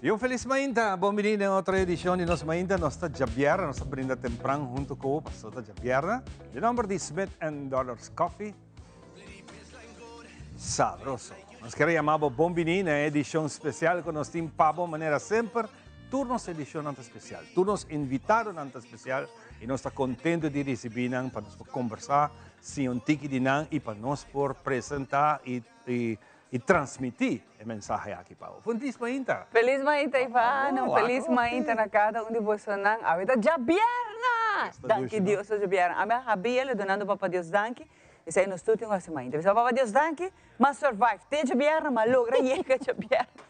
Y un feliz mainta, bon bini den otro edicion di nos mainta. Nos ta djabièrnè, nos ta brinda tempran hunto cu bo, pasobra ta djabièrnè. Di nomber di Smith and Dollars Coffee. Sabroso. Nos kier a yama bo bon bini na e edicion special cu nos tin pa bo manera semper. Tur nos edicionnan ta special, tur nos invitadonan ta special y nos ta contento di ricibi nan pa nos por conversa, siña un tiki di nan y pa nos por presenta y y transmiti e mensahe aki pa bo. Felis mainta! Felis mainta Ivan, un felis mainta na cada un di bosonan. Awe ta djabierna! Danki Dios ta djabierna. Ami a habiel dunando Papa Dios danki. Esei nos tur tin ku hasi mainta. Bisa Papa Dios danki, m'a survive te djabierna, m'a logra yega djabierna.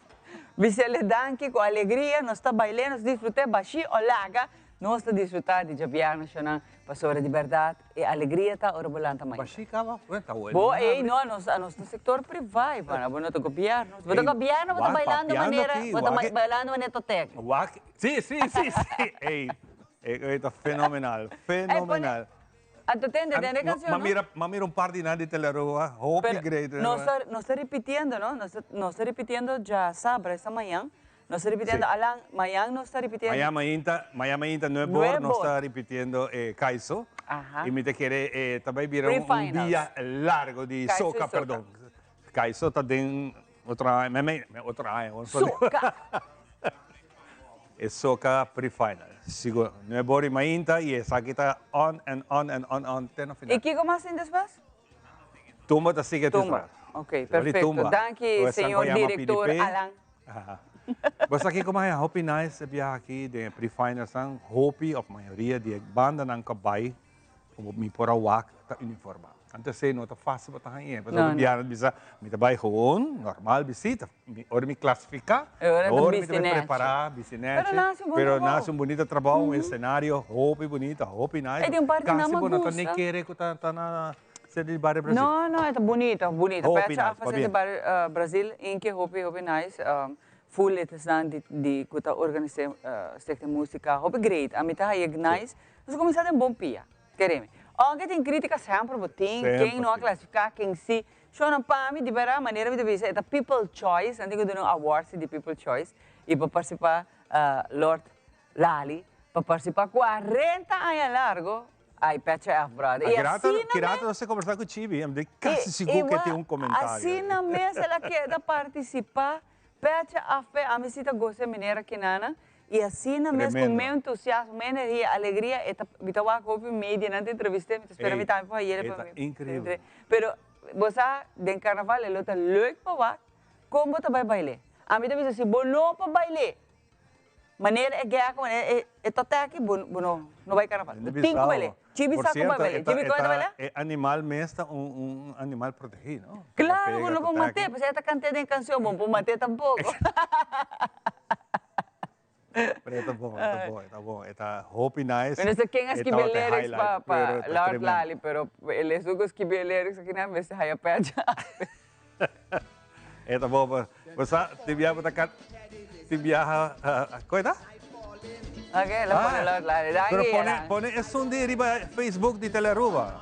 Bisele danki ku alegria, nos ta bail'é, nos disfrut'é, bashí o laga, nos ta disfrutá di djabierna shonnan. Pasobra di bèrdat e alegria ta ora bo lanta mainta. Bashí kaba? Bueno, ta bueno. Bo, ey, no, nos, nos ta sektor privá, Ivana, bo no ta gobièrnu. Bo ta gobièrnu, bo ta bailando manera, bo ta bailando manera totek. Wak, sí, sí, sí, sí. Ey, ey, ta fenomenal, fenomenal. Anto tende, tende e canción, no? M'a mira un par di nan di Teleroa, hopi great. Pero nos ta, nos ta ripitiendo, no? Nos ta, nos ta ripitiendo djasabra, esta mañan. Nos ta ripitiendo, Alan, mañan nos ta ripitiendo. Mañan mainta, mañan mainta nuebe or nos ta ripitiendo e Kaiso. Aha. Y mi ta kere e ta bay bira un dia largo di soca, perdon. Kaiso ta den otro aña, me me otro aña. Soca! E soca pre-final. Sigur, nuebe or y mainta y esaki ta on and on and on on te na final. Y kico mas tin despues? Tumba ta sigui atrás. Tumba, ok, perfecto. Danki, señor director Alan. Bo sa kiko mas hopi nice e biaha aki den e pre-finals nan, hopi of mayoria di e bandanan ku a bai ku mi por a wak ta uniforma. Antes esei no ta fácil pa ta hañ'é, pasobra hopi biaha nan ta bisa mi ta bai gewoon normal bisti, ora mi klasifiká, ora mi ta bai prepará bisti nèchi, pero nan hasi un bunita trabou, un esenario hopi bunita, hopi nice, kasi bo no ta ni kere ku ta na Sede di Barrio Brasil. No, no, e ta bunita, bunita. Hopi Pecha nice, afa sede di pabien. Barrio Brasil, inke hopi, hopi nice. Full e esnan di, di cu ta organise Stichting Musica, hopi great. Ami ta haye nice. Nos a cuminsa den bon pia, keremi. Aunke tin critica semper bo tin, Semper ken no a tin. clasifica, ken si. Shownan pa mi, di berdad, manera mi ta bisa, e ta people choice, nan tin cu duna un award si di people choice, y pa participa Lord Lali, pa participa 40 aña largo, Ay, pecho af, brother. A Y Gerardo, asina Gerardo mes nos a conversa cu Chibi, am di casi sigur cu e tin un comentario. Asina mes el a keda participa, pecho af pe, ami si ta goza e manera kinana, y asina mes cu Tremendo. mi entusiasmo, mi energia, alegria, e ta, mi ta wak hopi media nan ta entrevist'é, mi ta spera Ey, mi tambe por hay'el e pa ta mi increíble. Pero, bo sa, den carnaval e lo ta leuk pa wak con bo ta bay bail'é. Ami ta bisa si bo no por bail'é, Manera e gek, manera e e toteki, bo bo no no bai carnaval. Bo tin ku bail'é. Chibi Por sa ku bai cierto, bail'é. e ta Chibi e ku bai ta bail'é? e animal mes ta un un animal protegí, no? Ta Claro, bo pega no por toteki. mat'é, pasobra e ta kant'é den kanshon, bo no por mat'é tampoko. Pero e ta bon, e ta bon, e ta bon. E ta hopi nice. Mi no sa ken a E skibi e tabata e lyrics highlight, pa pa pero ta Lord tremendo. Lali, pero el esun ku skibi e lyrics aki nan mester haya pecha. E ta bon, bo sa, tin biaha bo ta kan, tin biaha, koe ta? Ok, lo pone lo la la Pero pone, pone esun di riba Facebook di Telearuba.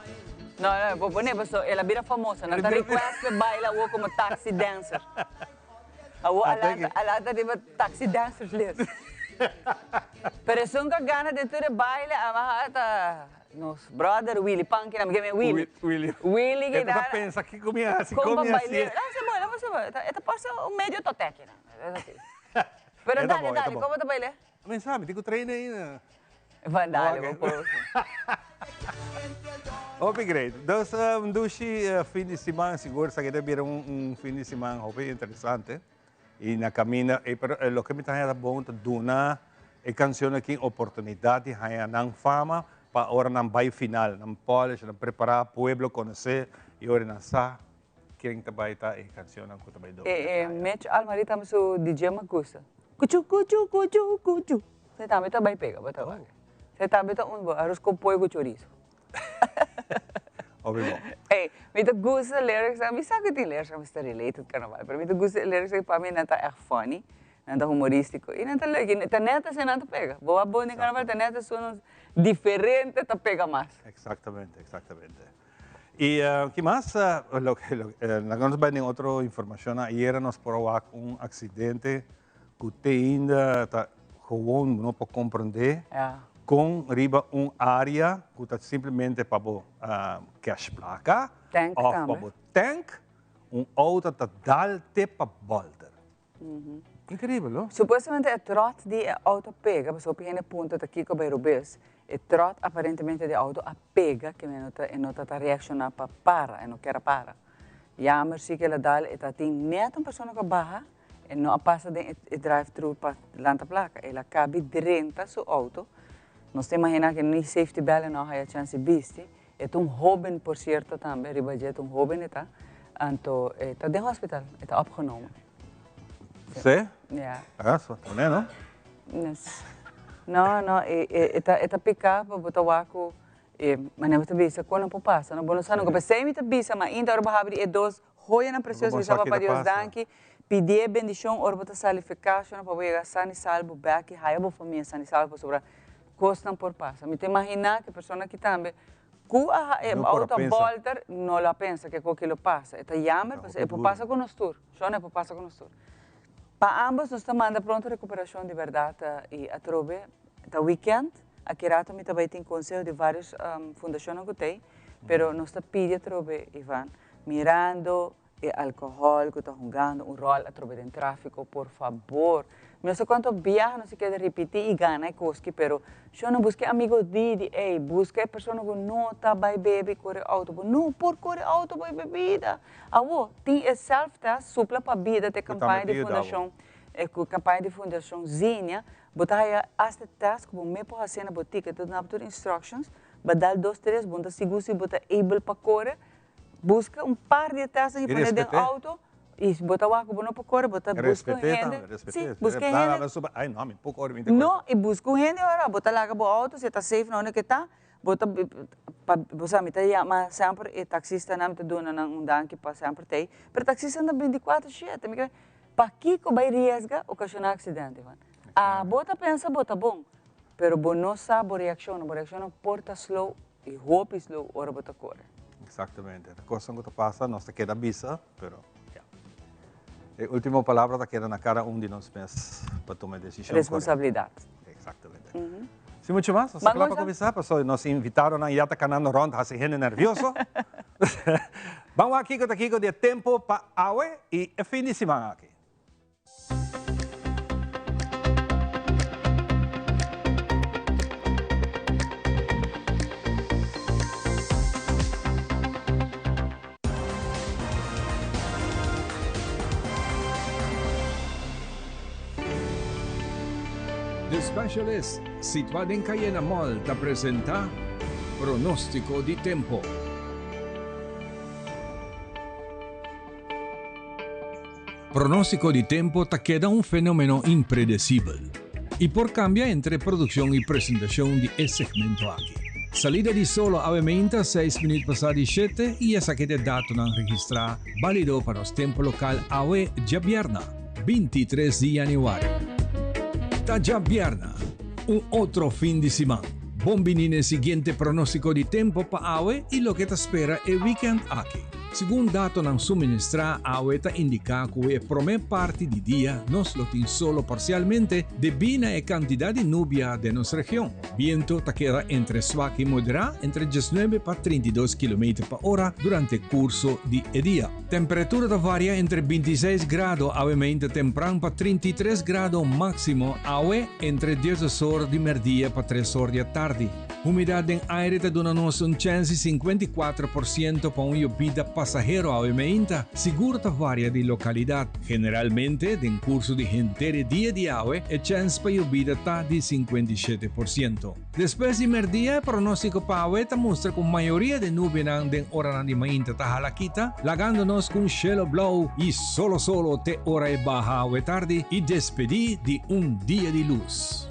No, no, bo pone paso el a bira famoso, nan ta request pe baila awo como taxi dancer. Awo a lanta, a lanta riba taxi dancers list. Pero esun ka gana den tur e baile, a ta Nos brother Willy Panky na mi keme Willy. Willy. Willy E ta pensa kiko mi a hasi, kon mi a hasi. Lasa bo, lasa bo. E ta parse un medio toteki nan. Pero dale, dale, komo ta baile? Mi sa, mi tin ku train ainda. Van dale, bo por. Hopi great. Dus un dushi fin di siman, sigur esaki ta bira un fin di siman hopi interesante. Y na caminda, ey pero loke mi ta haña ta bon ta duna e cancionnan aki oportunidad di haña nan fama pa ora nan bay final, nan polish, nan prepara, pueblo conoce y ora nan sa ken ta bay ta e cancionnan cu ta bay dominá E kaya. Mitch Almarie tambe su DJ me gusta. Cuchu cuchu cuchu cuchu. Esey tambe ta bay pega, bo ta wak. Esey tambe ta un bo aros con pollo cu chorizo. Hopi bon. Ey, mi ta gusta lyrics, mi sa cu tin lyrics cu ta related carnaval, pero mi ta gusta e lyrics pa mi nan ta echt funny, nan ta humoristico y nan ta leuk y ta net asina nan ta pega. Bo a bon den carnaval ta net esun diferente ta pega mas. Exactamente, exactamente. Y ki mas, loke, laga nos bay den otro informacionnan. Ayera nos por a wak un accidente. Ku te ainda ta gewoon no por komprondé kon riba un área ku ta simplemente pa bo cash plaka òf pa bo tank, un outo ta dal te pa bòlter. Inkribel, no? Supuestamente e tròt di e outo a pega, pasobra hopi hende puntra ta kiko bai robes. E tròt aparentemente di e outo a pega, ke men e no ta ta reakshoná pa para, e no kier a para. Jammer si ku el a dal, e ta tin nèt un persona ku a baha. E no a pasa den e drive thru pa lanta placa. El a cabi drenta su auto. Nos ta imagina cu ni safety belt e no a haya chance di bisti. E ta un hoben por cierto tambe, riba dje ta un hoben e ta. Anto e ta den hospital, e ta opgenomen. Sí? Ja. Ah, so ta ne, no? Yes. No, no, e ta e ta pica pa bo ta wak cu e manera bo ta bisa con a por pasa, no? Bo no sa nunca. P'esey mi ta bisa, ma inta ora bo habri e dos Joyanan precioso bisa Papa Dios danki, pidié bendicion ora bo ta sali fecashonnan pa bo yega san y salbo bek y haya bo famia san y salbo pasobra cosnan por pasa. Mi ta imagina cu e persona aki tambe cu a e auto a bolter no lo a pensa cu e coki lo pasa. E ta jammer pasobra e por pasa cu nos tur, shon e por pasa cu nos tur. Pa ambos nos ta manda pronto recuperacion di berdad y atrobe ta weekend aki rato mi ta bay tin conseho di varios fundacionnan cu t'ey pero nos ta pidi atrobe Ivan Mirando e alcohol cu ta hungando un rol atrobe den trafico, por fabor. Mi no sa cuanto biaha nos a keda ripiti y gana e coschi, pero sho no busca e amigo di di ey, busca e persona cu no ta bay bebe y core auto. Bo no por core auto bo e bebida. Awo, tin e self test Supla pa Bida ta e campaña di fundacion, e campaña di fundacion Zinia, bo ta haya hasta e test cu bo me por haci na bo ticket, ta duna bo tur instructions, ba dal dos tres, bo no ta sigur si bo ta able pa core, Buska un par di e tèstnan i pone den outo i bo ta wak ku bo no por kore, bo ta buska un hende. Sí, buska un hende. No, i buska un hende ora bo ta laga bo outo, si e ta safe na unda ku e ta, bo ta bo sa mi ta yama semper e taksistanan, mi ta duna nan un danki pa semper ta ei, pero taksistanan ta bintikuater shete, mi ke pakiko bai riesga okashoná aksidente, Juan? Abo ta pensa bo ta bon, pero bo no sa bo reakshon, bo reakshon por ta slow I hopi slow ora bo ta kore. Exactamente. Ta cosnan cu ta pasa, nos ta keda bisa, pero ya. E ultimo palabra ta keda na cada un di nos mes pa tuma e decision correcto. Responsabilidad. Exactamente. Sin mucho mas, nos ta cla pa cuminsa, pasobra nos invitadonan ya ta canando rond haci hende nervioso. Ban wak kico ta kico di e tempo pa awe y e fin di siman aki. The Specialist, situá den Cayena Mall, ta presentá Pronóstiko di Tempo. Pronóstiko di tempu ta keda un fenómeno impredesibel i por kambia entre produkshon i presentashon di e segmento aki. Salida di solo awe meinta seis minüt pasá di shete i esaki ta e datonan registrá bálido pa nos tempu lokal awe djabièrna, 23 di yanüari. Ta djabièrna, un otro fin di siman. Bon bini na e siguiente pronóstiko di tempu pa awe i loke ta spera e wikènt aki. Segun datonan suministrá awe ta indiká ku e promé parti di dia nos lo tin solo parsialmente debí na e kantidat di nubia den nos region. Bientu ta keda entre swak i moderá entre diesnuebe pa 32 kilometer pa ora durante kurso di e dia. Temperatura ta varia entre 26 grado awe meinta tempran pa 33 grado máksimo awe entre diesdos or di mèrdia pa tres or di atardi. Humidat den aire ta duna nos un chèns di 54% pa un yobida pasahero awe meinta, sigur ta varia di lokalidat. Generalmente, den kurso di henter e dia di awe, e chèns pa yobida ta di 57%. Despues di mèrdia, e pronóstiko pa awe ta mustra ku mayoria di nubianan den oranan di mainta ta hala kita, lagando nos ku un shelo blou i solo solo te ora e baha awe tardi i despedí di un dia di lus.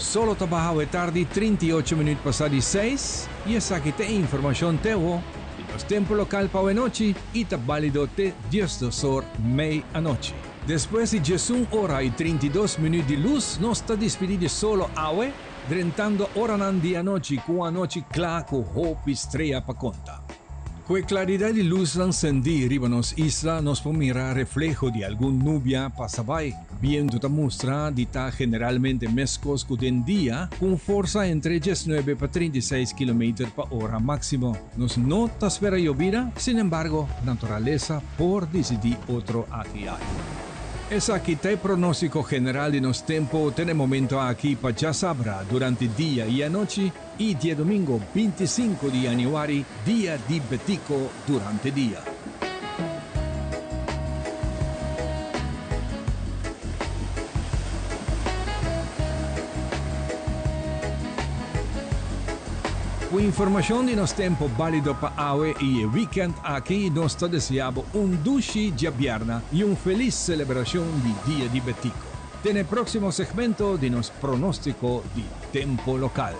Solo ta baha awe tardi 38 minuut pasá di seis i esaki ta e informashon teho di nos tempu lokal pa awe nochi i ta bálido te diesdos or mei anochi. Despues di diesun ora i 32 minuut di lus nos ta dispidí di solo awe drentando oranan di anochi ku un anochi kla ku hopi strea pa konta. Ku e klaridat di lusnan sendí riba nos isla nos por mira refleho di algun nubia pasa bai. Bientu ta mustra di ta generalmente meskos ku den dia, ku un forsa entre diesnuebe pa 36 kilometer pa ora máksimo. Nos no ta spera yobida, sinembargo naturalesa por disidí otro aki ai. Esaki ta e pronóstiko general di nos tempu te na e momento aki pa djasabra durante dia i anochi i diadomingo 25 di yanüari, dia di Betico durante dia. Ku informashon di nos tempu bálido pa awe i e wikènt aki nos ta deseá bo un dushi djabièrna i un felis selebrashon di Dia di Betico. Te na e próksimo segmento di nos pronóstiko di tempu lokal.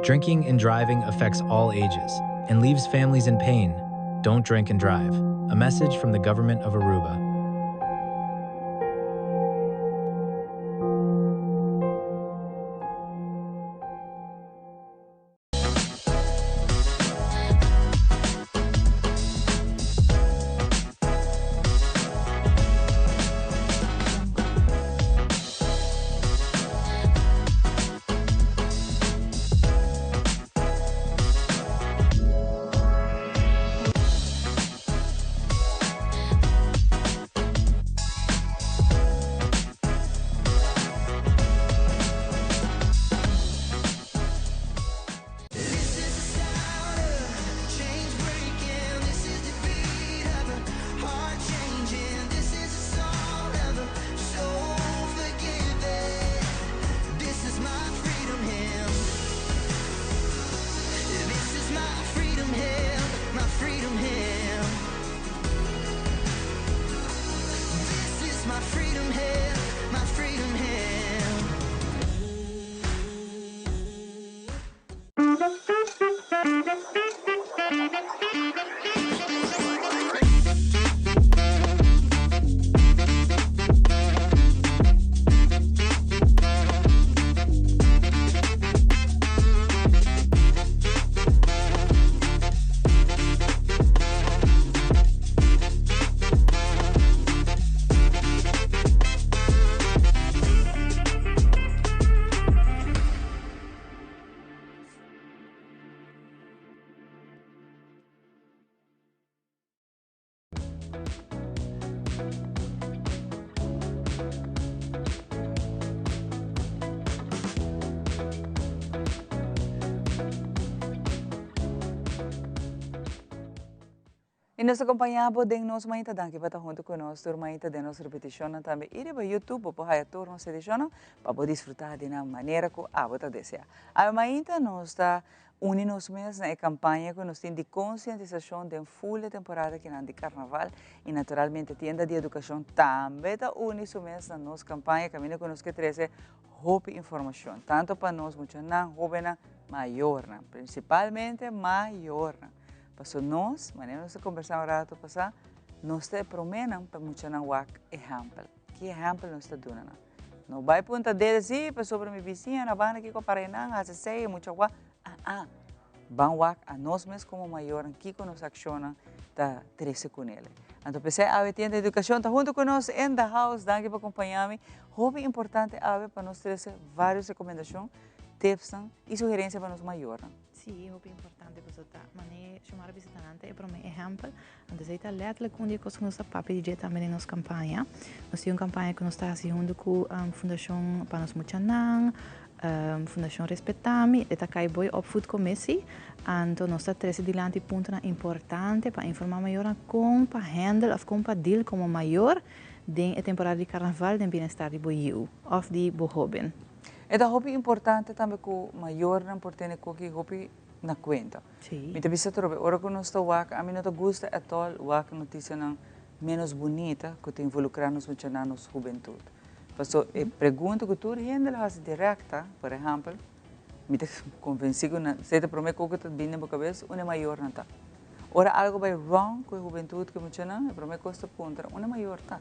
Drinking and driving affects all ages and leaves families in pain. Don't drink and drive. A message from the government of Aruba. Y nos ta acompaña bo den nos mainta. Danki pa ta hunto cu nos tur mainta den nos repeticionnan tambe. Y riba YouTube bo por haya tur nos edicionnan pa bo disfruta di nan manera cu abo ta desea. Awe mainta nos ta Uni nos mes na e campaña cu nos tin di concientisacion den full e temporada kinan di Carnaval y naturalmente Tienda di Educacion tambe ta uni su mes na nos campaña caminda cu nos ke trece hopi informacion tanto pa nos muchanan, hobennan, mayornan, principalmente mayornan. Paso nos, manera nos a conversa un rato pasa, nos ta e promenan pa muchanan wak ehempel. Ki ehempel nos ta duna nan? No bai punta dede si pasobra mi bisiña na banda kiko para enan hasi esei e mucha wak. Ah ah. Ban wak a nos mes komo mayornan kiko nos akshonnan ta trese kunele. Anto p'esei awe Tienda Edukashon ta huntu ku nos in the house. Danki pa kompañá mi. Hopi importante awe pa nos trese vários rekomendashon, tipsnan i sugerensia pa nos mayornan. Sí, hopi importante pasobra ta manera Xiomara bisa ta nan ta e prome ehèmpel. Anto esei ta letterlijk un di e kos ku nos ta papia di dje tambe den nos kampaña. Nos tin un kampaña ku nos ta hasi huntu ku Fundashon pa nos Muchanan. Fundashon Respetami, e ta kai bo e opvoedcommissie, anto nos ta trese dilanti puntonan importante pa informá mayornan kon pa handle òf kon pa deal komo mayor den e temporada di karnaval den bienestar di bo yiu òf di bo hóben. E ta hopi importante tambe ku mayornan por tene koki hopi na kuenta. Mi ta bisa atrobe, ora ku nos ta wak, ami no ta gusta at all wak notisianan ménos bunita ku ta involukrá nos muchanan, nos hubentut. Paso e pregunta ku tur hende lo hasi dirèkt ta, por ehèmpel, mi ta konvensí ku nan, esei ta e promé kos ku ta bini den bo kabes, unda e mayornan ta? Ora algu bai wrong ku e hubentut, ku e muchanan, e promé kos ta puntra, unda e mayor ta?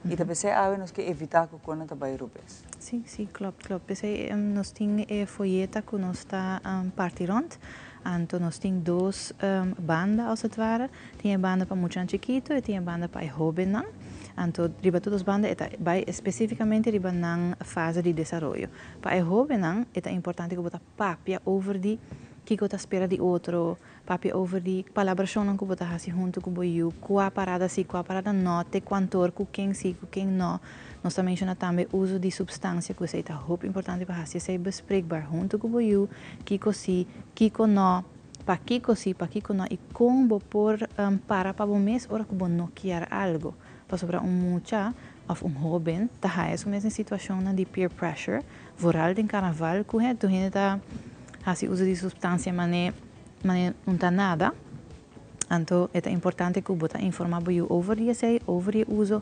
I ta p'esei awe nos ke evitá ku konan ta bai rubes. Sí, sí, klopt, klopt. P'esei nos tin e foyeta ku nos ta parti rònt. Anto nos tin dos banda, als het ware. Tin e banda pa muchanan chikitu i tin e banda pa e hóbennan. Anto riba tur dos banda e ta bai spesífikamente riba nan fase di desaroyo. Pa e hóbennan e ta importante ku bo ta papia over di kiko ta spera di otro, Papia over di palabrashonnan ku bo ta hasi huntu ku bo yu, kua parada si, kua parada no, te kuantor, ku ken si, ku ken no. Nos ta menshoná tambe uso di supstansia ku esei ta hopi importante pa hasi esei bespreekbaar huntu ku bo yu, kiko si, kiko no, pakiko si, pakiko no i kon bo por para pa bo mes ora ku bo no kier algu. Pasobra un mucha òf un hóben ta haya su mes den situashonnan di peer pressure, vooral den karnaval ku tur hende ta hasi uso di supstansia manera Mane un ta nada, anto e ta importante ku bo ta informá bo yu over di esei, over di e uso,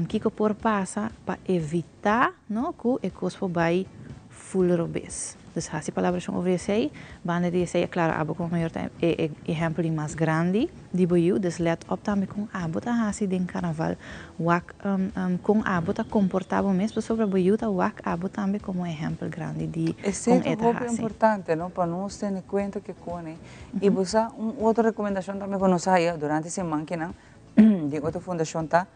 kiko por pasa pa evitá, no, ku e kos por bai ful robes. Dus hasi palabrashon over di esei, banda di esei, klaro abo komo mayor ta e ehèmpel di mas grandi di bo yu, dus lèt òp tambe kon abo ta hasi den karnaval, wak kon abo ta komportá bo mes pasobra bo yu ta wak abo tambe komo ehèmpel grandi di Esei kon ta e ta hopi hasi. importante no pa nos tene kuenta ke kone i bo sa un otro rekomendashon tambe ku nos a haya durante siman kinan di otro fundashon ta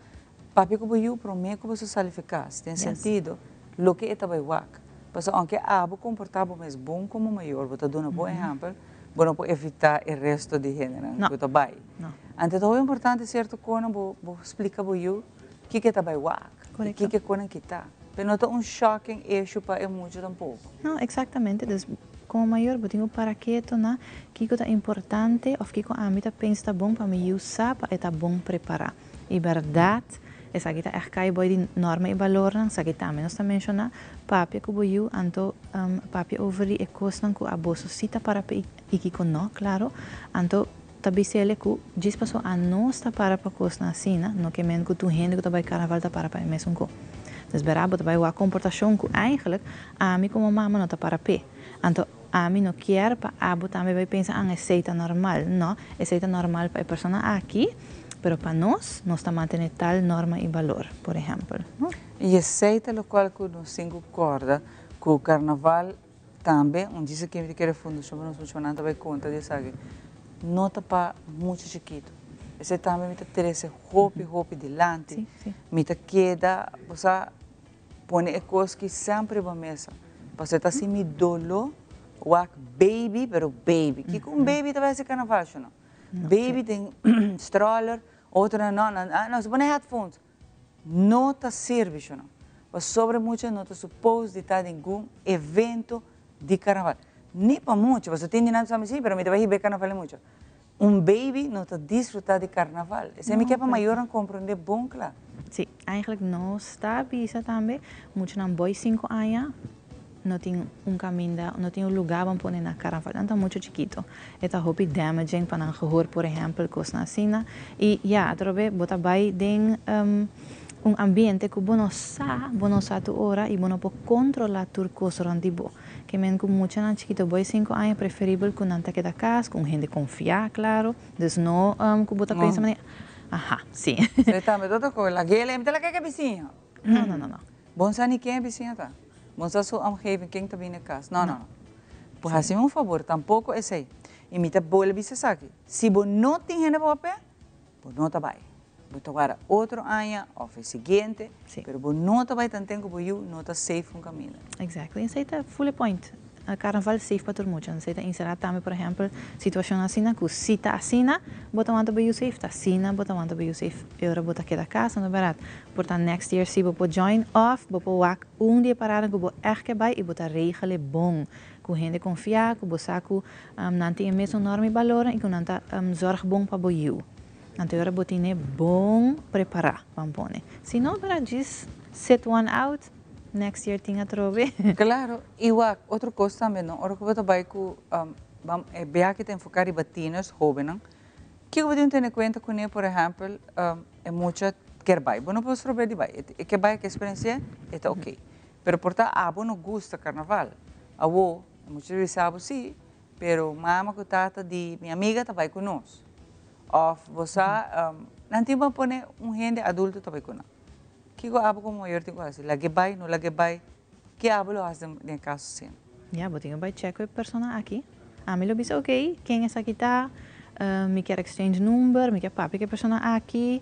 papia ku bo yu prome ku bo sa sali fi kas den sentido loke e ta bai wak pasobra ounke abo komportá bo mes bon komo mayor bo ta duna bon ehèmpel bo no por evitá e resto di hendenan ku ta bai. Anto ta hopi importante sierto konan bo bo splika bo yu kiko e ta bai wak i kiko e konan kita. Pero no ta un shocking issue pa e mucha tampoko. No, exactamente. Dus como mayor bo tin ku para keto na kiko ta importante of kiko ami ta pensa ta bon pa mi yu sa pa e ta bon prepara. I berdad esaki ta echt kai boi di norma i balornan, esaki tambe nos ta menciona, papia ku bo yu anto papia over di e kosnan ku aboso si ta para pe i kiko no, claro. Anto Ta bis'ele ku djis paso anos ta para pa kosnan asina, no ke men ku tur hende ku ta bai karnaval ta para pa e mesun ko. Dus bera bo ta bai wak komportashon ku eigenlijk ami komo mama no ta para p'e. Anto ami no kier pa abo tambe bai pensa an esei ta normal. No, esei ta normal pa e persona aki, pero pa nos, nos ta mantené tal norma i balor, por ehèmpel. No? I esei ta lokual ku nos tin ku kòrda ku karnaval Tambe, un djis aki mi ta kere fundashon pa nos muchanan ta bai konta di esaki, no ta pa mucha chikitu. Esei tambe mi ta trese hopi hopi dilanti. Mi ta keda, bo sa, pone e kos ki semper riba mesa. Pasobra e ta hasi mi doló wak baby, pero baby. Kiko un baby ta bai hasi karnaval, sho no? Baby den stroller, otronan no, nan, ah, no, si pone headphones. No ta sirbi sho no. Pasobra mucha no ta suppose di ta ningun evento di carnaval. Ni pa mucha, pasobra tin di nan ta bisa mi si, pero mi ta bai hiba e carnaval di mucha. Un baby no ta disfruta di carnaval. Esei mi ke pa mayornan comprende bon cla. Si, eigenlijk nos ta bisa tambe muchanan boy cinco aña no tin un caminda, no tin un lugar ban pone na carnaval. Nan ta mucho chikito. E ta hopi damaging pa nan gehoor, por ehempel, cosnan asina. Y ya, atrobe bo ta bay den un ambiente cu bo no sa, bo no sa tur ora y bo no por controla tur cos rond di bo. Ke men cu muchanan chikito boy cinco aña preferibel cu nan ta keda cas, cu un hende confia, claro. Dus no cu bo ta pensa manera, aha, si. Esey tambe ta otro cos. Lag'e, mi ta laga ke bisiña. No, no, no, no. Bon sa ni ken e bisiña ta. Bon sa su omgeving, ken ta bini kas. No, no, no. Bo hasi mi un fabor, tampoco esei. I mi ta bolbe bisa esaki, si bo no tin hende pa papia, bo no ta bai. Bo ta wara otro aña of e siguiente, pero bo no ta bai tanten ku bo yu no ta safe un kaminda. Exactly. Esei ta full e point. carnaval safe pa tur mucha. Esey ta encera tambe, por ehempel, situacion asina cu si ta asina, bo ta wanta bo yiu safe, ta asina bo ta wanta bo yiu safe e ora bo ta keda cas, no berdad? Por ta next year si bo por join of bo por wak un di e parada cu bo echt ke bay y bo ta regel e bon cu hende confia, cu bo sa cu nan tin e mesun norma y balornan y cu nan ta zorg bon pa bo yiu. Anto e ora bo tine bon prepara, ban pone. Si no, berdad, just sit one out, next year tin atrobe. Claro, y wak, otro cos tambe, no? Ora cu bo ta bay cu e biaha ta enfoca riba tieners, hobennan, kico bo tin tene cuenta cune? Por ehempel, e mucha kier bay, bo no por strobe di bay, e kier bay, e kier experiencia, e ta ok. Pero por ta abo no gusta carnaval, awo, e mucha bisa abo si, pero mama cu tata di mi amiga ta bay cu nos. Of bo sa, nan tin pa pone un hende adulto ta bay cu nan. Kico abo como mayor tin cu haci? Lag'e bay, no lag'e bay? Ke abo lo haci den caso asina? Ya, bo tin cu bay check cu e persona aki. Ami lo bisa, ok, ken esaki ta? Mi kier exchange number, mi kier papia cu e persona aki.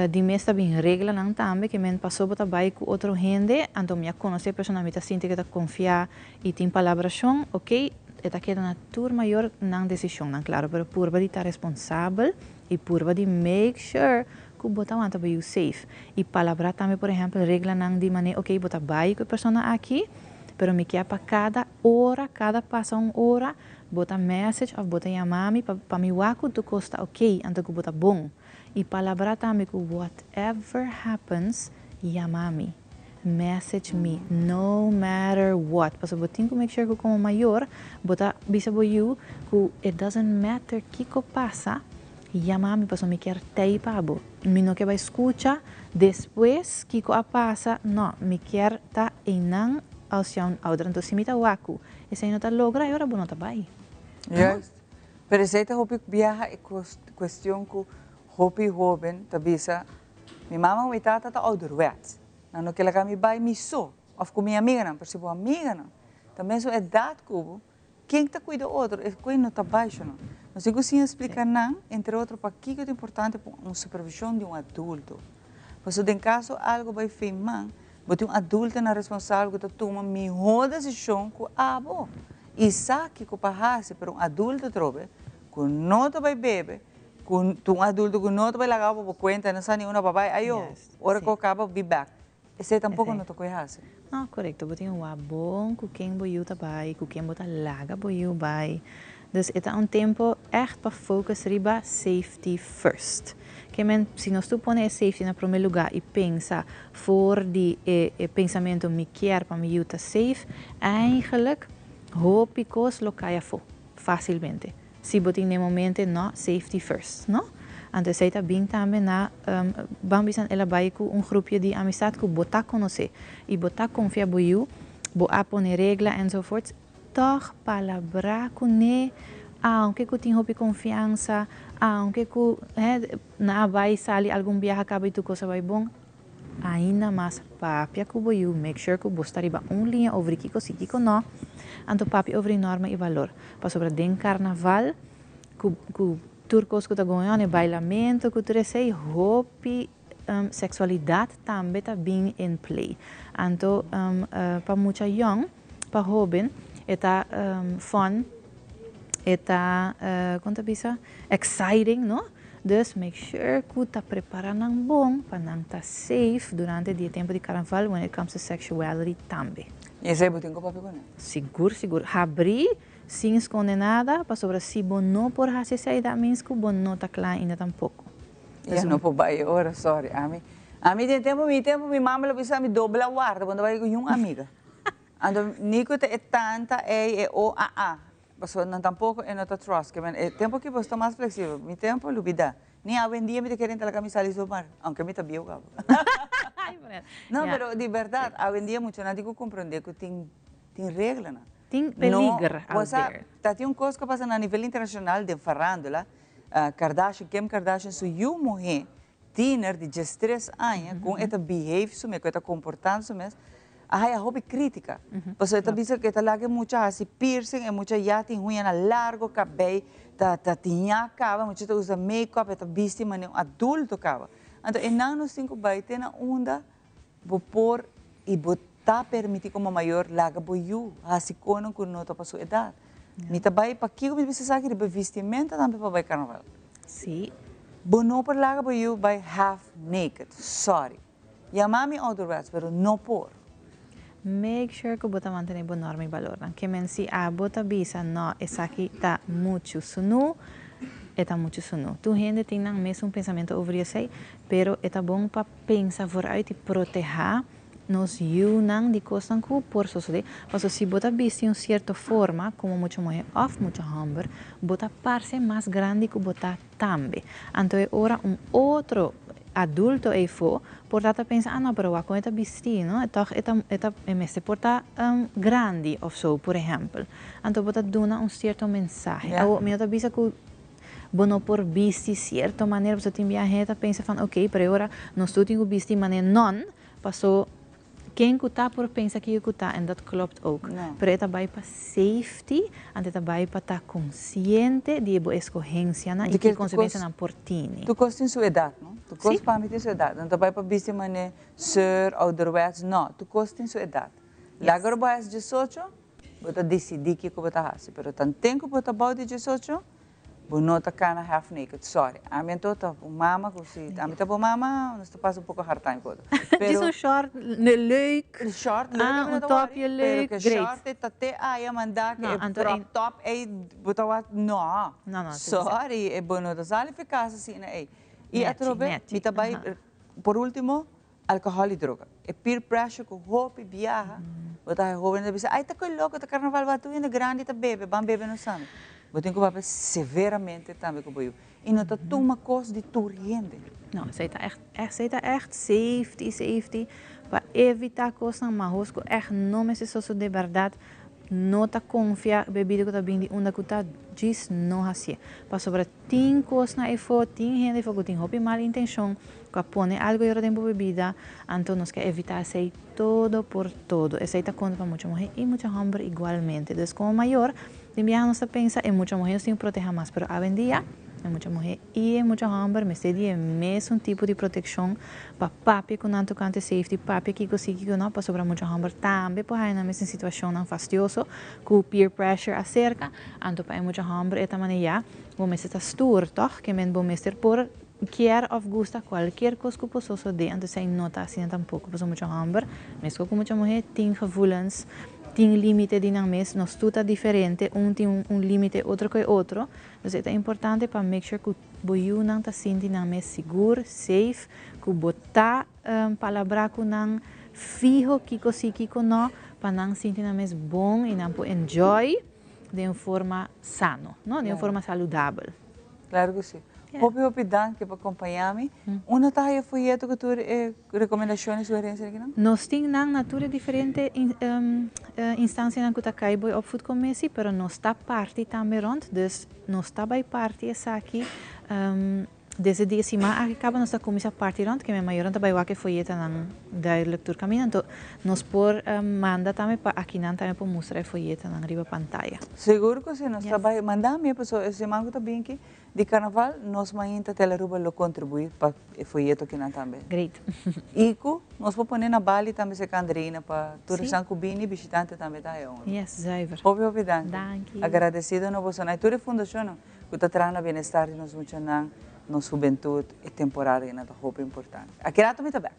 Di mes ta bin reglanan tambe, ke men paso bo ta bay cu otro hende, anto mi a conoce e persona, mi ta sinti cu e ta confia y tin palabracion, ok, e ta keda na tur mayor nan decisionnan, claro, pero purba di ta responsabel y purba di make sure cu bo ta wanta bo yiu safe. Y palabra tambe, por ehempel, reglanan di mane, ok, bo ta bay cu e persona aki, pero mi kier pa cada ora, cada pasa un ora, bo ta message of bo ta yama mi pa mi wak cu tur cos ta ok, anto cu bo ta bon. Y palabra tambe cu whatever happens, yama mi, message me, no matter what. Pasobra bo tin cu make sure cu como mayor, bo ta bisa bo yiu cu it doesn't matter kico pasa, yama mi pasobra mi kier tey pa bo. Mi no kier bay scucha despues kico a pasa, no, mi kier ta eynan als jouw ouder. Entonces si mi ta wak cu esey no ta logra, e ora bo no ta bay. Juist. Pero esey ta hopi biaha e cuestion cu hopi hoben ta bisa, mi mama cu mi tata ta ouderwets. Nan no kier laga mi bay mi so of cu mi amiganan, pero si bo amiganan ta mesun edad cu bo, ken ta cuida otro? E cu no ta bay sho no. Nos tin cu siña splica nan, entre otro, pakico ta importante pa un supervision di un adulto. Pasobra den caso algo bay fei man, bo tin un adulto nan responsabel cu ta tuma miho decision cu abo y sa kico pa haci, pero un adulto atrobe cu no ta bay bebe, cu ta un adulto cu no ta bay laga bo pa bo cuenta, no sa ni unda pa bay, ayo, ora cu caba be back. Esey tampoco no ta cu e haci. No, corecto. Bo tin un wak bon cu ken bo yiu ta bay, cu ken bo ta laga bo yiu bay. Dus e ta un tempo echt pa focus riba safety first. Ke men, si nos tur pone e safety na prome luga y pensa for di e pensamento mi kier pa mi yiu ta safe, eigenlijk hopi cos lo cay afo facilmente. Si bo tin den momente no, safety first, no? Anto esey ta bin tambe na, ban bisa el a bay cu un groepje di amistad cu bo ta conoce y bo ta confia bo yiu, bo a pone regla enzovoorts, tog palabrá kuné, aunke ku tin hopi konfiansa, aunke ku nan a bai sali algun biaha kaba i tur kos a bai bon, ainda mas papia ku bo yu, make sure ku bo sta riba un liña over di kiko si kiko no, anto papia over di norma i balor, pasobra den karnaval ku ku tur kos ku ta going on, e bailamentu ku tur esei, hopi seksualidat tambe ta bin in play. Anto pa mucha yòn. Pa hoben e ta fun, e ta, kon ta bisa, exciting, no? Dus make sure ku ta prepara nan bon pa nan ta safe durante di e tempo di carnaval when it comes to sexuality tambe. I esei bo tin ku papia ku nan? Sigur, sigur. Habri sin skonde nada, pasobra si bo no por hasi esei that means ku bo no ta kla ainda tampoko. Ya no por bai e ora, sorry. Ami, ami den tempo, mi tempo mi mama lo bisa mi dobla warda, bo no ta bai ku niun amiga. Anto Nico ta e tanta ei e o a a. Pasobra nan tampoco e no ta trust. Ke men e tempo aki boso ta mas flexibel. Mi tempo lubida. Ni awendia mi ta kere entra la mi sali zomaar. Aunke mi ta bieu caba. No, pero di berdad awendia muchanan tin cu comprende cu tin tin reglanan. Tin peliger out there. Ta tin un cos cu a pasa na nivel internacional den farandula. Kardashian, Kim Kardashian su yu muhe tiener di 13 aña con e ta behave su mes, con e ta comportando su mes, a haya hopi critica. Pasobra e ta bisa cu e ta laga e mucha haci piercing, e mucha ya tin huñanan largo, cabey ta ta tiña caba, e mucha ta usa make-up, e ta bisti manera un adulto caba. Anto e nan nos tin cu bay te na unda bo por y bo. ta permiti como mayor laga bo yu haci conan cu no ta pa su edad. Mi ta bay pakico mi ta bisa esaki riba vestimenta tambe pa bay carnaval. Bo no por laga bo yu bay half naked, sorry. Yama mi ouderwets, pero no por. Make sure cu bo ta mantene bo norma y balornan. Ke men si abo ta bisa no esaki ta muchu sunu, e ta muchu sunu. Tur hende tin nan mesun pensamento over di esey, pero e ta bon pa pensa vooruit y proteha nos yiunan di cosnan cu por sosode. Pasobra si bo ta bisti un cierto forma como mucha muhe of mucha homber, bo ta parce mas grandi cu bo ta tambe. Anto e ora un otro adulto eyfo por ta ta pensa, ah no, pero wak con e ta bisti, no? E toch e ta, e ta, e mester por ta grandi of so, por ehempel. Anto bo ta duna un cierto mensahe. Awo, mi no ta bisa cu bo no por bisti cierto manera, pasobra tin bia hende ta pensa van, ok, pero e ora nos tur tin cu bisti manera non, paso Ken ku ta por pensa kiko ku ta en dat klopt ook. Pero e ta bai pa safety, anto e ta bai pa ta konsiente di e bo eskohensianan i ki konsekuensianan por tini. Tur kos tin su edat, no? Tur kos pa mi tin su edat. No ta bai pa bisti manera seur, ouderwets, no. Tur kos tin su edat. Laga bo es diesocho, bo ta disidí kiko bo ta hasi. Pero tanten ku bo ta bou di diesocho, Bo no ta cana half naked, sorry. Ami anto ta un mama cu si ami ta bo mama, nos ta pasa un poco hard time cu otro. Pero Djis un short leuk. Un short leuk ami no ta worry. Un topje leuk, great. Pero cu short e ta te aya manda cu e crop top ey bo ta wak, no. No, no. Sorry, e bo no ta sali fi casa asina ey. Y atrobe mi ta bay, por ultimo, Alcohol y droga. E peer pressure cu hopi biaha, bo ta haña hobennan ta bisa, ay ta koe loco, ta carnaval wak tur hende grandi ta bebe, ban bebe nos tambe. Bo tin cu papia severamente tambe cu bo yu. Y no ta tuma cos di tur hende. No, esey ta echt, esey ta echt safety, safety, pa evita cosnan mahos cu echt no mester sosode berdad. No ta confia bebida cu ta bin di unda cu ta, djis no hacié. Pasobra tin cosnan eyfo, tin hende eyfo cu tin hopi mal intencion, cu a pone algo yora den bo bebida, anto nos ke evita esey todo por todo. Esey ta conta pa mucha muhe y mucha homber igualmente. Dus como mayor, tin biaha nos ta pensa e mucha muhe nos tin cu proteha mas, pero awendia e mucha muhe y e mucha homber mester di e mesun tipo di proteccion pa papia cu nan tocante safety, papia kico si kico no, pasobra mucha homber tambe por haya nan mes den situacionnan fastioso cu peer pressure acerca, anto pa e mucha homber e ta mane ya, bo mester ta stoer toch, ke men bo mester por kier of gusta cualkier cos cu por sosode, anto esey no ta asina tampoco, pasobra mucha homber, mesco cu mucha muher, tin gevoelens, tin limite di nan mes, nos tur ta diferente, un tin un limite otro cu e otro, dus e ta importante pa make sure cu Bo yunan ta sinti nan mes sigur, safe, ku bo ta palabrá ku nan fiho kiko si kiko no, pa nan sinti nan mes bon i nan por enjoy den un forma sano, no, den un forma saludabel. Claro ku si. Hopi hopi danki pa kompañá mi. Unda ta haya foyeto ku tur e rekomendashon i sugerensia aki nan? Nos tin nan na tur e diferente instansianan ku ta kai bo e opvoedcommissie, pero nos ta parti tambe rònt, dus Nos ta bai parti esaki desde di e siman aki kaba nos ta kuminsá parti rònt ke mi mayornan ta bai wak e foyetanan duidelijk tur kaminda anto nos por manda tambe pa akinan tambe por mustra e foyetanan riba pantaya. Sigur ku si nos ta bai manda mi pasobra e siman ku ta bin aki di karnaval nos mainta Telearuba lo kontribuí pa e foyeto kinan tambe. Great. I ku nos por pone na bali tambe serka Andreina pa tur esnan ku bini bishitante tambe ta haya unu. Yes, zuiver. Hopi hopi danki. Danki. Agradesido na bosonan i tur e fundashonnan ku ta traha na bienestar di nos muchanan, nos hubentut, e temporada ei nan ta hopi importante. Aki rato mi ta bek.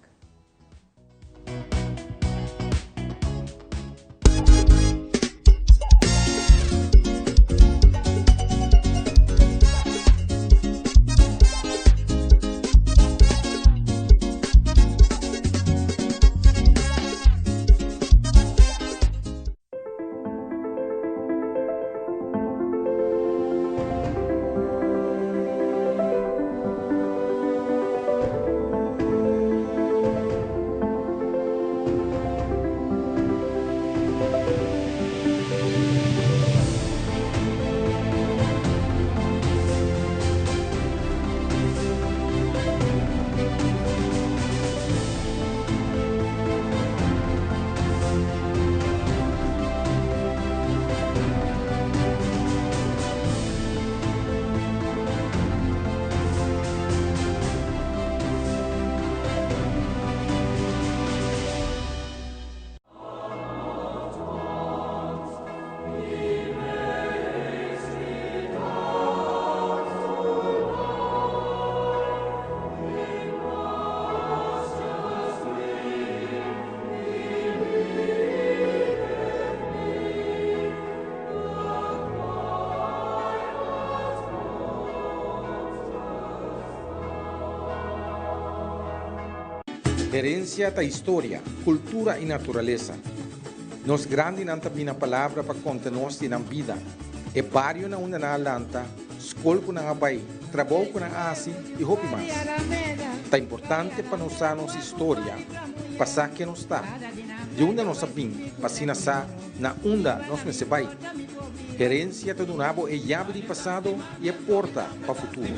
Herensia ta historia, kultura i naturalesa. Nos grandinan ta bini na palabra pa konta nos di nan bida, e bario na unda nan a lanta, skol ku nan a bai, trabou ku nan a hasi i hopi mas. Ta importante pa nos sa nos historia, pa sa ken nos ta, di unda nos a bin, pa asina sa na unda nos mester bai. Herensia ta duna bo e yabi di pasado i e porta pa futuro.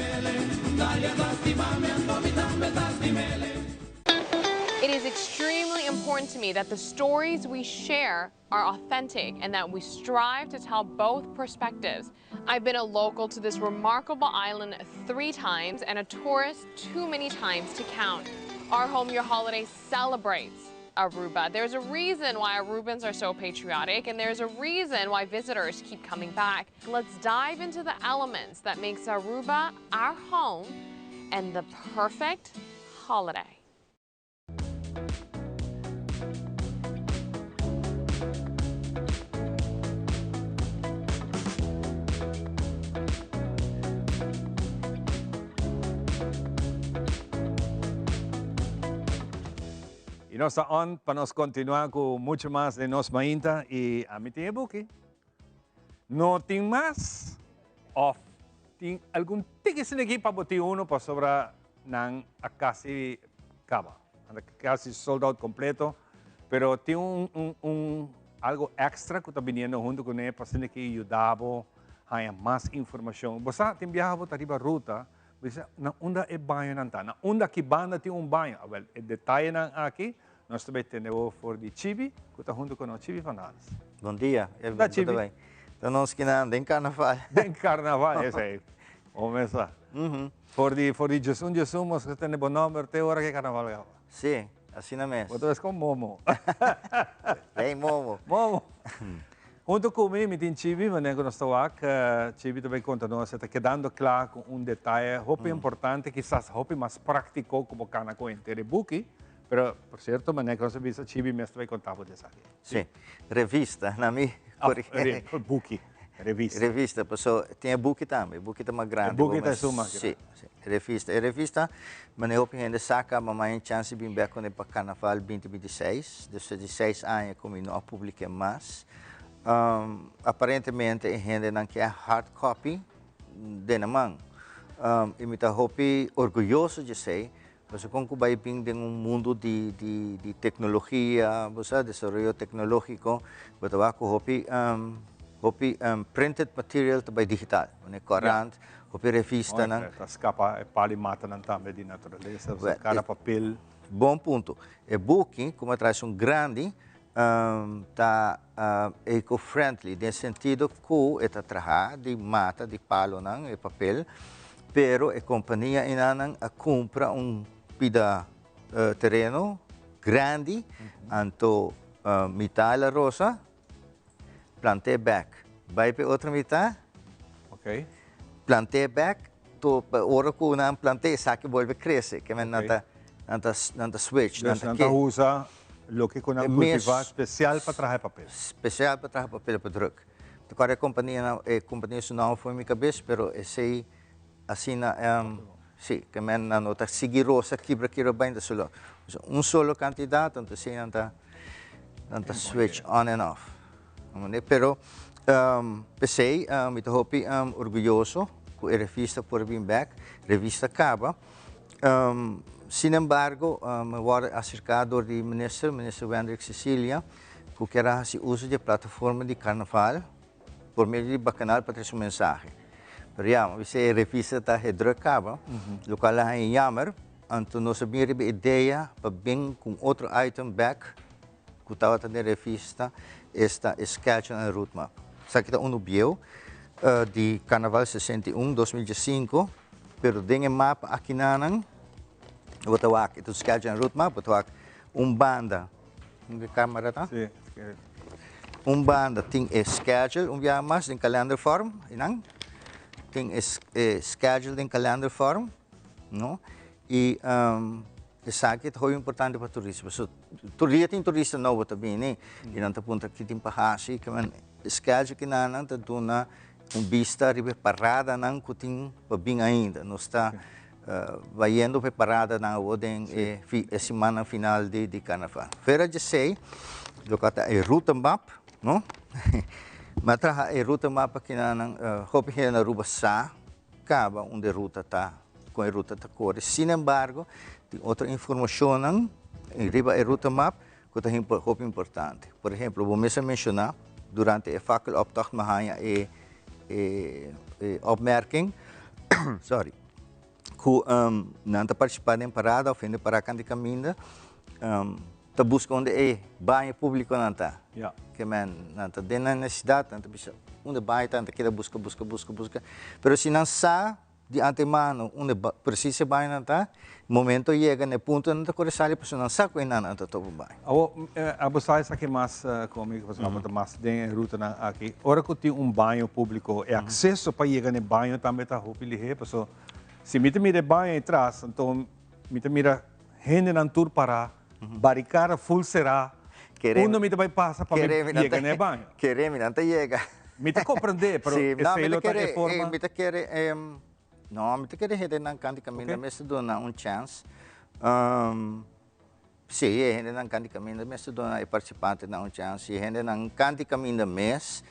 It is extremely important to me that the stories we share are authentic and that we strive to tell both perspectives. I've been a local to this remarkable island three times and a tourist too many times to count. Our Home Your Holiday celebrates Aruba. There's a reason why Arubans are so patriotic and there's a reason why visitors keep coming back. Let's dive into the elements that makes Aruba our home and the perfect holiday. Y nos ta on pa nos continua cu mucho mas den Nos Mainta y ami tin e buki. No tin mas of tin algun tiki siniki pa bo tin uno pasobra nan a casi caba. Nan ta casi sold out completo. Pero tin un, un, un algo extra cu ta biniendo hunto cu ne pa siniki yuda bo haña mas informacion. Bo sa tin biaha bo ta riba ruta, bo bisa na unda e bañonan ta? Na unda ki banda tin un baño? Awel, e detayenan aki Nos ta bay tende bo for di Chibi, cu ta hunto cu nos. Chibi van Dans. Bon dia, Elvin. Chibi. Con ta bay? Ta nos kinan den carnaval. Den carnaval, esey. Bo mesa. For di, for di djesun djesun nos ta tende bo nomber te ora cu carnaval caba. Si, asina mes. Bo ta bes con Momo. Hey Momo. Momo. Hunto cu mi, mi tin Chibi, manera cu nos ta wak. Chibi ta bay conta nos, e ta kedando cla cu un detaye hopi importante, kisas hopi mas practico cu bo cana cu henter e buki. Pero, por cierto, manera cu nos a bisa, Chibi mes ta bay conta bo di esaki. Si, revista, na mi Ah, buki, revista. Revista, paso tin e buki tambe, e buki ta mas grandi. E buki ta esun mas grandi. Si, si, revista. E revista, manera hopi hende sa caba, ma e chance di bin bek cune pa Carnaval binti binti seis, despues di seis aña cu mi no a publica mas. Aparentemente e hendenan ke hard copy den nan man. Y mi ta hopi orguyoso di esey, Pasobra kon ku bai bin den un mundu di di di teknologia, bo sa, desaroyo teknológiko, bo ta wak ku hopi hopi printed material ta bai digital, manera korant, hopi revistanan. Ta skapa e pal i matanan tambe di naturalesa, bo sa, kada papel. Bon punto. E buki, ku mi a traha esun grandi, ta eco-friendly, den sentido ku e ta traha di mata, di palonan, e papel, Pero e kompania enanan a kumpra un pida tereno grandi, anto mitá el a rosa, plant'é bèk. Bai pa e otro mitá, plant'é bèk, to ora ku nan plant'é esaki bolbe krese, ke men nan ta nan ta nan ta switch. Dus nan ta usa loke ku nan kultivá spesial pa traha e papel. Spesial pa traha papel pa druk. Ta kòrda e kompania nan, e kompania su nòmber for mi kabes, pero esei asina, si, ke men nan no ta sigui rosa kibra kibra bai ta solo un solo kantidat, anto esei nan ta nan ta switch on and off. Pero p'esei mi ta hopi orguyoso ku e revista por a bin bèk, revista kaba. Sin embargo, mi wòrdu aserká dor di minister, minister Wendrick Cecilia, ku kier a hasi uso di e plataforma di karnaval por medio di Bakanal pa trese un mensahe. Pero ya, mi bisa e revista ta he druk kaba, lokual a haña yamer, anto nos a bin riba e idea pa bin ku un otro item bek ku tabata den revista, esta e schedule en route map. Esaki ta unu bieu di Karnaval 61, 2015, pero den e mapa akinanan bo ta wak, e ta un schedule en route map, bo ta wak un banda. Un camera ta? Sí. Un banda tin e schedule, un biaha mas den calendar form, einan. Tin e, e schedule den calendar form, no? Y um, esaki ta hopi importante pa turista. Paso tur dia tin turista nobo ta bini y nan ta puntra ki tin pa hasi, ke men schedule kinanan ta duna un bista riba e paradanan ku tin pa bin ainda. Nos ta. Bayendo pa e paradanan awor den e e simannan final di di karnaval. Fuera dje esei, loke a ta e ruta map, no? Mi a traha e ruta map aki na nan hopi hende na Aruba sa kaba unda e ruta ta, kon e ruta ta kore. Sin embargo, tin otro informashonnan riba e ruta map ku ta hopi importante. Por ehemplo, bo mes a menshoná durante e fakkeloptocht mi a haña e e opmerking, sorry, ku nan ta partisipá den parada òf hende pará kant di kaminda ta buska unda e baño públikonan ta. Ke men nan ta den nan nesesidat, nan ta bisa unda e baño ta, nan ta keda buska, buska, buska, buska. Pero si nan sa Di antemano unda e precies e bañonan ta, momento yega na e punto nan ta kore sali pasobra nan sa ku einan nan ta topa baño. Awor, abo sa esaki mas komi pasobra abo ta mas den e rutanan aki. Ora ku tin un baño públiko, e akseso pa yega na e baño tambe ta hopi lihé pasobra si mi ta mira e baño ei tras, anto mi ta mira hendenan tur pará, barikada ful será, unda mi ta bai pasa pa mi yega na e baño? Kere mi nan ta yega. Mi ta comprende, pero esey lo ta e forma. Mi ta kere, no, mi ta kere hendenan kant di kaminda mester duna un chance. Si, e hendenan kant di kaminda mester duna e participantenan un chance. Si e hendenan kant di kaminda mes,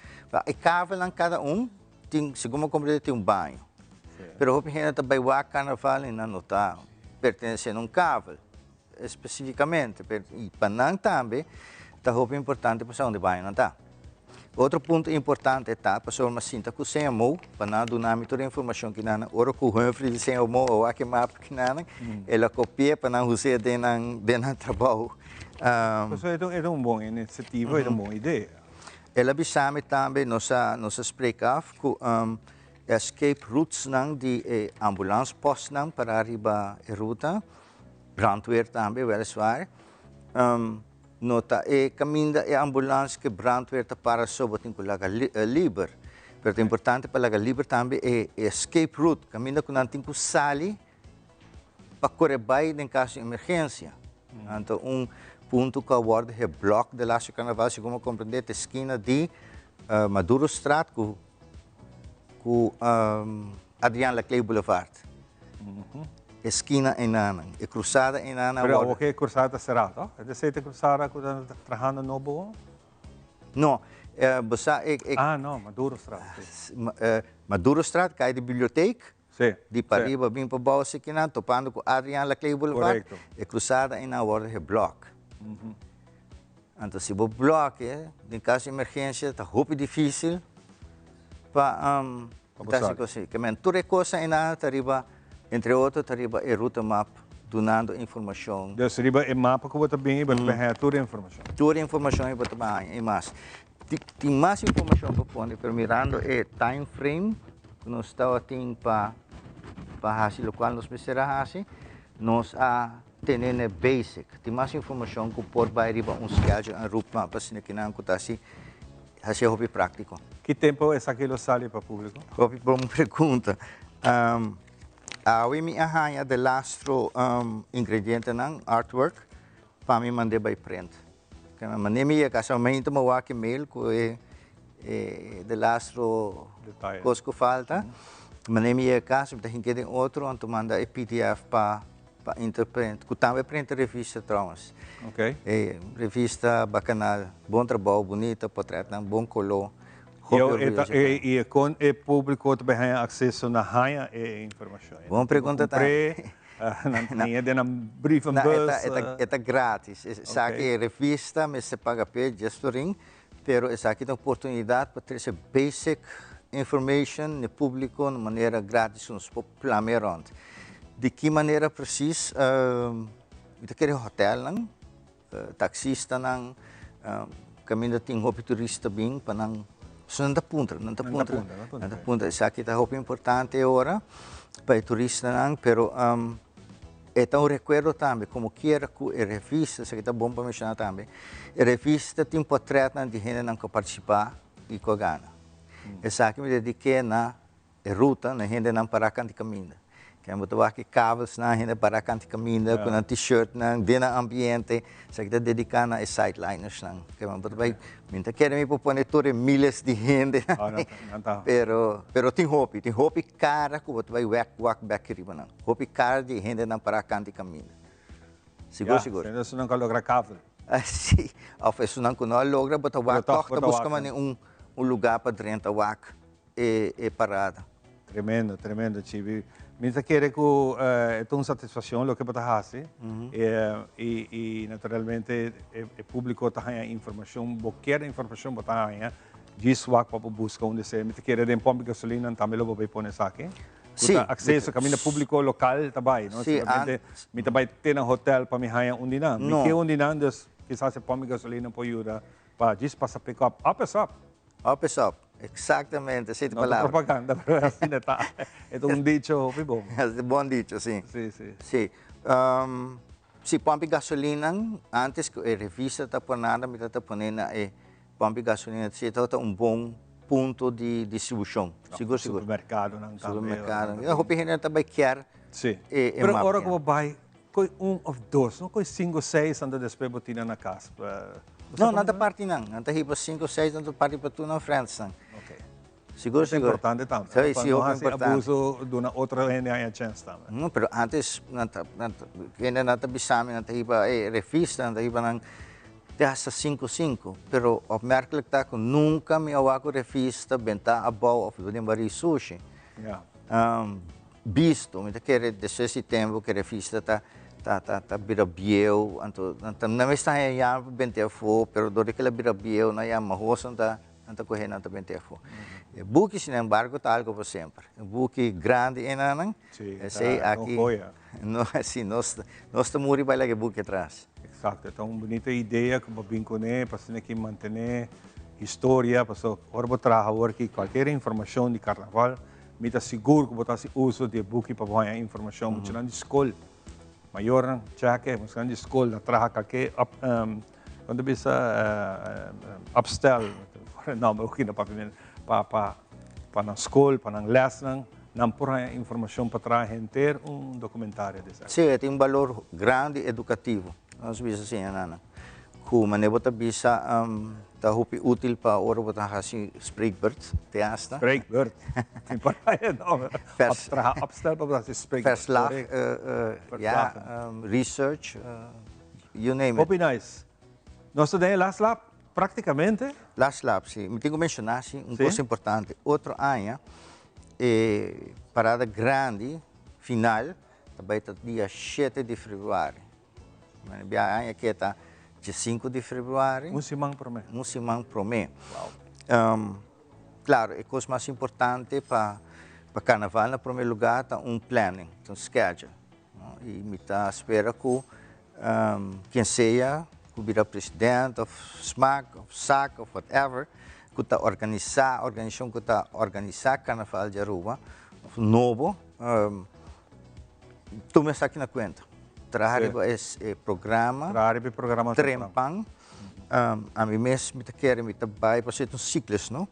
e kavelnan kada un tin, segun mi a comprende, tin un baño. Pero hopi hende ta bai wak karnaval i nan no ta pertenece na un kavel. Especificamente, pero y pa nan tambe ta hopi importante pa sa unda e bañonan ta. Otro punto importante ta pasobra mi a sinta cu CMO pa nan a duna mi tur e informacion ki nan ora cu Humphrey di CMO a wak e mapa ki nan el a copi'e pa nan us'e den nan den nan trabou. Pasobra e ta un bon iniciativa, e ta un bon idea. El a bisa mi tambe nos a nos a spreek af cu escape routesnan di e ambulance postnan para riba e ruta. Brandweer tambe, weliswaar. No ta e caminda e ambulance cu brandweer ta para so bo tin cu laga liber. Pero ta importante pa laga liber tambe e escape route, caminda cu nan tin cu sali pa core bay den caso di emergencia. Anto un punto cu a wordo geblok de laatste carnaval, segun mi a comprende, ta esquina di Madurostraat cu Adriaan Laclé Boulevard. Eskina enanan, e krusada enanan Pero awor ke krusada ta será, to? E ta esei ta krusada ku ta trahando nobo? No, bo sa e. Ah, no, Madurostraat, si. Madurostraat, kai di biblioteek, Si, di pariba bin pa bou asikinan, topando ku Adriaan Laclé Boulevard, Korekto. e krusada einan a wòrdu geblòk. Anto si bo blòk'e, den kaso di emergensia ta hopi difísil pa Pa bo sali. Ke men tur e kosnan einan ta riba, entre otro ta riba e ruta map dunando informashon. Dus riba e mapa ku bo ta bini bo ta bin haña tur e informashon. Tur e informashon bo ta bin haña i mas. Tin mas informashon pa pone pero mirando e time frame ku nos tabatin pa pa hasi lokual nos mester a hasi, nos a tene na e basic. Tin mas informashon ku por bai riba un schedule en route map asina kinan ku ta hasi Hacié hopi práctico. Ki tempo esaki lo sali pa público? Hopi bon pregunta. Awe mi a haña de lastro ingredientenan, artwork, pa mi mand'é bai print. Manera mi yega casa mi ta wak e mail ku e de lastro kos ku falta. Manera mi yega casa mi ta hink'é den otro anto manda e pdf pa Pa Interprint, cu tambe printa revista trouwens. Ok. E revista Bacanal, bon trabou, bunita, potretnan, bon color. Hopi Yo, orguyoso e ta, di e, i e con e publico ta bay haña acceso na haña e informacion? Bon pregunta tambe. Nan haña den nan brievenbus. No, e ta, e ta, e ta gratis. Esaki e revista mester paga p'e dies florin, pero esaki ta un oportunidad pa trece basic information n'e publico na manera gratis cu nos por Plam'e rond. Di ki manera precies? Mi ta kere hotelnan, taxistanan, kaminda tin hopi turista bin pa nan, pasobra nan ta puntra, nan ta puntra, nan ta puntra. Esaki ta hopi importante e ora pa e turistanan, pero e ta un rekuerdo tambe, komo kiera ku e revista, esaki ta bon pa menshoná tambe, e revista tin portretnan di hendenan ku a partisipá i ku a gana. Esaki mi dedik'é na E ruta na hendenan para kanti kaminda. Ken bo ta wak e kabelsnan, hende para kant di kaminda ku nan t-shirtnan den nan ambiente. Esaki ta dediká na e sidelinersnan. Ken bo ta bai, mi ta kere mi por pone tur e miles di hende pero pero tin hopi, tin hopi kara ku bo ta bai wek wak bek riba nan. Hopi kara di e hendenan para kant di kaminda. Sigur sigur. Ya, esunnan ku a logra kabel. Si, òf esunnan ku no a logra bo ta wak tòg ta buska manera un lugá pa drenta wak e parada. Tremendo, tremendo Chibi. Mi ta kere ku e ta un satisfakshon loke bo ta hasi i i naturalmente e públiko ta haña informashon, bo kier informashon bo ta haña djis wak pa bo buska unda esei. Mi ta kere den pòmp di gasolina tambe lo bo bai pone esaki. Ku ta akseso kaminda públiko lokal ta bai, no? Simplemente mi ta bai te na hotel pa mi haña un di nan. Mi ke un di nan, dus kisas e pòmp di gasolina por yuda pa djis pasa pick up. Up is up. Up is up. Exactamente, esei ta palabra. No ta propaganda, pero asina ta. E ta un dicho hopi bon. E bon dicho, si. Si, si. Si. Si pòmpi gasolina, antes ku e revista ta ponada, mi ta pone na e pòmpi gasolina. Si, e tabata un bon punto di distribushon. Sigur, sigur. Supermerkadonan tambe. Supermerkadonan. Hopi hende ta bai kier Si. e Pero map. ora ku bo bai, Koe un of dos, no koe cinco seis anto despues bo tina na cas. No, nan ta parti nan. Nan ta hiba cinco seis nan ta parti pa tur nan friendsnan. Ok. Sigur, Esei sigur. importante tambe. Sí, Pa sí, no hopi hasi importante. abuso duna otro hende haña chens tambe. No, pero antes nan ta, nan ta, hende nan ta bisa mi nan ta hiba e revista, nan ta hiba nan te hasta cinco cinco. Pero opmerkelijk ta ku nunka mi a wak un revista benta abou of den barí sushi. Ja. Bisto, mi ta kere despues di tempu ku e revista ta ta ta ta bira bieu, anto nan ta nan mes ta haña yama pa bente afó, pero dor di ku el a bira bieu nan yama mahos nan ta nan ta kohe nan ta bente afó. E buki sinembargo ta algu pa semper. E buki grandi enanan, Sí, esei ta un aki joya. no si nos nos ta muri bai laga e buki atras. Exacto, e ta un bunita idea ku bo bin kuné pa asina ki mantené historia, pasobra ora bo traha awor aki kualkier informashon di karnaval, Mi ta sigur ku bo ta hasi uso di e buki pa bo haña informashon. Muchanan di skol, mayornan, chèk e, muchanan di skol na traha kalke op, kon ta bisa, opstel, nòmber ku kina papia mi, pa pa pa nan skol, pa nan lèsnan, nan por haña informashon pa traha henter un dokumentario di esaki. Sí, e tin un balor grandi edukativo, nos bisa asina nan. Ku manera bo ta bisa ta hopi útil pa ora bo ta hasi spreekbeurt te hasta. Spreekbeurt. Tin por ahí e nòmber. Vers. Traha opstel pa bo hasi spreekbeurt. Verslag, ya, research, you name it. Hopi nice. Nos ta den e last lap praktikamente. Last lap, si. Mi tin ku menshoná si un kos importante. Otro aña e parada grandi final ta bai ta dia shete di februari. Mane bia aña ke ta diesinku di februari. Un siman promé. Un siman promé. Wow. Klaro, e kos mas importante pa pa karnaval na promé lugá ta un planning, ta un schedule. No? I mi ta spera ku ken sea ku bira president òf smak òf sak òf whatever ku ta organisá, organisashon ku ta organisá karnaval di Aruba òf nobo, Tuma esaki na kuenta. Traha riba e programa. Traha riba e programa. Trempan. Ami mes mi ta kere mi ta bai pasobra e ta un siklus no.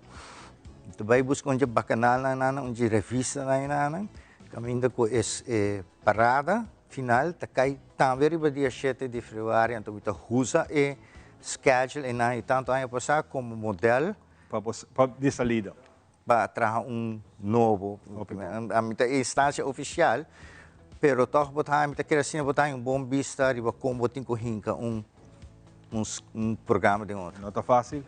Mi ta bai buska un dje bakanalnan nan, un dje revistanan nan, kaminda ku e parada final ta kai tambe riba dia shete di februari anto mi ta usa e schedule einan i tantu aña pasá komo model. Pa di salida. Pa traha un nobo. Ami ta e instancia oficial, pero toch bo ta, mi ta kere asina bo ta haña un bon bista riba kon bo tin ku hinka un un programa den otro. No ta facil.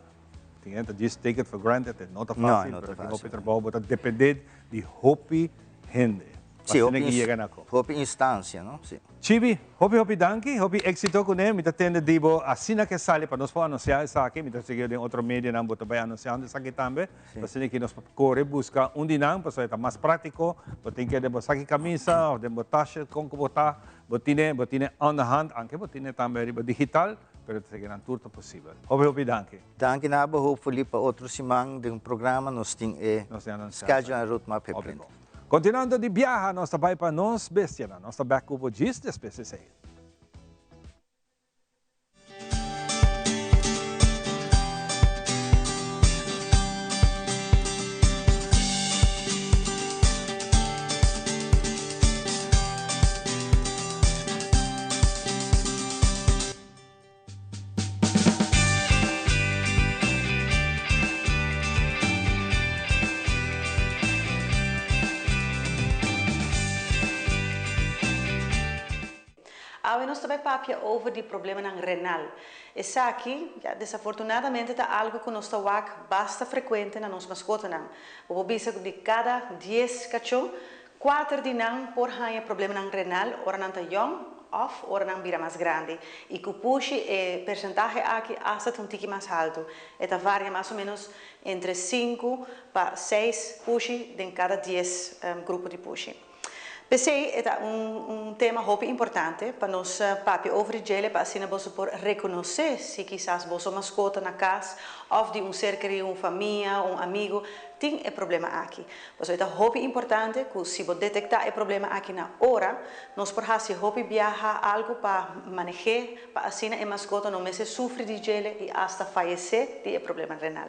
Tin hende ta djis take it for granted, e no ta facil, pero tin hopi trabou, bo ta depende di hopi hende. Sí, hopi ki yega na ko. Hopi instancia, no? Sí. Chibi, hopi hopi danki, hopi éxito kuné. Mi ta tende di bo asina ke sali pa nos por anunsiá esaki. Mi ta sigui den otro medianan bo ta bai anunsiando esaki tambe. Sí. Asina ki nos por kore buska un di nan pasobra e ta mas práktiko. Bo tin ke den bo saki kamisa òf den bo tashe kon ku bo ta. Bo tine, bo tine on the hand, anke bo tine tambe riba digital, pero ta sigui nan tur ta posibel. Hopi hopi danki. Danki na bo, hopefully pa otro siman den programa nos tin e schedule en roadmap geprint. Continuando di biaha nos ta bai pa nos bestianan. Nos ta bek cu bo djis despues esey. nos ta bai papia over di problemanan renal. Esaki, ya, desafortunadamente ta algo ku nos ta wak basta frekuente na nos maskotanan. Bo por bisa ku di kada dies kachó, kuater di nan por haña problemanan renal ora nan ta yòn òf ora nan bira mas grandi. I ku pushi e persentahe aki asta ta un tiki mas haltu. E ta varia mas o ménos entre sinku pa seis pushi den kada dies grupo di pushi. P'esei e ta un un tema hopi importante pa nos papia over di djele pa asina boso por rekonosé si kisas boso maskota na kas òf di un ser kerí, un famia, un amigu tin e problema aki. Pasobra e ta hopi importante ku si bo detektá e problema aki na ora, nos por hasi hopi biaha algu pa maneh'é pa asina e maskota no mester sufri di djele i asta fayesé di e problema renal.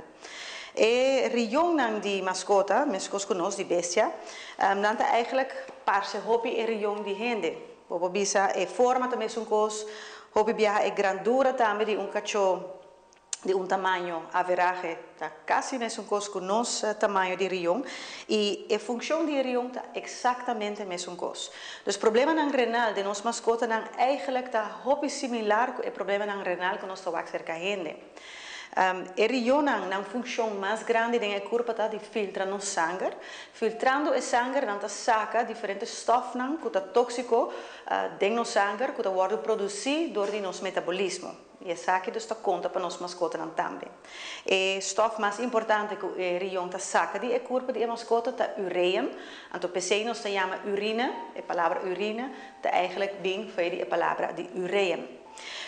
E rionnan di maskota, meskos ku nos di bestia, nan ta eigenlijk parse hopi e rion di hende. Bo por bisa e forma ta mesun kos, hopi biaha e grandura tambe di un kachó di un tamaño averahe ta kasi mesun kos ku nos tamaño di rion i e funshon di e rion ta eksaktamente mesun kos. Dus problemanan renal den nos maskotanan eigenlijk ta hopi similar ku e problemanan renal ku nos ta wak serka hende. E rionnan, nan funshon mas grandi den e kurpa ta di filtra nos sanger. Filtrando e sanger nan ta saka diferente stòfnan ku ta tóksiko den nos sanger ku ta wòrdu produsí dor di nos metabolismo. I esaki dus ta konta pa nos maskotanan tambe. E stòf mas importante ku e rion ta saka di e kurpa di e maskota ta ureum. Anto p'esei nos ta yama urine, e palabra urine ta eigenlijk bin fo'i di e palabra di ureum.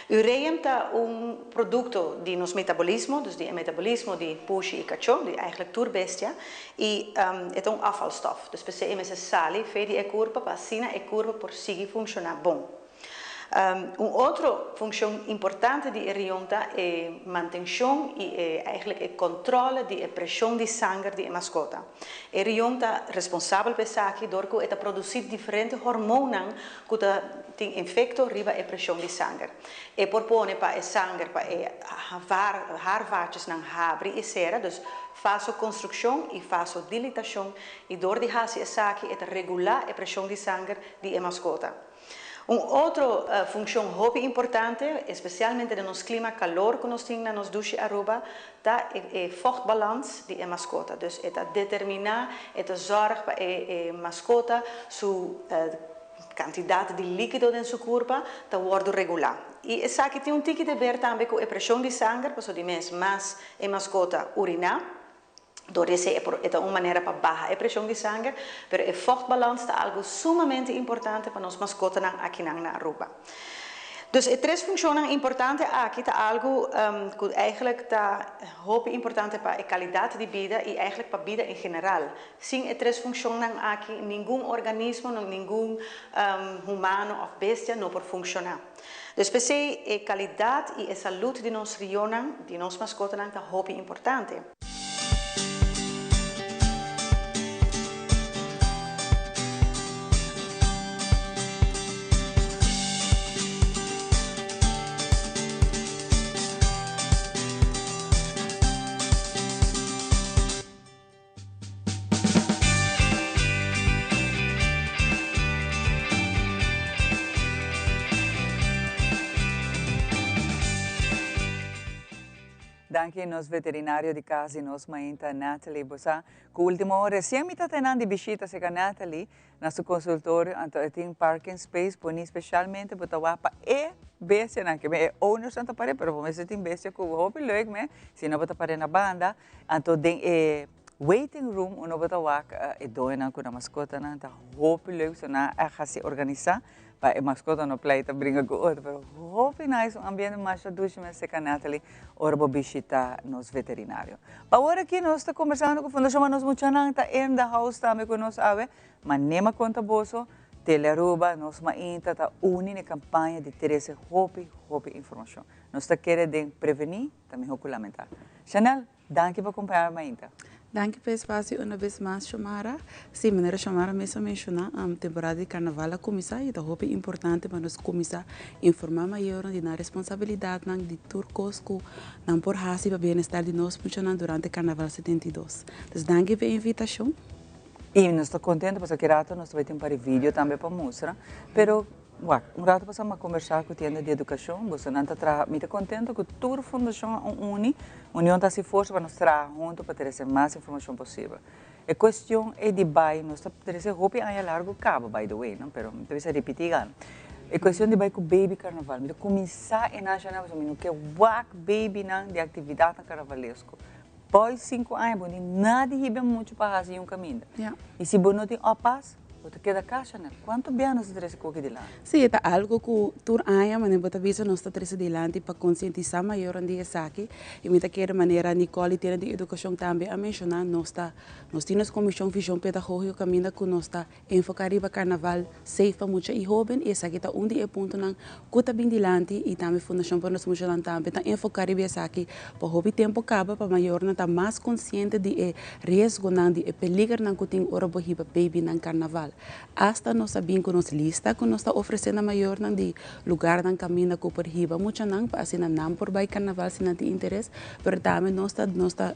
Ureum ta un produkto di nos metabolismo, dus di e metabolismo di pushi i kachó, di eigenlijk tur bestia, i e ta un afvalstof. Dus p'esei e mester sali fe di e kurpa pa asina e kurpa por sigui funshoná bon. Un otro funshon importante di e rion ta e mantenshon i e eigenlijk e kòntròle di e preshon di sanger di e maskota. E rion ta responsabel pa esaki dor ku e ta produsí diferente hormonnan ku ta tin efekto riba e preshon di sanger. E por pone pa e sanger pa e haarvaatjesnan habri i sera, dus vasokonstrukshon i vasodilatashon, i dor di hasi esaki e ta regulá e preshon di sanger di e maskota. Un otro funshon hopi importante, espesialmente den nos klima kalor ku nos tin na nos dushi Aruba, ta e vochtbalans di e maskota. Dus e ta determiná, e ta zòrg pa e maskota su Kantidat di líkido den su kurpa ta wòrdu regulá. I esaki tin un tiki de ber tambe ku e preshon di sanger, pasobra di mes mas e maskota uriná, dor di esei e por e ta un manera pa baha e preshon di sanger, pero e vochtbalans ta algu sumamente importante pa nos maskotanan akinan na Aruba. Dus e tres funshonnan importante aki ta algu ku eigenlijk ta hopi importante pa e kalidat di bida i eigenlijk pa bida en general. Sin e tres funshonnan aki ningun organismo, ningun humano òf bestia no por funshoná. Dus p'esei e kalidat i e salud di nos rionan, di nos maskotanan ta hopi importante. Danki nos veterinario di cas di nos mainta Natalie. Bo sa cu ultimo recien mi ta tenan di bishita seca Natalie na su consultorio anto e tin parking space poni specialmente bo ta wak pa e bestianan ke e owners nan ta pare pero bo mester tin bestia cu hopi leuk me si no bo ta pare na banda Anto den e waiting room uno bo ta wak e doenan ku nan maskotanan ta hopi leuk so nan a hasi organisá pa e maskota no pleita bringa ku otro pero hopi nice un ambiente masha dushi mes seka Natalie ora bo bishita nos veterinario. Pa awor aki nos ta kombersando ku Fundashon pa Nos Muchanan ta in the house tambe ku nos awe ma nema konta boso Tele Aruba nos mainta ta uni na e kampaña di trese hopi hopi informashon. Nos ta kere den prevení Ta miho ku lamentá. Chanel, danki pa kompañá mi mainta. Danki pa e spasio una bes mas, Shomara. Sí, manera Shomara mes a menshoná, temporada di karnaval a kuminsá i ta hopi importante pa nos kuminsá informá mayornan di nan responsabilidatnan di tur kos ku nan por hasi pa bienestar di nos muchanan durante Karnaval 72. Dus danki pa e invitashon. I nos ta kontento pasobra ki rato nos ta bai tin un par di video tambe pa mustra, pero. Wak, un rato pasa mi a combersa cu tienda di educacion, bosonan ta traha, mi ta contento cu tur fundacion a uni, union ta haci forsa pa nos traha hunto pa trece mas informacion posibel. E cuestion e di bay, nos ta trece hopi aña largo caba by the way, no, pero mi ta bisa ripiti gana. E cuestion di bay cu baby carnaval, mi ta cuminsa e nacional pasobra mi no ke wak babynan di actividadnan carnavalesco. Boy cinco aña bo no tin nada di hiba mucho pa haci un caminda. Y si bo no tin oppas, bo ta keda kasha nel. Cuanto bia nos ta trece koki dilanti? Sí, e ta algo cu tur aña manera bo ta bisa nos ta trece dilanti pa concientisa mayornan di esaki. Y mi ta kere manera Nicole y Tienda di Educacion tambe a menciona, nos ta, nos tin nos comision Vision Pedagogico caminda cu nos ta enfoca riba carnaval safe pa mucha y hoben y esaki ta un di e puntonan cu ta bin dilanti y tambe Fundacion pa nos Muchanan tambe ta enfoca riba esaki pa hopi tempo caba pa mayornan ta mas consciente di e riesgonan, di e peligernan cu tin ora bo hiba babynan carnaval. Hasta nos a bin cu nos lista cu nos ta ofrece na mayornan di lugarnan caminda cu por hiba muchanan pa asina nan por bay carnaval si nan tin interes, pero tambe nos ta nos ta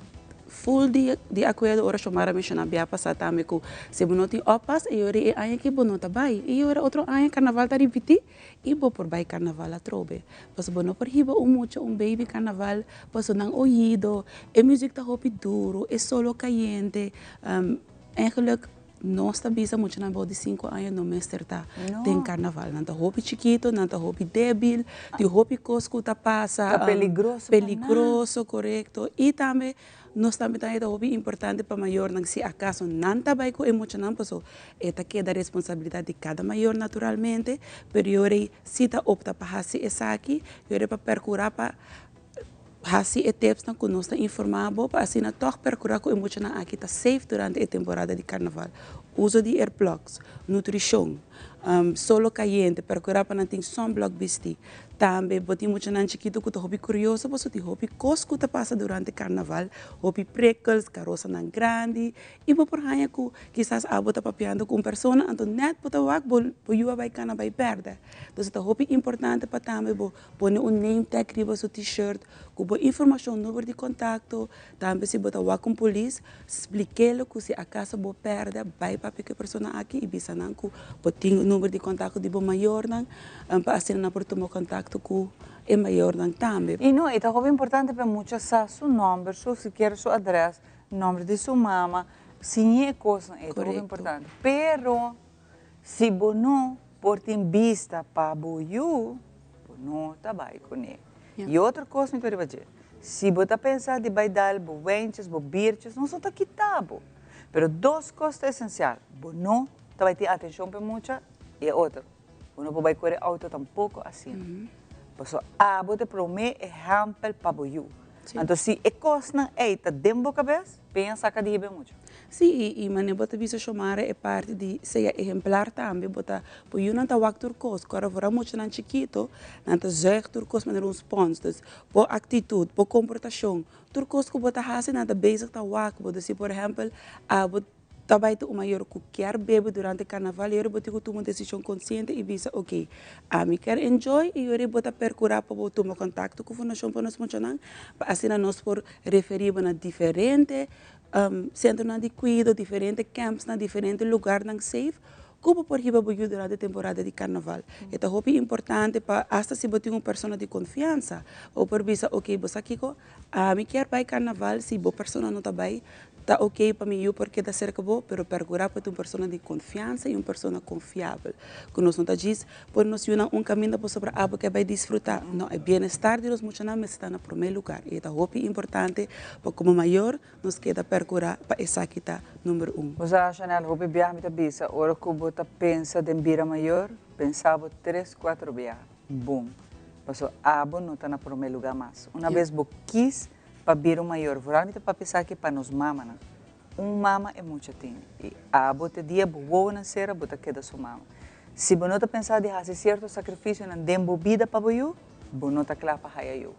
Full di di akuerdo ora Shomara menshoná bia pasá tambe ku si bo no tin oppas e yora e aña aki bo no ta bai e yora otro aña karnaval ta ripití i bo por bai karnaval atrobe pasobra bo no por hiba un mucha un baby karnaval pasobra nan oido e muzik ta hopi duru e solo kayente eigenlijk nos ta bisa muchanan bou di sinku aña no mester ta den karnaval nan ta hopi chikito nan ta hopi debil tin hopi kos ku ta pasa Ta peligroso pa nan. Peligroso korekto i tambe nos tambe ta haña ta hopi importante pa mayornan si akaso nan ta bai ku e muchanan paso e ta keda responsabilidat di kada mayor naturalmente pero yora si ta opta pa hasi esaki yora pa perkura pa Hasi e tipsnan ku nos ta informá bo pa asina tòg perkurá ku e muchanan aki ta safe durante e temporada di karnaval. Uso di earplugs, nutrishon, solo kayente, perkurá pa nan tin sunblock bistí. Tambe bo tin muchanan chikitu ku ta hopi kurioso pasobra tin hopi kos ku ta pasa durante karnaval, hopi prikkels, karosanan grandi i bo por haña ku kisas abo ta papiando ku un persona anto nèt bo ta wak bo yu a bai kana bai pèrdè. Entonces ta hopi importante pa tambe bo Pone un name tag riba su t-shirt ku bo informashon, number di kontakto. Tambe si bo ta wak un polis, splik'é ku si akaso bo pèrdè, bai papia ku e persona aki i bisa nan ku bo tin number di kontakto di bo mayornan pa asina nan por tuma kontakto ku e mayornan tambe. I no, e ta hopi importante pa e mucha sa su nòmber, su sikiera su adrès, nòmber di su mama, siñ'é e kosnan ei, ta hopi importante. Pero Si bo no por tin bista pa bo yu, bo no ta bai kuné. I otro kos mi ta riba dje, si bo ta pensa di bai dal bo wentjes, bo biertjes, nos no ta kita bo. Pero dos kos ta esensial, bo no ta bai tin atenshon pa e mucha i e otro, bo no por bai kore outo tampoko asina. Pasobra abo ta e promé ehèmpel pa bo yu. Anto si e kosnan ei ta den bo kabes, peña saka di hiba e mucha. Sí, i manera bo ta bisa Shomara e parti di sea ehemplar tambe, bo ta, bo yunan ta wak tur kos, ku ora for muchanan chikito, nan ta zuig tur kos manera un spons, dus bo aktitut, bo komportashon, tur kos ku bo ta hasi nan ta bezig ta wak bo, dus si por ehèmpel abo ta bai ta un mayor ku kier bebe durante karnaval i ora bo tin ku tuma un desishon konsiente i bisa oke, ami kier enjoy i ora bo ta perkurá pa bo tuma kontakto ku Fundashon pa nos Muchanan pa asina nos por referí bo na diferente Centronan di cuido, diferente campsnan, diferente lugarnan safe cu bo por hiba bo yu durante temporada di carnaval. E ta hopi importante pa hasta si bo tin un persona di confiansa, bo por bisa ok bo sa kico, ami kier bay carnaval, si bo persona no ta bay, ta ok pa mi yu por keda cerca bo, pero percura pa tin un persona di confiansa y un persona confiabel, cu nos no ta djis Pone nos yunan un kaminda pasobra abo ke bai disfrutá. No, e bienestar di nos muchanan mester ta na promé lugar i e ta hopi importante pa komo mayor nos keda perkurá pa esaki ta number un. Bo sa, Chanel, hopi biaha mi ta bisa, ora ku bo ta pensa den bira mayor, pensa bo tres, kuatro biaha. Bon. Pasobra abo no ta na promé lugá mas. Una bes bo kis pa bira un mayor, vooral mi ta papia esaki pa nos mamanan. Un mama e mucha tin i abo te dia bo wowonan sera bo ta keda su mama. Si bo no ta pensa di hasi sierto sakrifisionan den bo bida pa bo yu, bo no ta kla pa haya yu.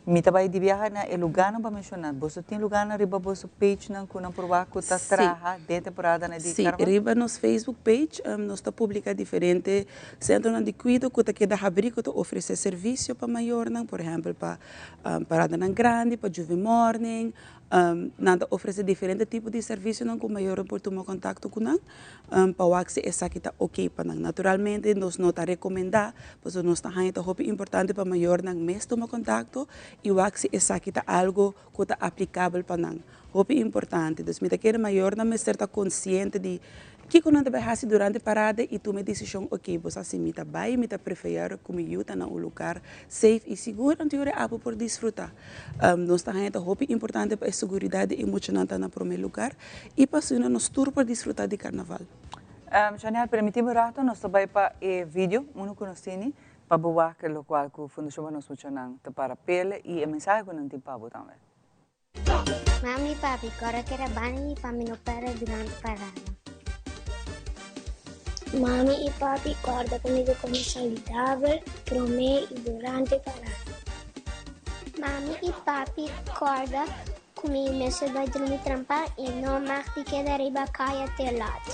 Mi ta bai di biaha na e lugánan pa menshoná. Boso tin lugánan riba boso pagenan ku nan por wak ku ta traha den temporadanan di Sí, karnaval? riba nos Facebook page nos ta publiká diferente sentronan di kuido ku ta keda habrí ku ta ofresé servisio pa mayornan, por ehèmpel pa paradanan grandi, pa Juve Morning. Nan ta ofrece diferente tipo di servicionan cu mayornan por tuma contacto cu nan pa wak si esaki ta ok pa nan. Naturalmente nos no ta recomenda pasobra nos ta haña ta hopi importante pa mayornan mes tuma contacto y wak si esaki ta algo cu ta aplicabel pa nan. Hopi importante. Dus mi ta kere mayornan mester ta consciente di kiko nan ta bai haci durante parada y tuma e decision, ok, bo sa si mi ta bai, mi ta prefer cu mi yu ta na un lugar safe y sigur, anto yora abo por disfruta. Nos ta haña ta hopi importante pa e seguridad di e muchanan ta na prome lugar y pa asina nos tur por disfruta di carnaval. Chanel, permiti mi un rato, nos ta bai pa e video, uno cu nos tini, pa bo wak locual cu Fundacion pa Nos Muchanan ta para pele y e mensahe cu nan tin pa bo tambe. Mami y papi, kòrda keda banda mi pa mi no pèrdè durante parada. Mami y papi, kòrda ku mi ta kome saludabel promé y durante parada. Mami y papi, kòrda ku mi mester bai drumi trampan y no mag di keda riba kaya te lat.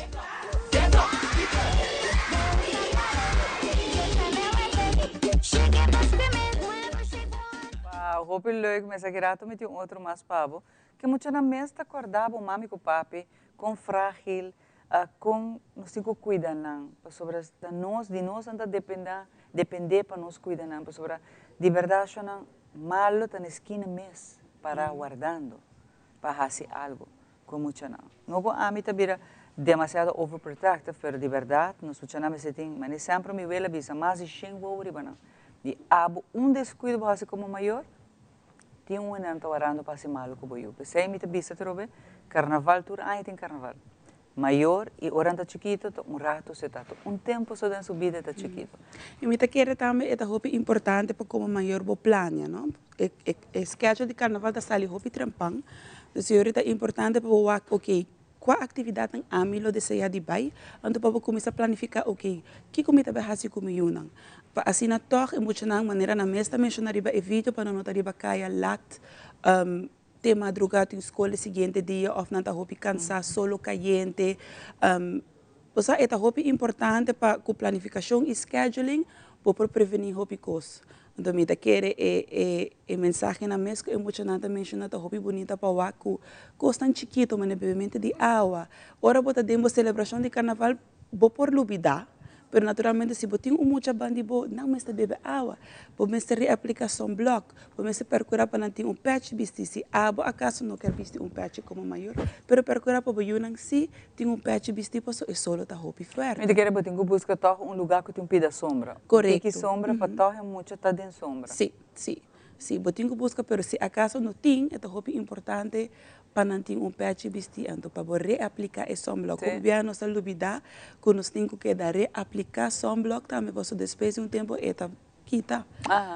Wow, hopi leuk mes. Aki rato mi tin un otro mas pa bo. Ke muchanan mes ta korda bo mami ku papi kon fragil, kon nos tin ku kuida nan. Pasobra ta nos, di nos nan ta dependa, depende pa nos kuida nan. Pasobra di berdad shonnan malo ta na eskina mes para wardando pa hasi algo ku e muchanan. No ku ami ta bira demasiado overprotective, pero di berdad nos muchanan mester tin, mane semper mi wela bisa, mas di shen wowo riba nan. Di abo un descuido bo haci como mayor, tin un nan ta warando pa haci malo cu bo yu. P'esey mi ta bisa atrobe, carnaval tur aña tin carnaval. Mayor y ora nan ta chikito ta un rato se ta, ta un tempo so den su bida e ta chikito. Y mi ta kere tambe e ta hopi importante pa como mayor bo plania, no? E e schedule di carnaval ta sali hopi trempan, dus yori ta importante pa bo wak, ok, Kua aktividatnan ami lo deseá di bai? Anto pa bo kuminsá planifiká, Oke, kiko mi ta bai hasi ku mi yunan? Pa asina tòg e muchanan, manera nan mes ta menshoná riba e video, pa nan no ta riba kaya lat te madrugá tin skol e siguiente dia òf nan ta hopi kansá, solo kayente. Osea, e ta hopi importante pa ku planifikashon i scheduling bo por prevení hopi kos. Anto mi ta kere e e e mensahenan mes ku e muchanan ta menshoná ta hopi bunita pa wak ku kosnan chikito manera bebemento di awa. Ora bo ta den bo selebrashon di karnaval bo por lubidá, pero naturalmente si bo tin un mucha banda di bo nan mester bebe awa. Bo mester reapliká sunblock, bo mester perkurá pa nan tin un pèchi bisti. Si abo akaso no ker bisti un pèchi komo mayor, pero perkurá pa bo yunan si tin un pèchi bisti paso e solo ta hopi fuerte. Mi ta kere bo tin ku buska tòg un lugá ku tin un pida sombra. Un tiki sombra pa tòg e mucha ta den sombra. Sí, sí. Sí, bo tin ku buska, pero si akaso no tin, e ta hopi importante pa nan tin un pèchi bisti anto pa bo reapliká e sunblock. Hopi biaha nos ta lubidá ku nos tin ku keda reapliká sunblock tambe pasobra despues di un tempu e ta kita.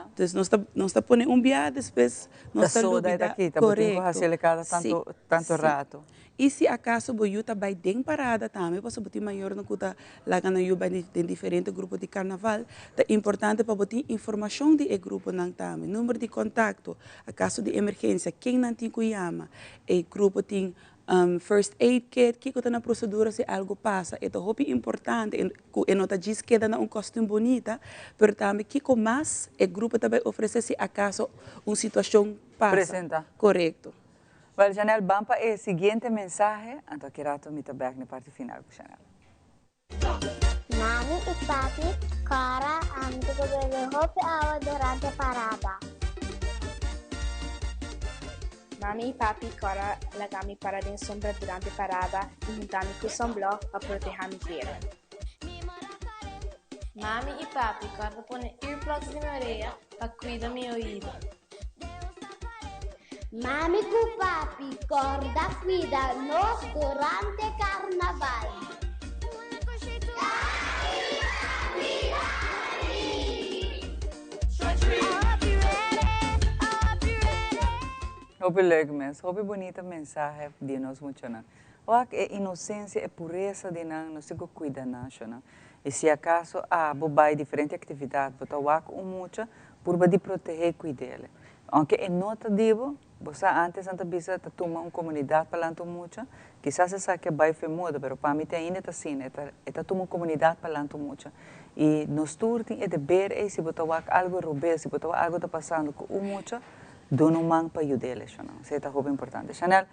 Entonces nos ta nos ta pone un biaha despues nos ta soda e ta lubida. kita, bo tin ku hasiel e kada Sí, tantu tantu sí. rato. I si akaso bo yu ta bai den parada tambe, pasobra bo tin mayornan ku ta laga nan yu bai den diferente grupo di karnaval, ta importante pa bo tin informashon di e gruponan tambe, number di kontakto, akaso di emergensia, ken nan tin ku yama, e grupo tin First aid kit, kiko ta na procedura si algo pasa? E ta hopi importante cu e no ta djis keda na un costume bunita, pero tambe kiko mas e grupo ta bay ofrece si acaso un situacion pasa. Presenta. Corecto. Well Janel, ban pa e siguiente mensahe, anto aki rato mi ta bek na e parti final cu Janel. Mami i papi kòrda antes ku bebe hopi awa durante parada. Mami i papi kòrda laga mi para den sombra durante parada i hunta mi ku sunblock pa protehá mi kueru. Mami i papi kòrda pone earplugs den mi orea pa kuida mi oido. Mami ku papi kòrda kuida nos durante karnaval. Hopi leuk mes, hopi bunita mensahe di nos muchanan. Wak e inosensia, e puresa di nan, nos tin ku kuida nan shonan. I si akaso abo bai diferente aktividat, bo ta wak un mucha, purba di protehé i kuid'el. Aunke e no ta di bo, bo sa antes nan ta bisa ta tuma un komunidat pa lanta un mucha, kisas esaki a bai fe moda, pero pa mi te ainda ta asina, e ta e ta tuma un komunidat pa lanta un mucha. I nos tur tin e deber ei si bo ta wak algu robes, si bo ta wak algu ta pasando ku un mucha, Duna un man pa yud'é shonnan. Esei ta hopi importante. Chanel,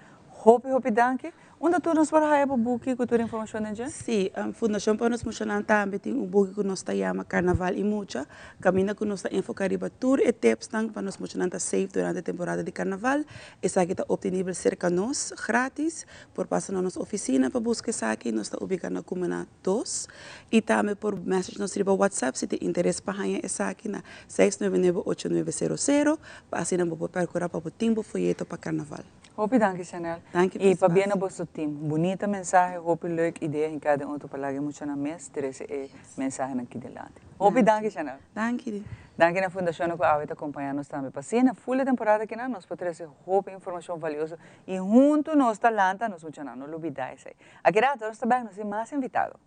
hopi hopi danki. Unda tur nos por haya bo buki ku tur informashon den dje? Sí, Fundashon pa Nos Muchanan tambe tin un buki ku nos ta yama Karnaval i Mucha, kaminda ku nos ta enfoká riba tur e tipsnan pa nos muchanan ta safe durante temporada di karnaval. Esaki ta optenibel serka nos gratis. Por pasa na nos ofisina pa buska esaki, nos ta ubiká na Kumina dos. I tambe por message nos riba WhatsApp si tin interes pa haña esaki na seis nuebe nuebe ocho nuebe sero sero pa asina bo por perkurá pa bo tin bo foyeto pa karnaval. Hopi danki Chanel. Danki pa I pabia espacio. na boso team. Bunita mensahe, hopi leuk idea hinká den otro pa laga e muchanan mes trese e mensahenan aki dilanti. Hopi danki Chanel. Danki. Danki na Fundacionnan ku awe ta kompañá nos tambe. Pa asina ful e temporada akinan nos por trese hopi informashon valioso i huntu nos ta lanta nos muchanan. No lubidá esei. Aki rato nos ta bek, nos tin mas invitado.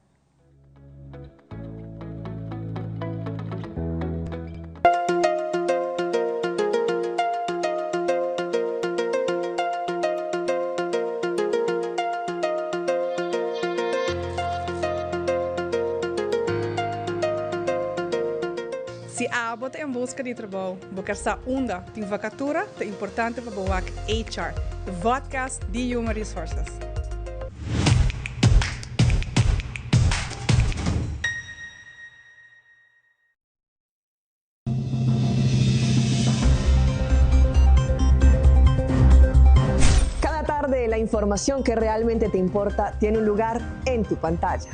Si abo ta en buska di trabou, bo ker sa unda tin vakatura, ta importante pa bo wak HR, e vodcast di Human Resources. Cada tarde la información que realmente te importa tiene un lugar en tu pantalla.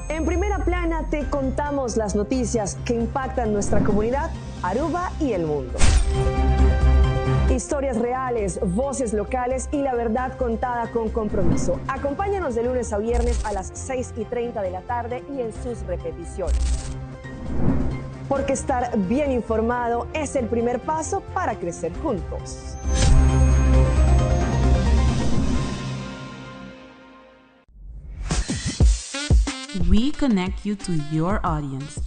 En primera plana te contamos las noticias que impactan nuestra comunidad, Aruba y el mundo. Historias reales, voces locales y la verdad contada con compromiso. Acompáñanos de lunes a viernes a las 6 y 30 de la tarde y en sus repeticiones. Porque estar bien informado es el primer paso para crecer juntos. We connect you to your audience.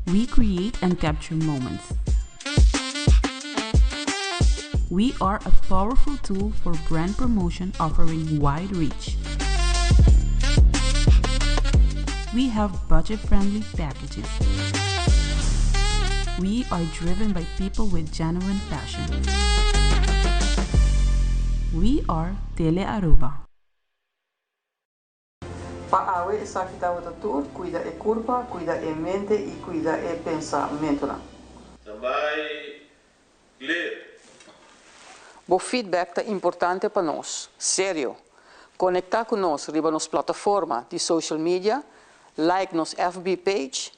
We create and capture moments. We are a powerful tool for brand promotion offering wide reach. We have budget-friendly packages. We are driven by people with genuine passion. We are Tele Aruba. Pa awe esaki tabata tur, cuida e curpa, cuida e mente y cuida e pensamentonan. Tambay clear. Bo feedback ta importante pa nos. Serio. Conecta cu nos riba nos plataforma di social media, like nos FB page,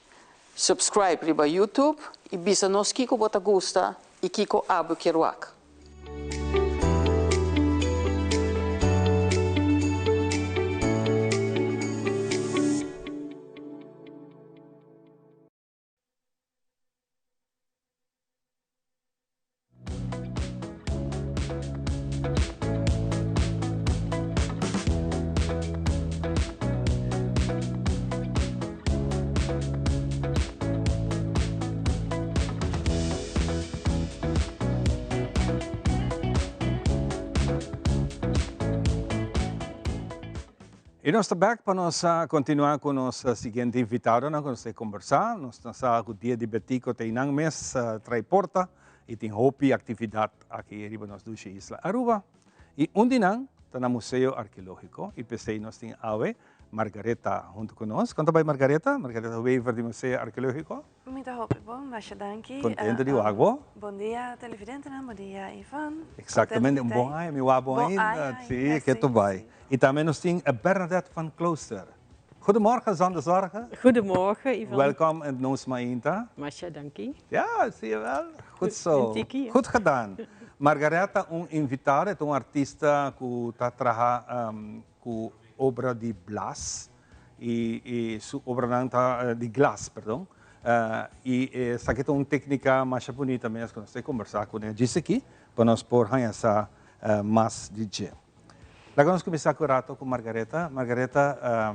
subscribe riba YouTube y bisa nos kico bo ta gusta y kico abo kier wak. Y nos ta back pa nos continua cu nos siguiente invitadonan cu nos ta conversa. Nos ta sa cu Dia di Betico ta einan mes trae porta y tin hopi actividad aki riba nos dushi isla Aruba. Y un di nan ta na Museo Arqueologico y p'esey nos tin awe Margaretha hunto cu nos. Con ta bay Margaretha? Margaretha Wever di Museo Arqueologico. Mi ta hopi bon, masha danki. Contento di wak bo? Bon dia televidentenan, bon dia Ivan. Exactamente, un bon aña, mi wak bo ainda. Si, ke ta bay. Y tambe nos tin Bernadette van Klooster. Goedemorgen Zonder Zorgen. Goedemorgen Ivan. Welkom in Nos Mainta. Masha danki. Ja, zie je wel. Goed zo. Goed gedaan. Margaretha un invitada, e ta un artista cu ta traha cu obra di blas y su obranan ta di glas, perdon. Y esaki ta un tecnica masha bunita mes cu nos ta conversa cune djis aki pa nos por haña sa mas di dje. Laga nos cuminsa cu rato cu Margaretha. Margaretha,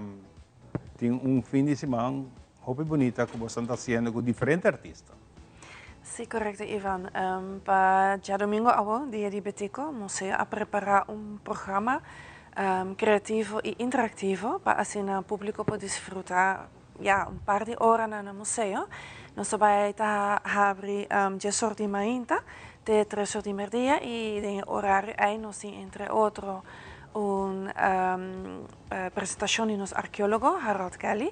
tin un fin di siman hopi bunita cu boso ta haciendo cu diferente artista. Sí, correcto Ivan. Pa djadomingo awo, dia di Betico, Museo a prepara un programa creativo y interactivo pa asina publico por disfruta ya un par di ora na na museo. Nos ta bai ta habri dies or di mainta te tres or di merdia y den e horario ei nos tin entre otro un presentacion di nos arkeologo Harold Kelly,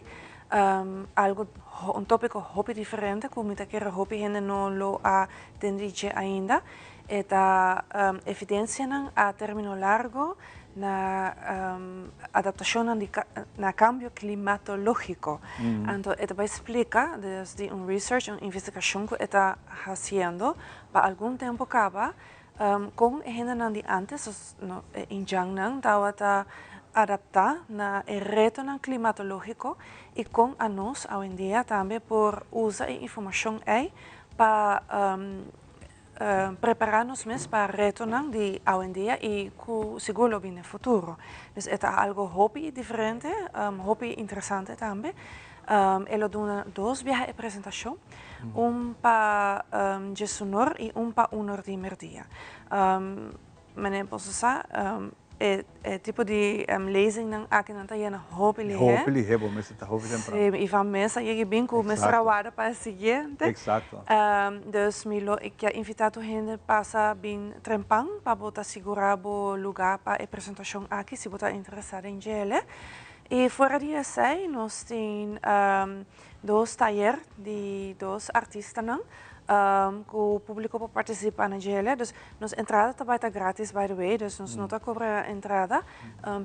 algo un topico hopi diferente cu mi ta kere hopi hende no lo a tende dje ainda. E ta evidencianan a termino largo na adaptacionnan di na cambio climatologico. Anto e ta bay splica des di un research, un investigacion cu e ta haciendo pa algun tempo caba con e hendenan di antes, e indjannan tawata adapta na e retonan climatologico y con anos awendia tambe por usa e informacion ey pa Prepará nos mes pa retonan di awendia i ku sigur lo bini den futuro. Dus e ta algo hopi diferente, hopi interesante tambe. E lo duna dos biaha e presentashon, un pa djesunor i un pa unor di merdia. Meneer boso sa, e tipo di lezingnan aki nan ta yena hopi lihé. Hopi lihé, bo mester ta hopi temprano. Sí, i van mesa yega bin ku mester a warda pa e siguiente. Exacto. Dus mi lo kier invitá tur hende pasa bin trempan pa bo ta sigurá bo lugá pa e presentashon aki si bo ta interesá den djele. I fuera di esei nos tin dos tayer di dos artistanan ku públiko por partisipá na djele. Dus nos entrada ta bai ta gratis by the way, dus nos no ta kobra entrada,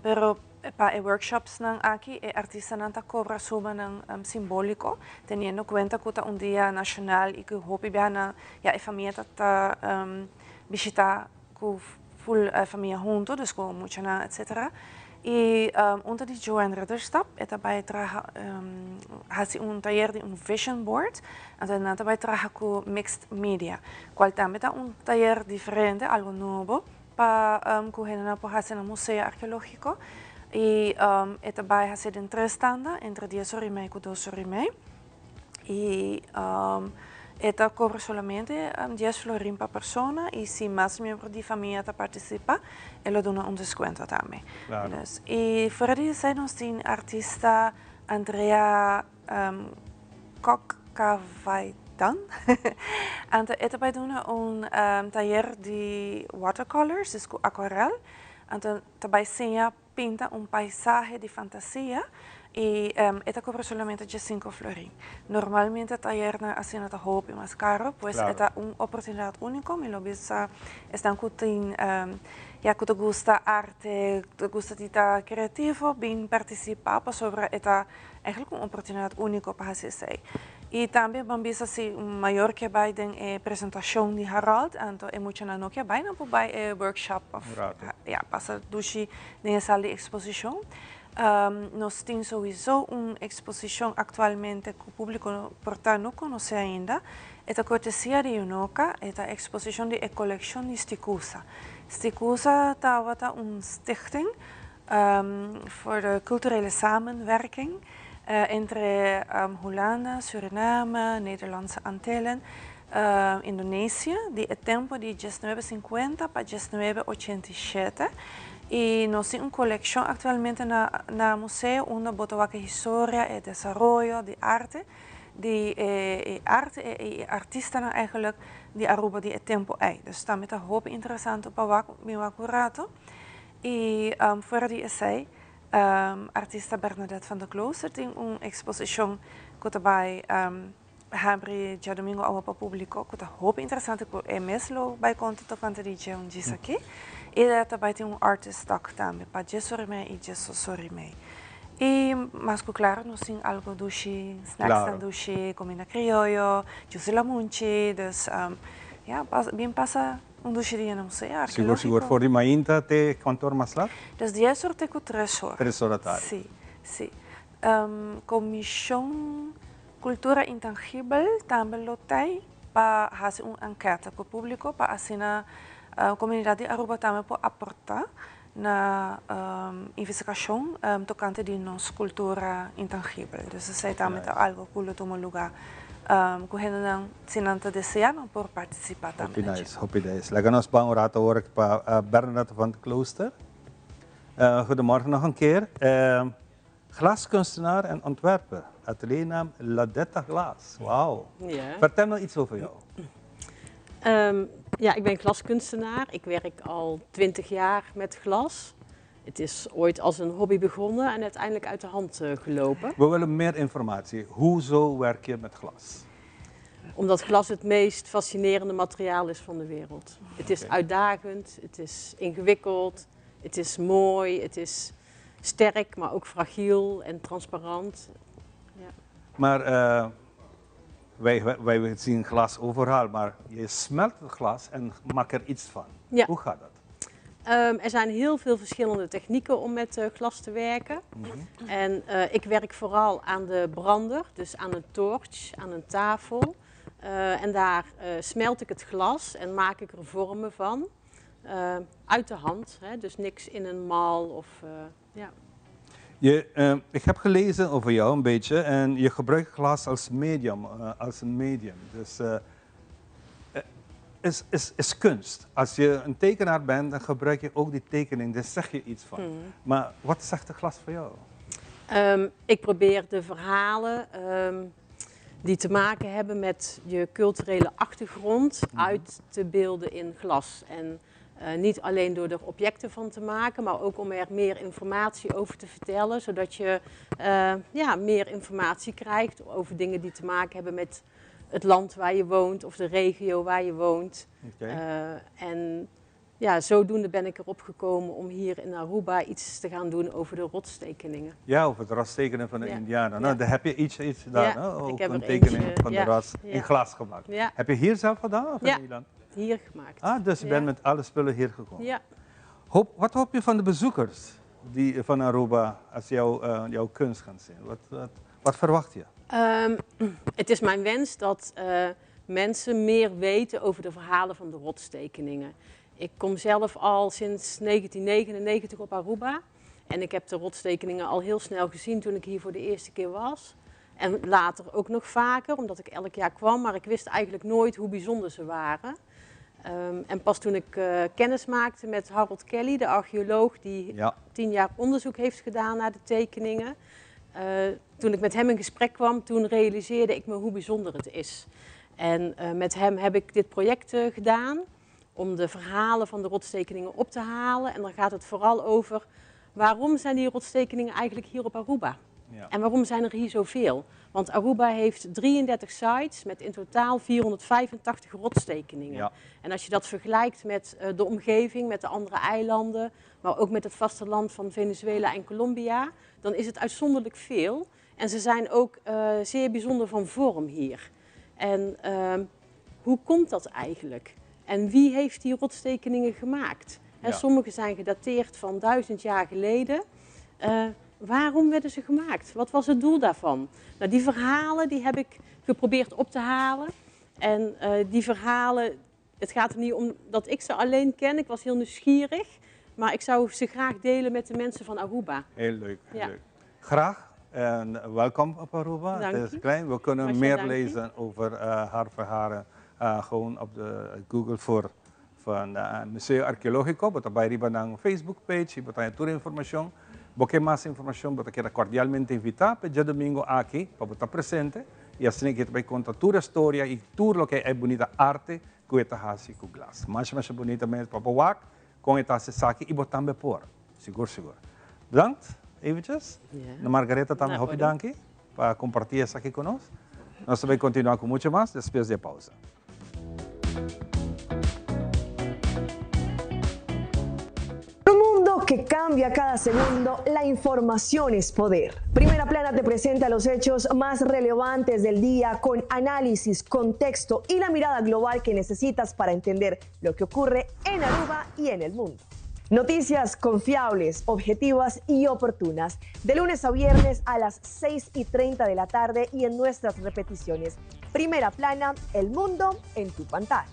pero pa e workshopsnan aki e artistanan ta kobra sumanan simbóliko, teniendo kuenta ku ta un dia nashonal i ku hopi biaha nan ya e famia ta ta bishitá ku ful famia huntu, dus ku muchanan etcetera. I un ta di Joanne Ridderstap, e ta bai traha hasi un tayer di un vision board, anto nan ta bai traha ku mixed media, kual tambe ta un tayer diferente, algo nobo pa ku hendenan por hasi na museo arkeológiko. I e ta bai hasi den tres tanda, entre dies ora i mei ku dos ora i mei. I e ta kobra solamente dies florin pa persona i si mas miembro di famia ta partisipá e lo duna un deskuento tambe. Dus i fuera di esei nos tin artista Andrea Kokkavaitan. Anto e ta bai duna un tayer di watercolors, dus ku akuarel. Anto ta bai siña Pinta un paisahe di fantasia y e ta cobra solamente diescinco florin. Normalmente tayernan asina ta hopi mas caro, pues e ta un oportunidad unico. Mi lo bisa esnan cu tin ya cu ta gusta arte, ta gusta di ta creativo, bin participa pasobra e ta eigenlijk un oportunidad unico pa haci esey. Y tambe ban bisa si un mayor ke bay den e presentacion di Harold, anto e muchanan no ke bay, nan por bay e workshop of ya pasa dushi den e sal di exposicion. Nos tin sowiso un exposicion actualmente cu publico por ta no conoce ainda. E ta cortesia di UNOCA, e ta exposicion di e coleccion di Sticusa. Sticusa tabata un stichting voor de culturele samenwerking entre Hulanda, Suriname, Nederlandse Antillen, Indonesië, di e tempo di diesnuebe sinkuenta pa diesnuebe ochenta i shete. I nos tin un kolekshon aktualmente na na museo unda bo ta wak e historia, e desaroyo di arte, di e arte i e artistanan eigenlijk di Aruba di e tempo ei. Dus tambe ta hopi interesante pa wak, bin wak un rato. I fuera di esei artista Bernadette van der Klooster tin un eksposishon ku ta bai habri djadumingu awe pa públiko ku ta hopi interesante ku e mes lo bai konta tokante di dje un djis aki. I e ta bai tin un artist talk tambe pa djes ora i mei i djes ora i mei. I mas ku klaro nos tin algu dushi, snacks nan dushi, kuminda krioyo, djus di lamunchi, dus ya bin pasa. Un dushi dia na museo Sigur, arkeológiko. sigur. For di mainta te kuantu or mas lat? Des dies or te ku tres or. Tres or atardi. Sí, sí. Komishon Kultura Intangibel tambe lo tei pa hasi un anketa ku públiko pa asina komunidat di Aruba tambe por aportá na investigashon tokante di nos kultura intangibel. Dus esei tambe ta algo ku lo tuma lugá ku hendenan si nan ta deseá nan por partisipá tambe Hopi na dje. nice, hopi nice. Laga nos ban un rato awor pa Bernadette van Klooster. Goedemorgen nog een keer. Glaskunstenaar en ontwerper. Ateliernaam Ladetta Glas. Wauw. Ja. Vertel me iets over jou. Ja, ik ben glaskunstenaar. Ik werk al 20 jaar met glas. Het is ooit als een hobby begonnen en uiteindelijk uit de hand gelopen. We willen meer informatie. Hoezo werk je met glas? Omdat glas het meest fascinerende materiaal is van de wereld. Het is uitdagend, het is ingewikkeld, het is mooi, het is sterk, maar ook fragiel en transparant. Ja. Maar wij zien glas overal, maar je smelt het glas en maakt er iets van. Ja. Hoe gaat dat? Er zijn heel veel verschillende technieken om met glas te werken. En ik werk vooral aan de brander, dus aan een torch, aan een tafel. En daar smelt ik het glas en maak ik er vormen van. Uit de hand, hè? Dus niks in een mal of, ja. Ik heb gelezen over jou een beetje en je gebruikt glas als medium, als een medium. Dus is kunst. Als je een tekenaar bent, dan gebruik je ook die tekening, daar zeg je iets van. Maar wat zegt het glas voor jou? Ik probeer de verhalen die te maken hebben met je culturele achtergrond uit te beelden in glas. En niet alleen door er objecten van te maken, maar ook om er meer informatie over te vertellen, zodat je meer informatie krijgt over dingen die te maken hebben met het land waar je woont of de regio waar je woont. En zodoende ben ik erop gekomen om hier in Aruba iets te gaan doen over de rotstekeningen. Ja, over het rotstekeningen van de Indianen. Daar heb je iets gedaan, Ja, hè? Ook ik heb een er tekening eentje, van de ja, ras ja. in glas gemaakt. Ja. Heb je hier zelf gedaan of in Ja, Nederland? hier gemaakt. Ah, dus je bent met alle spullen hier gekomen. Ja. Wat hoop je van de bezoekers die van Aruba als jouw kunst gaan zien? Wat verwacht je? Het is mijn wens dat mensen meer weten over de verhalen van de rotstekeningen. Ik kom zelf al sinds 1999 op Aruba en ik heb de rotstekeningen al heel snel gezien toen ik hier voor de eerste keer was. En later ook nog vaker, omdat ik elk jaar kwam, maar ik wist eigenlijk nooit hoe bijzonder ze waren. En pas toen ik kennis maakte met Harold Kelly, de archeoloog die 10 jaar onderzoek heeft gedaan naar de tekeningen. Toen ik met hem in gesprek kwam, toen realiseerde ik me hoe bijzonder het is. En met hem heb ik dit project gedaan om de verhalen van de rotstekeningen op te halen. En dan gaat het vooral over waarom zijn die rotstekeningen eigenlijk hier op Aruba? En waarom zijn er hier zoveel? Want Aruba heeft 33 sites met in totaal 485 rotstekeningen. En als je dat vergelijkt met de omgeving, met de andere eilanden, maar ook met het vasteland van Venezuela en Colombia, dan is het uitzonderlijk veel. En ze zijn ook zeer bijzonder van vorm hier. En hoe komt dat eigenlijk? En wie heeft die rotstekeningen gemaakt? Sommige zijn gedateerd van 1000 jaar geleden. Waarom werden ze gemaakt? Wat was het doel daarvan? Die verhalen die heb ik geprobeerd op te halen. En die verhalen, het gaat er niet om dat ik ze alleen ken. Ik was heel nieuwsgierig. Maar ik zou ze graag delen met de mensen van Aruba. Heel leuk, heel leuk. Graag en welkom op Aruba. Dank Het is je. klein. We kunnen Masha, meer dank je. lezen over haar verhalen. Gewoon op de Google voor van Museo Arqueológico, wat bij Riba een Facebook page, wat bij toerinformatie. Boque mais informação, bota queda cordialmente invitar para dia domingo aqui, para botar presente e assim que vai contar toda a história e tudo o que é bonita arte que está hasi com glas. Mais mais bonita mesmo para boar com esta saki e botar me por. Seguro, seguro. Bedankt eventjes. Ja. Na Margareta também, Na hoop orde. dank para compartilhar isso aqui conosco. Nós vamos continuar com muito mais depois da pausa. Un mundo que cambia cada segundo, la información es poder. Primera Plana te presenta los hechos más relevantes del día con análisis, contexto y la mirada global que necesitas para entender lo que ocurre en Aruba y en el mundo. Noticias confiables, objetivas y oportunas. De lunes a viernes a las 6:30 de la tarde y en nuestras repeticiones. Primera Plana, el mundo en tu pantalla.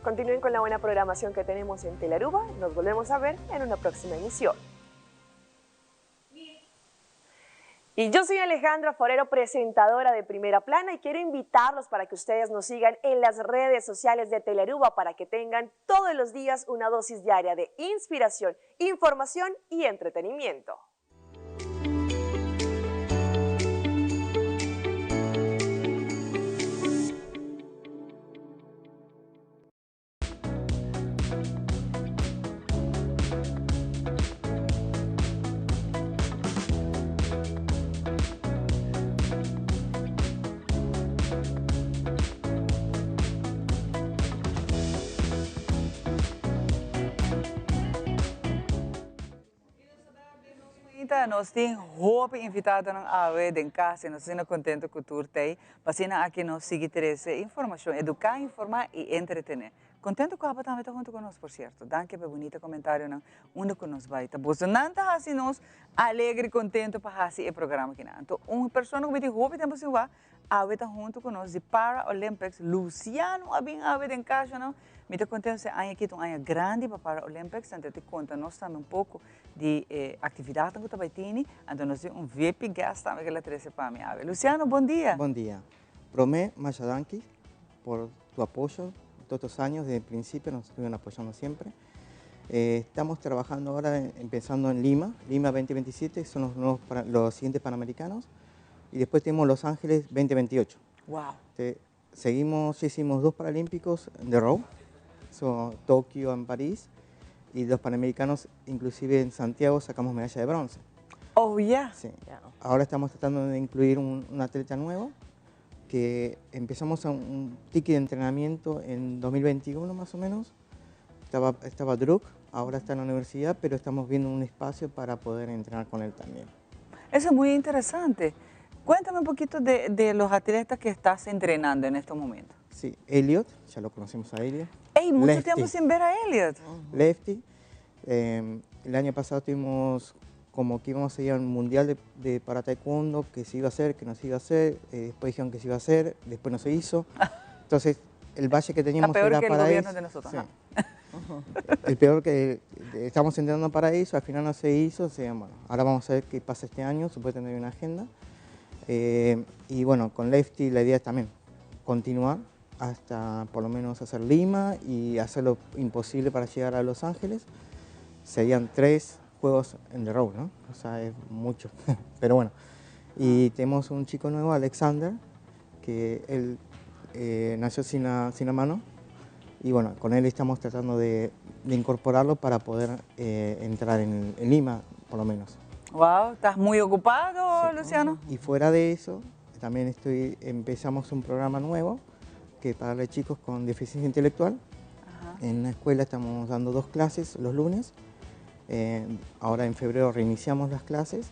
Continúen con la buena programación que tenemos en Telaruba. Nos volvemos a ver en una próxima emisión. Y yo soy Alejandra Forero, presentadora de Primera Plana, y quiero invitarlos para que ustedes nos sigan en las redes sociales de Telearuba para que tengan todos los días una dosis diaria de inspiración, información y entretenimiento. Nos nos tin hopi invitadonan awe den cas y nos asina contento cu tur t'ey pa asina aki nos sigui trece informacion, educa, informa y entretene. Contento cu abo tambe ta hunto cu nos por cierto. Danki pa e bunita comentarionan unda cu nos bay ta. Bosonan ta haci nos alegre y contento pa haci e programa akinan. Anto un persona cu mi tin hopi tempo sin wak awe ta hunto cu nos di Para Olympics, Luciano a bin awe den cashonan. Mi ta contento e aña aki ta un aña grandi pa Para Olympics, anto e ta conta nos tambe un poco di e actividadnan cu ta bay tini, anto nos tin un VIP guest tambe cu el a trece pa mi awe. Luciano, bon dia. Bon dia. Prome, masha danki por tu apoyo todos estos años, desde el principio nos estuvieron apoyando siempre. Eh, estamos trabajando ahora, empezando en Lima, Lima 2027, son los, nuevos, los siguientes Panamericanos, y después tenemos Los Ángeles 2028. Wow. seguimos, hicimos dos Paralímpicos de row, son Tokio en París, y los Panamericanos, inclusive en Santiago, sacamos medalla de bronce. Oh, yeah. Sí. Ahora estamos tratando de incluir un, un atleta nuevo, que empezamos a un ticket de entrenamiento en 2021 más o menos. Estaba, estaba Druk, ahora está en la universidad, pero estamos viendo un espacio para poder entrenar con él también. Eso es muy interesante. Cuéntame un poquito de, de los atletas que estás entrenando en estos momentos. Sí, Elliot, ya lo conocemos a Elliot. ¡Ey, mucho tiempo sin ver a Elliot! Lefty. Eh, el año pasado tuvimos como que íbamos a ir a un mundial de, de para taekwondo, que se iba a hacer, que no se iba a hacer, eh, después dijeron que se iba a hacer, después no se hizo. Entonces, el valle que teníamos peor era que el para gobierno eso. de nosotros, Sí. ajá. El peor que estamos entrenando para eso, al final no se hizo, o sea, bueno, ahora vamos a ver qué pasa este año, supuestamente hay una agenda. Eh, y bueno, con Lefty la idea es también continuar hasta por lo menos hacer Lima y hacer lo imposible para llegar a Los Ángeles. Serían tres juegos en the road, ¿no? O sea, es mucho, pero bueno. Y tenemos un chico nuevo, Alexander, que él eh, nació sin la, sin la mano y bueno, con él estamos tratando de, de incorporarlo para poder eh, entrar en, en Lima, por lo menos. Wow, estás muy ocupado, Luciano. Y fuera de eso, también estoy, empezamos un programa nuevo que para los chicos con deficiencia intelectual. En la escuela estamos dando dos clases los lunes. Eh, ahora en febrero reiniciamos las clases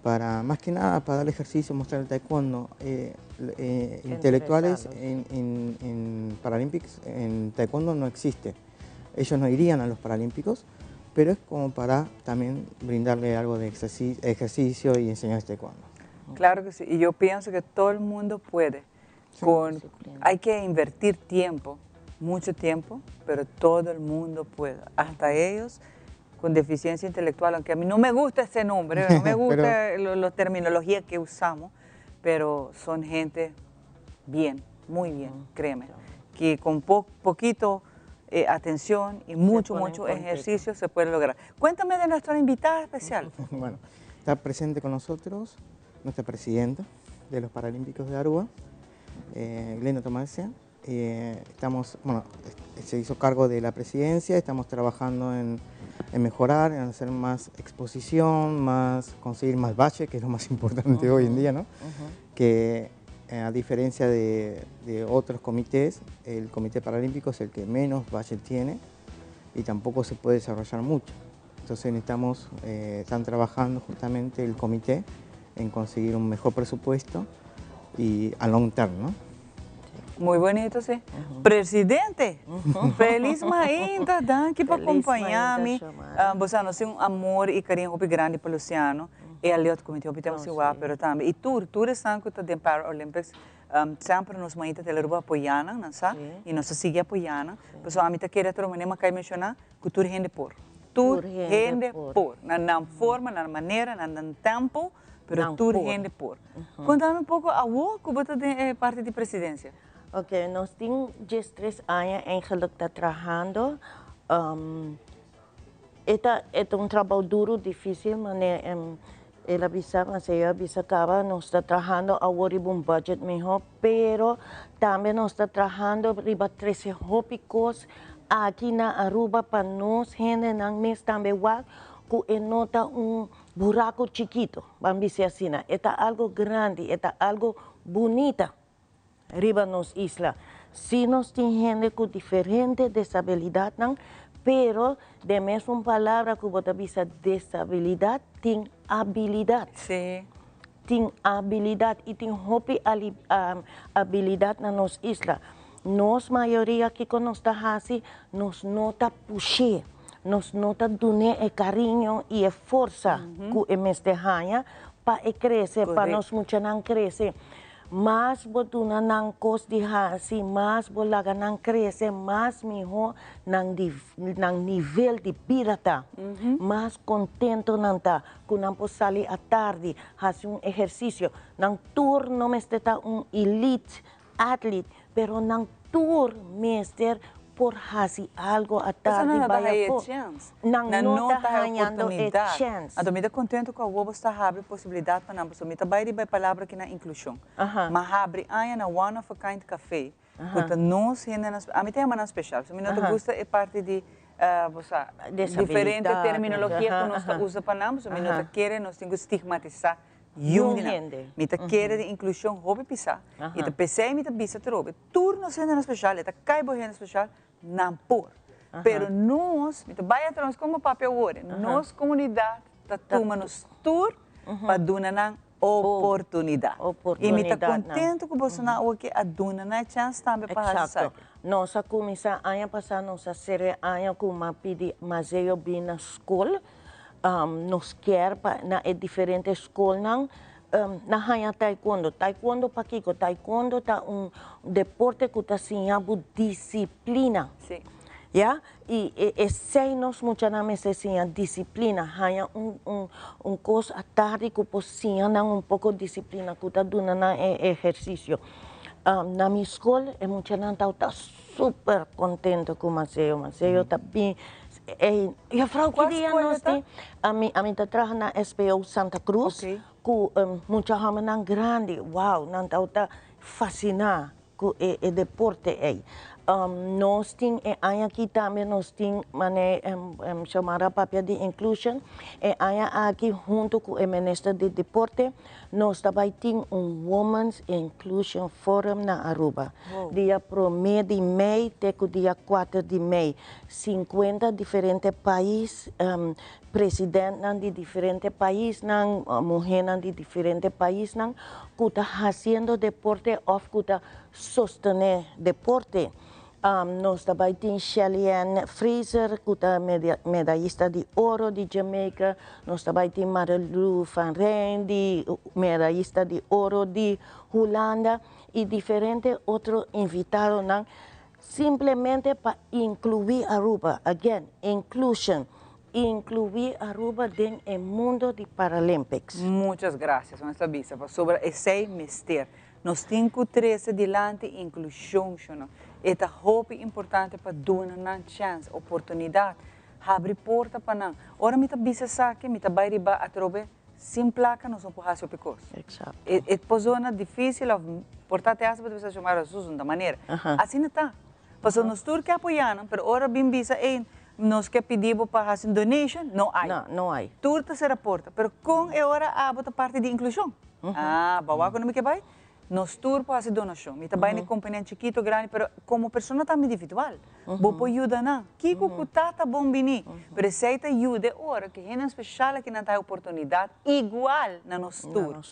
para, más que nada, para dar ejercicio, mostrar el taekwondo. Eh, eh, intelectuales en, en, en Paralympics, en taekwondo no existe. Ellos no irían a los Paralímpicos, pero es como para también brindarle algo de ejercicio, ejercicio y enseñar taekwondo. Claro que sí, y yo pienso que todo el mundo puede. Con, hay que invertir tiempo, mucho tiempo, pero todo el mundo puede. Hasta ellos con deficiencia intelectual, aunque a mí no me gusta ese nombre, no me gusta la terminología que usamos, pero son gente bien, muy bien, créeme, que con poquito eh, atención y mucho, mucho ejercicio se puede lograr. Cuéntame de nuestra invitada especial. Bueno, está presente con nosotros nuestra presidenta. de los Paralímpicos de Aruba, eh, Glenda Tomasia. Eh, estamos, bueno, se hizo cargo de la presidencia, estamos trabajando en, mejorar, en hacer más exposición, más conseguir más valle, que es lo más importante hoy en día, ¿no? Que eh, a diferencia de, de otros comités, el Comité Paralímpico es el que menos valle tiene y tampoco se puede desarrollar mucho. Entonces necesitamos, eh, están trabajando justamente el comité en conseguir un mejor presupuesto y a long term, ¿no? Muy bonito, sí. Presidente, felis mainta, danki pa acompaña mi. Bo sa nos tin un amor y cariño hopi grandi pa Luciano. E Aliot cu mi tin hopi tempo sin wak, pero tambe y tur, tur esnan cu ta den Paralympics, semper nos mainta Telearuba apoya nan, nan sa, y nos ta sigui apoya nan. Pasobra ami ta kere otro manera, mi a cay menciona, cu tur hende por. Tur hende por. Na nan forma, na nan manera, na nan tempo, pero tur hende por. Contami un poco awo cu bo ta den e parti di presidencia. Ok, nos tin diestres aña eigenlijk ta trahando. E ta e ta un trabou duro, dificil, mane el a bisa, Maceo a bisa caba, nos ta trahando awor riba un budget miho, pero tambe nos ta trahando riba trece hopi cos aki na Aruba pa nos hendenan mes tambe wak cu e no ta un buraco chikito, ban bisa asina, e ta algo grandi, e ta algo bunita riba nos isla. Si nos tin hende cu diferente desabilidadnan, pero den mesun palabra cu bo ta bisa desabilidad, tin abilidad. Tin abilidad y tin hopi abilidad na nos isla. Nos mayoria kico nos ta haci, nos no ta push'é, nos no ta dun'é e cariño y e forsa cu e mester haña pa e crece, pa nos muchanan crece. Mas bo duna nan kos di hasi, mas bo laga nan krese, mas mihó nan di nan nivel di bida ta. Mas kontento nan ta ku nan por sali atardi, hasi un ehersisio. Nan tur no mester ta un elite athlete, pero nan tur mester por hasi algo atardi bai afó. Nan no ta hañando e chèns. Anto mi ta kontento ku awor bo sta habri posibilidat pa nan, pasobra mi ta bai riba e palabra aki na inklushon. Ma habri aña na One of a Kind Café, ku ta nos hendenan, ami ta yama nan speshal, pasobra mi no ta gusta e parti di bo sa, diferente terminologia ku nos ta usa pa nan, pasobra mi no ta kere nos tin ku stigmatisá Yu di nan. Mi ta kere di inklushon hopi pisá i ta p'esei mi ta bisa atrobe, tur nos hendenan speshal, e ta kai bo hende speshal, nan por. Pero nos, mi ta bai atras komo papia awor, nos komunidat ta tuma nos tur pa duna nan oportunidat. I mi ta kontentu ku bosonan awoki a duna nan e chèns tambe pa hasi esaki. Eksakto. Nos a kuminsá aña pasá, nos a sera e aña ku mi a pidi Mazeo bin na skol. Nos kier pa na e diferente skolnan na haña taekwondo. Taekwondo pakiko? Taekwondo ta un deporte ku ta siña bo disiplina. Ya, i esei nos muchanan mester siña disiplina, haña un un un kos atardi ku por siña nan un poko disiplina ku ta duna nan e ehersisio. Na mi skol e muchanan tabata super contento cu Maceo. Maceo ta bin, ey, juffrouw ki dia nos tin? Ami, ami ta traha na SPO Santa Cruz cu mucha homennan grandi. Wow, nan tabata fascina cu e e deporte ey. Nos tin e aña aki tambe nos tin mane Xiomara papia di inclusion. E aña aki hunto cu e minister di deporte Nos ta bai tin un Women's Inclusion Forum na Aruba. Dia promé di mei te ku dia kuater di mei. Sinkuenta diferente pais, presidentnan di diferente paisnan, muhénan di diferente paisnan ku ta hasiendo deporte òf ku ta sostené deporte. Nos ta bai tin Shelly-Ann Fraser ku ta medayista di oro di Jamaica, nos ta bai tin Marilou van Rijn di medayista di oro di Hulanda i diferente otro invitadonan simplemente pa inkluí Aruba, again, inclusion, inkluí Aruba den e mundo di Paralympics. Muchas gracias, nos ta bisa, pasobra esei mester. Nos tin cu trece dilanti inclusion, sho no. E ta hopi importante pa duna nan chance, oportunidad, habri porta pa nan. Ora mi ta bisa esaki, mi ta bay riba atrobe Sin placa nos no por haci hopi cos. Exacto. E e por zona dificil of por ta te hasta bo ta bisa Xiomara sus un ta manera. Asina ta. Pasobra nos tur ke apoya nan pero ora bin bisa ey nos ke pidi bo pa haci un donation, no hay. No, no hay. Tur ta cera porta. Pero con e ora abo ta parti di inclusion? Ah, bo a wak unda mi ke bay? Nos tur por hasi donashon. Mi ta bai na e kompanianan chikito, grandi, pero komo persona tambe individual. Bo por yuda nan. Kiko ku ta ta bon bini. Pero esei ta yuda e ora ku hendenan speshal aki nan ta haña oportunidat igual na nos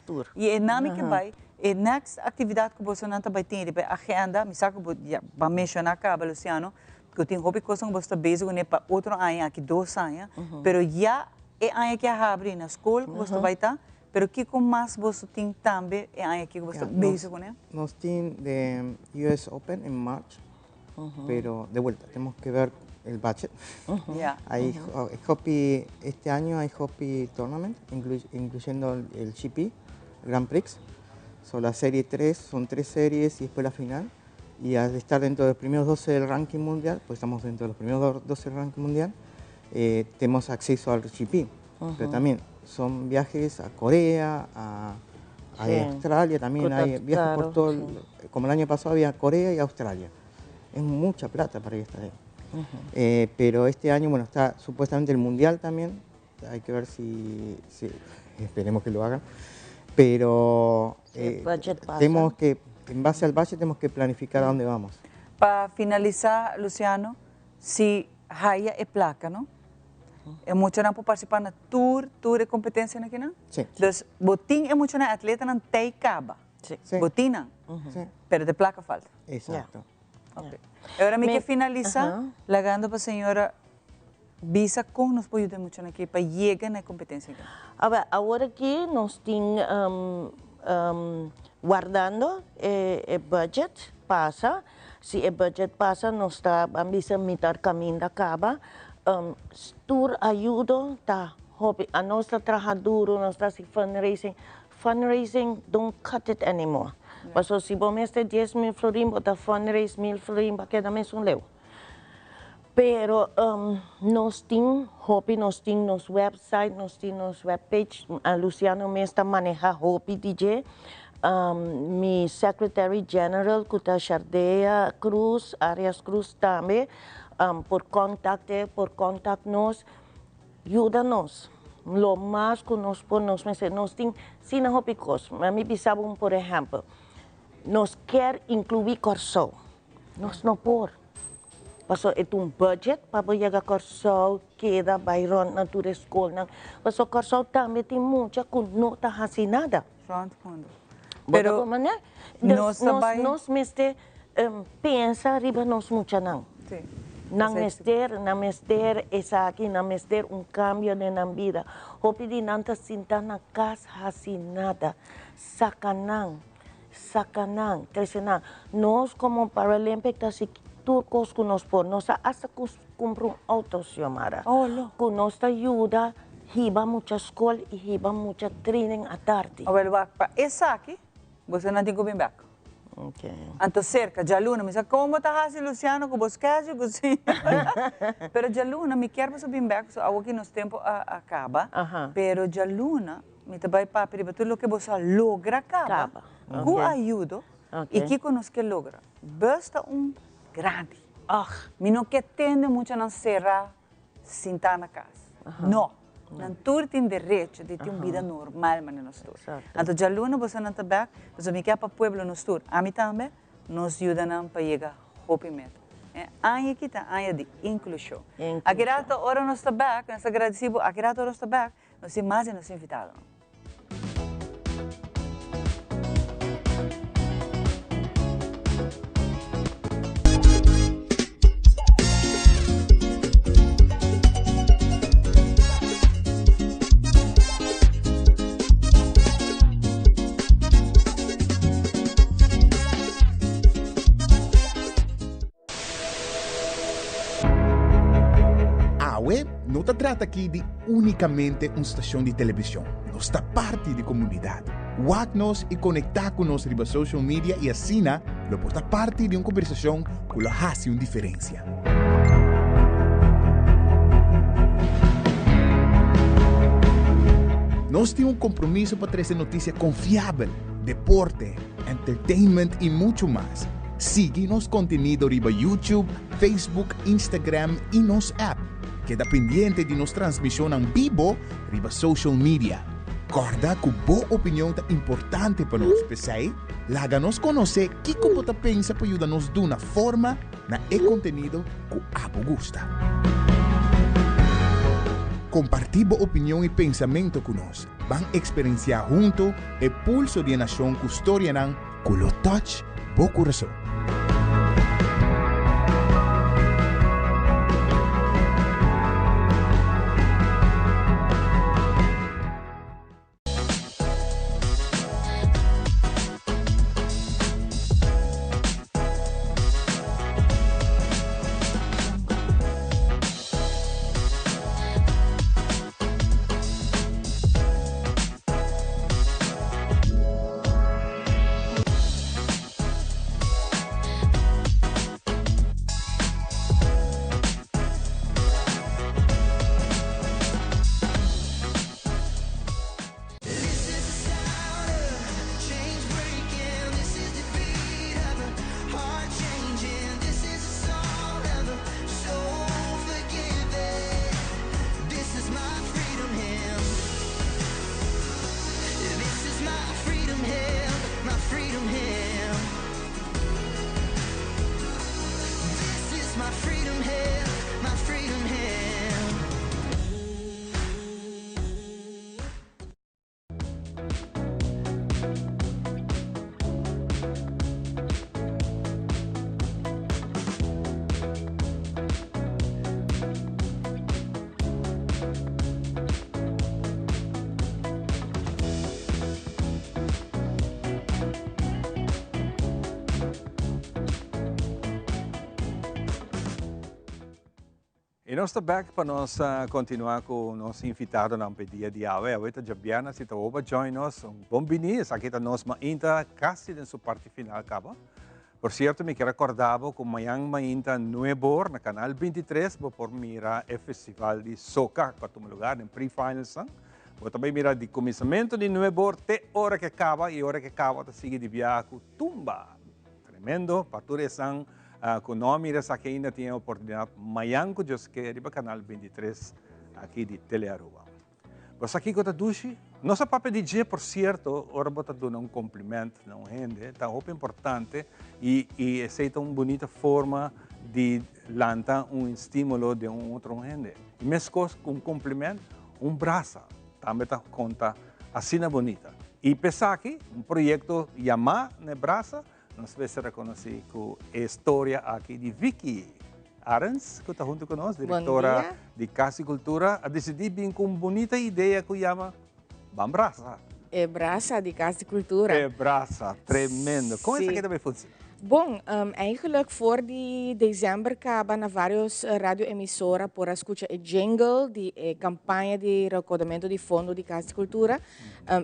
tur. I e nan mi ke bai, e next aktividat ku bosonan ta bai tin riba e agenda, mi sa ku bo ya bo a menshoná kaba Luciano, ku tin hopi kosnan ku boso ta bezig kuné pa otro aña, aki dos aña, pero ya e aña ke a habri na skol ku boso ta bai ta, Pero kiko mas boso tin tambe e aña aki ku boso ta bezig kuné? Nos tin de US Open en March, pero de vuelta, tenemos que ver el budget. Hay hopi, este año hay hopi tournament, incluyendo el GP, Grand Prix. So, la serie 3, son tres series y después la final. Y al estar dentro de los primeros 12 del ranking mundial, pues estamos dentro de los primeros 12 del ranking mundial, eh, tenemos acceso al GP. Pero también son viajes a Corea, a, Australia, también hay viajes por todo, como el año pasado había Corea y Australia. Es mucha plata para ir hasta ahí. Eh, pero este año, bueno, está supuestamente el Mundial también, hay que ver si, esperemos que lo hagan. Pero eh, tenemos que, en base al valle, tenemos que planificar a dónde vamos. Pa finalisá Luciano, si haya e plaka no, e muchanan por partisipá na tur tur e kompetensianan akinan? Sí. Dus bo tin e muchanan e atletanan tei kaba. Sí. Bo tin nan. Sí. Pero ta e plaka falta. Exacto. Ok. E ora mi ke finalisá lagando pa señora bisa kon nos por yuda e muchanan aki pa yega na e kompetensia aki. Awor, awor aki nos tin wardando e budget pasa. Si e budget pasa nos ta ban bisa mitar caminda caba. Tur ayudo ta hopi. Anos ta traha duro, nos ta haci fundraising. Fundraising don't cut it anymore. Pasobra si bo mester 10,000 florin bo ta fundraise mil florin bo a keda mesun leu. Pero nos tin hopi, nos tin nos website, nos tin nos webpage, Luciano mes ta maneha hopi di dje. Mi secretary general cu ta Shardea Cruz, Arias Cruz tambe por contact e, por contact nos, yuda nos lo mas cu nos por, nos mester, nos tin asina hopi cos. Mi bisa bo un por ehempel, nos kier inclui Corsou, nos no por. Pasobra e ta un budget pa bo yega Kòrsou, keda bai rònt na tur e skolnan. Pasobra Kòrsou tambe tin mucha ku no ta hasi nada. Rònt mundu. Bo ta por manera? Nos ta bai. Nos mester pensa riba nos muchanan. Sí. Nan mester, nan mester esaki, nan mester un kambio den nan bida. Hopi di nan ta sinta na kas hasi nada. Saka nan. Saca nan, trece nan. Nos como Paralympic ta haci tur cos cu nos por. Nos a hasta cumpra un auto, Xiomara. Oh, lo. Cu nos ta yuda hiba mucha scol y hiba mucha training atardi. Awel wak, pa esaki, boso nan tin cu bin bek. Ok. Anto cerca, djaluna, mi sa con bo ta haci, Luciano, cu bo schedule, cu si. Pero djaluna, mi kier boso bin bek, so awo ki nos tempo a caba. Pero djaluna, Mi ta bai papia riba tur loke boso a logra kaba ku ayudo i kiko nos ke logra. Bus ta un grandi. Mi no ke tende muchanan será sintá na kas. No. Nan tur tin derecho di tin un bida normal manera nos tur. Anto djaluna bosonan ta bèk, pasobra mi ke pa pueblo nos tur, ami tambe, nos yuda nan pa yega hopi meta. E aña aki ta aña di inklushon. Aki rato ora nos ta bèk, nos ta gradisí bo, aki rato ora nos ta bèk, Nos tin mas di nos invitadonan. Awe no ta trata aki di únikamente un stashon di televishon. Nos ta parti di komunidat. Wak nos i konektá ku nos riba social media i asina lo por ta parti di un kombersashon ku lo hasi un diferensia. Nos tin un kompromiso pa trese notisia konfiabel, deporte, entertainment i muchu mas. Sigui nos kontenido riba YouTube, Facebook, Instagram i nos app. Keda pendiente di nos transmishonnan bibo riba social media. Kòrda ku bo opinion ta importante pa nos, p'esei laga nos konosé kiko bo ta pensa pa yuda nos duna forma na e kontenido ku abo gusta. Kompartí bo opinion i pensamentu ku nos. Ban eksperensiá huntu e pulso di e nashon ku storianan ku lo touch bo kurason. Y nos ta back pa nos continua cu nos invitadonan p'e dia di awe. Awe ta djabièrnè, si ta bo pa join nos, un bon bini. Esaki ta nos mainta casi den su parti final caba. Por cierto, mi kier a corda bo cu mañan mainta nuebor na Canal 23 bo por mira e festival di soca cu a tuma lugar den pre-finalsnan. Bo ta bay mira di cuminsamento di nuebor te ora cu e caba y ora cu e caba ta sigui di biaha cu tumba. Tremendo pa tur esnan cu no a mira esaki ainda tin e oportunidad mañan cu Dios ke riba Canal 23 aki di Telearuba. Bo sa kico ta dushi? Nos a papia di dje, por cierto, ora bo ta duna un compliment na un hende, ta hopi importante y y esey ta un bunita forma di lanta un estimulo den un otro hende. Y mescos cu un compliment, un brasa tambe ta conta asina bunita. Y p'esaki, un proyecto yama na e brasa, nos mester reconoci cu e storia aki di Vicky Arends, cu ta hunto cu nos, directora di Cas di Cultura, a dicidi bin cu un bunita idea cu yama Ban Brasa. E brasa di Cas di Cultura. E brasa, tremendo. Con esaki ta bay funciona? Bon, eigenlijk voor di december caba na varios radio emisora por a scucha e jingle di e campaña di recaudamento di fondo di Cas di Cultura.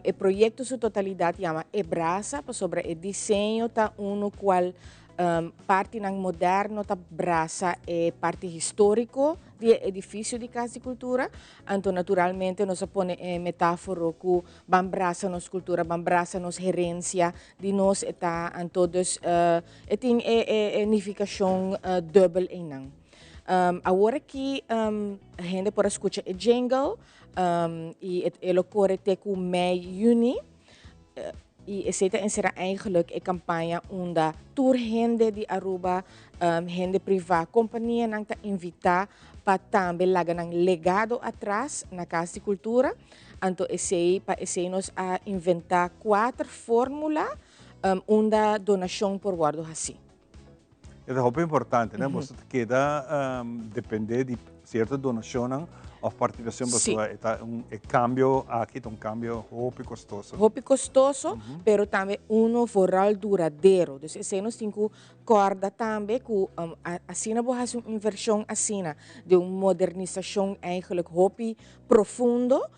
E proyecto su totalidad yama E Brasa pasobra e diseño ta uno cual partinan moderno ta brasa e parti historico di e edificio di Cas di Cultura. Anto naturalmente nos a pone e metaforo cu ban brasa nos cultura, ban brasa nos herencia di nos e ta. Anto dus e tin e nificacion dubbel eynan. Awor aki hende por a scucha e jingle. Y e lo core te cu mei juni. Y esey ta encera eigenlijk e campaña unda tur hende di Aruba, hende priva, companianan ta invita pa tambe laga nan legado atras na Cas di Cultura. Anto esey, pa esey nos a inventa cuater formula unda donacion por wordo haci. E ta hopi importante, ne? Boso ta keda depende di cierto donacionnan of participacion pasobra e ta un e cambio aki ta un cambio hopi costoso. Hopi costoso, pero tambe uno vooral duradero. Dus esey nos tin cu corda tambe cu asina bo haci un inversion asina di un modernisacion eigenlijk hopi profundo,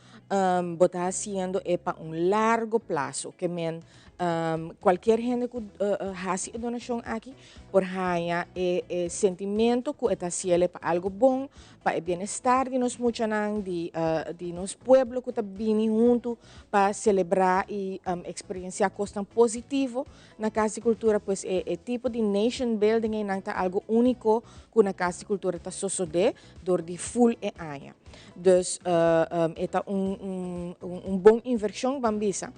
bo ta haciendo e pa un largo plazo. Ke men. Um, cualkier hende cu uh, haci e donacion aki por haña e, e sentimento cu e ta haciele pa algo bon, pa e bienestar di nos muchanan, di, uh, di nos pueblo cu ta bini hunto pa celebra y um, experiencia cosnan positivo na Cas di Cultura. Pues e, e tipo di nation building einan ta algo unico cu na Cas di Cultura ta sosode door di full e aña. Dus uh, um, e ta un, un, un, un bon inversion, ban bisa.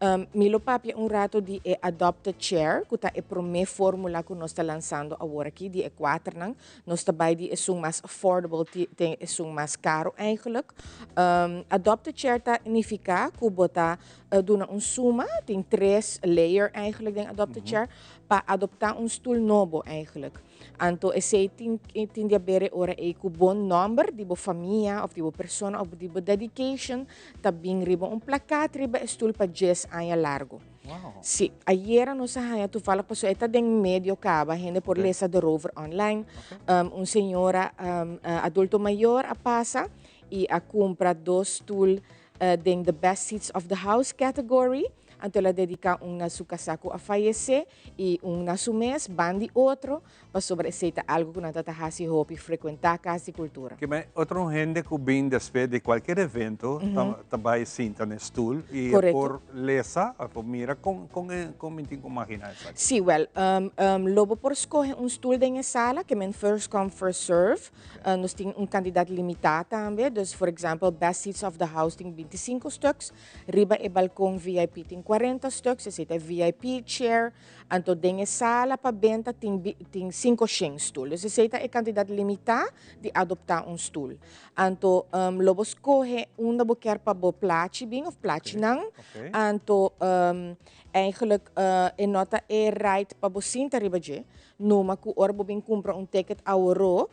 Um, mi lo papia un rato di e Adopt a Chair, ku ta e promé fórmula ku nos ta lansando awor aki, di e kuaternan. Nos ta bai di esun mas affordable te esun mas karo eigenlijk. Um, Adopt a Chair ta nifiká ku bo ta uh, duna un suma, tin tres layer eigenlijk den Adopt a Chair, pa adoptá un stul nobo eigenlijk. Anto esei tin tin di haber e ora ei ku bo nòmber di bo famia òf di bo persona òf di bo dedication ta bin riba un plakat riba e stul pa djes aña largu. Sí, ayera nos a haña toevallig pasobra e ta den medio kaba, hende por lesa de Rover online. Un señora adulto mayor a pasa i a kumpra dos stul den the best seats of the house category. Anto el a dediká un na su kasá ku a fayesé i un na su mes, ban di otro, pasobra esei ta algu ku nan ta ta hasi hopi, frekuentá kas di kultura. Kimen otro hende ku bin despues di kualkier evento ta bai sinta na e stul i e por lesa òf por mira kon kon e kon mi tin ku maginá esaki? Sí, wèl, lo bo por skohe un stul den e sala, kimen first come first serve. Nos tin un kantidat limitá tambe, dus for example best seats of the house tin bintisinko stuks, Riba e balkon VIP tin 40 stuks, esei ta e VIP chair. Anto den e sala pa benta tin tin 500 stul. Dus esei ta e kantidat limitá di adoptá un stul. Anto um, lo bo skohe unda bo kier pa bo plachi bin of plachinan. Anto um, eigenlijk uh, e no ta e right pa bo sinta riba dje. Numa ku ora bo bin kumpra un ticket aworó,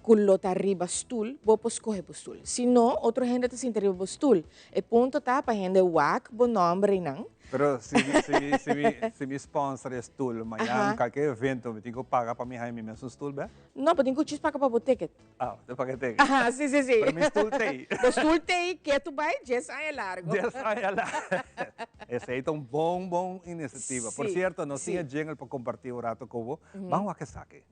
ku lo ta riba stul, bo por skohe bo stul. Si no, otro hende ta sinta riba bo stul. E punto ta pa hende wak bo nòmber einan. Pero si si si mi si mi sponsor e stul mañan kalke evento mi tin ku paga pa mi haña mi mesun stul bè? No, bo tin ku djis paga pa bo ticket. Ah, bo paga e ticket. Aha, si si si. Pero mi stul t'ei. Bo stul t'ei, ke tu bai djes aña largo. Djes aña largo. Esei ta un bon bon inisiativa. Por sierto, nos tin e jingle pa kompartí un rato ku bo. Ban wak esaki.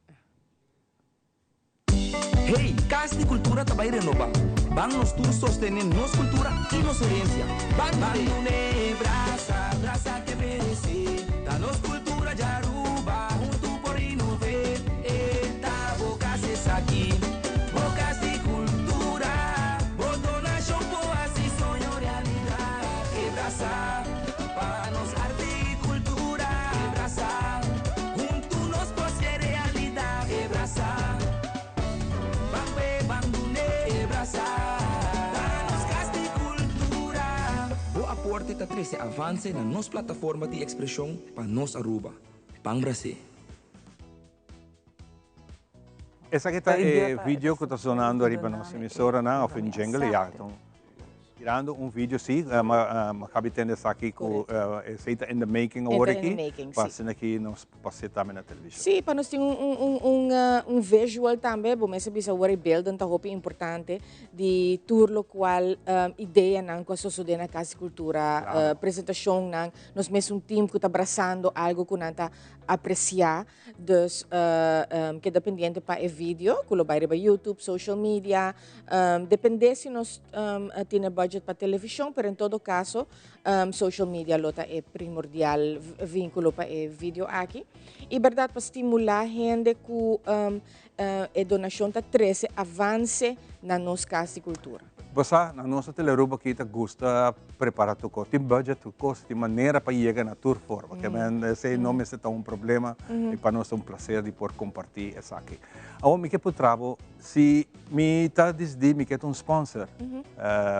Hey, Cas di Cultura ta bay renoba. Ban nos tur sostene nos cultura y nos herencia. Ban dune brasa, brasa ke merece. Ta nos cultura djaruba, hunto por inove. E ta bo cas esaki, bo cas di cultura. Bo donacion por haci soño realidad. E brasa pa nos arte y cultura. E brasa. Huntu nos por ser realidat. E brasa, ban pe ban dun'é. E brasa, ta nos kas di kultura. Bo aporte ta trese avanse na nos plataforma di ekspreshon pa nos Aruba. Ban bras'é. Esaki ta e video ku ta sonando ariba nos emisoranan òf in jingle ya. Mirando un video si, ma kabi tende esaki ku esei ta in the making awor aki, pa asina aki nos pas'é tambe na televishon. Si, pa nos tin un visual tambe, bo mes a bisa awor e beelden ta hopi importante di tur lokual ideanan ku a sosodé na Kas di Kultura, presentashonnan, nos mes un team ku ta brasando algu ku nan ta apresiá. Dus keda pendiente pa e video ku lo bai riba YouTube, social media. Depende si nos tin e budget pa televishon, pero en todo kaso social media lo ta e primordial vinkulo pa e video aki. I bèrdat pa stimulá hende ku e donashon ta trese avanse na nos kas di kultura. Bo sa, na nos hotel Aruba aki ta gusta prepara tur cos. Tin budget tur cos, tin manera pa yega na tur forma. Ke men esey no mester ta un problema y pa nos ta un placer di por comparti esaki. Awor mi ke puntra bo, si mi ta disidi mi ke ta un sponsor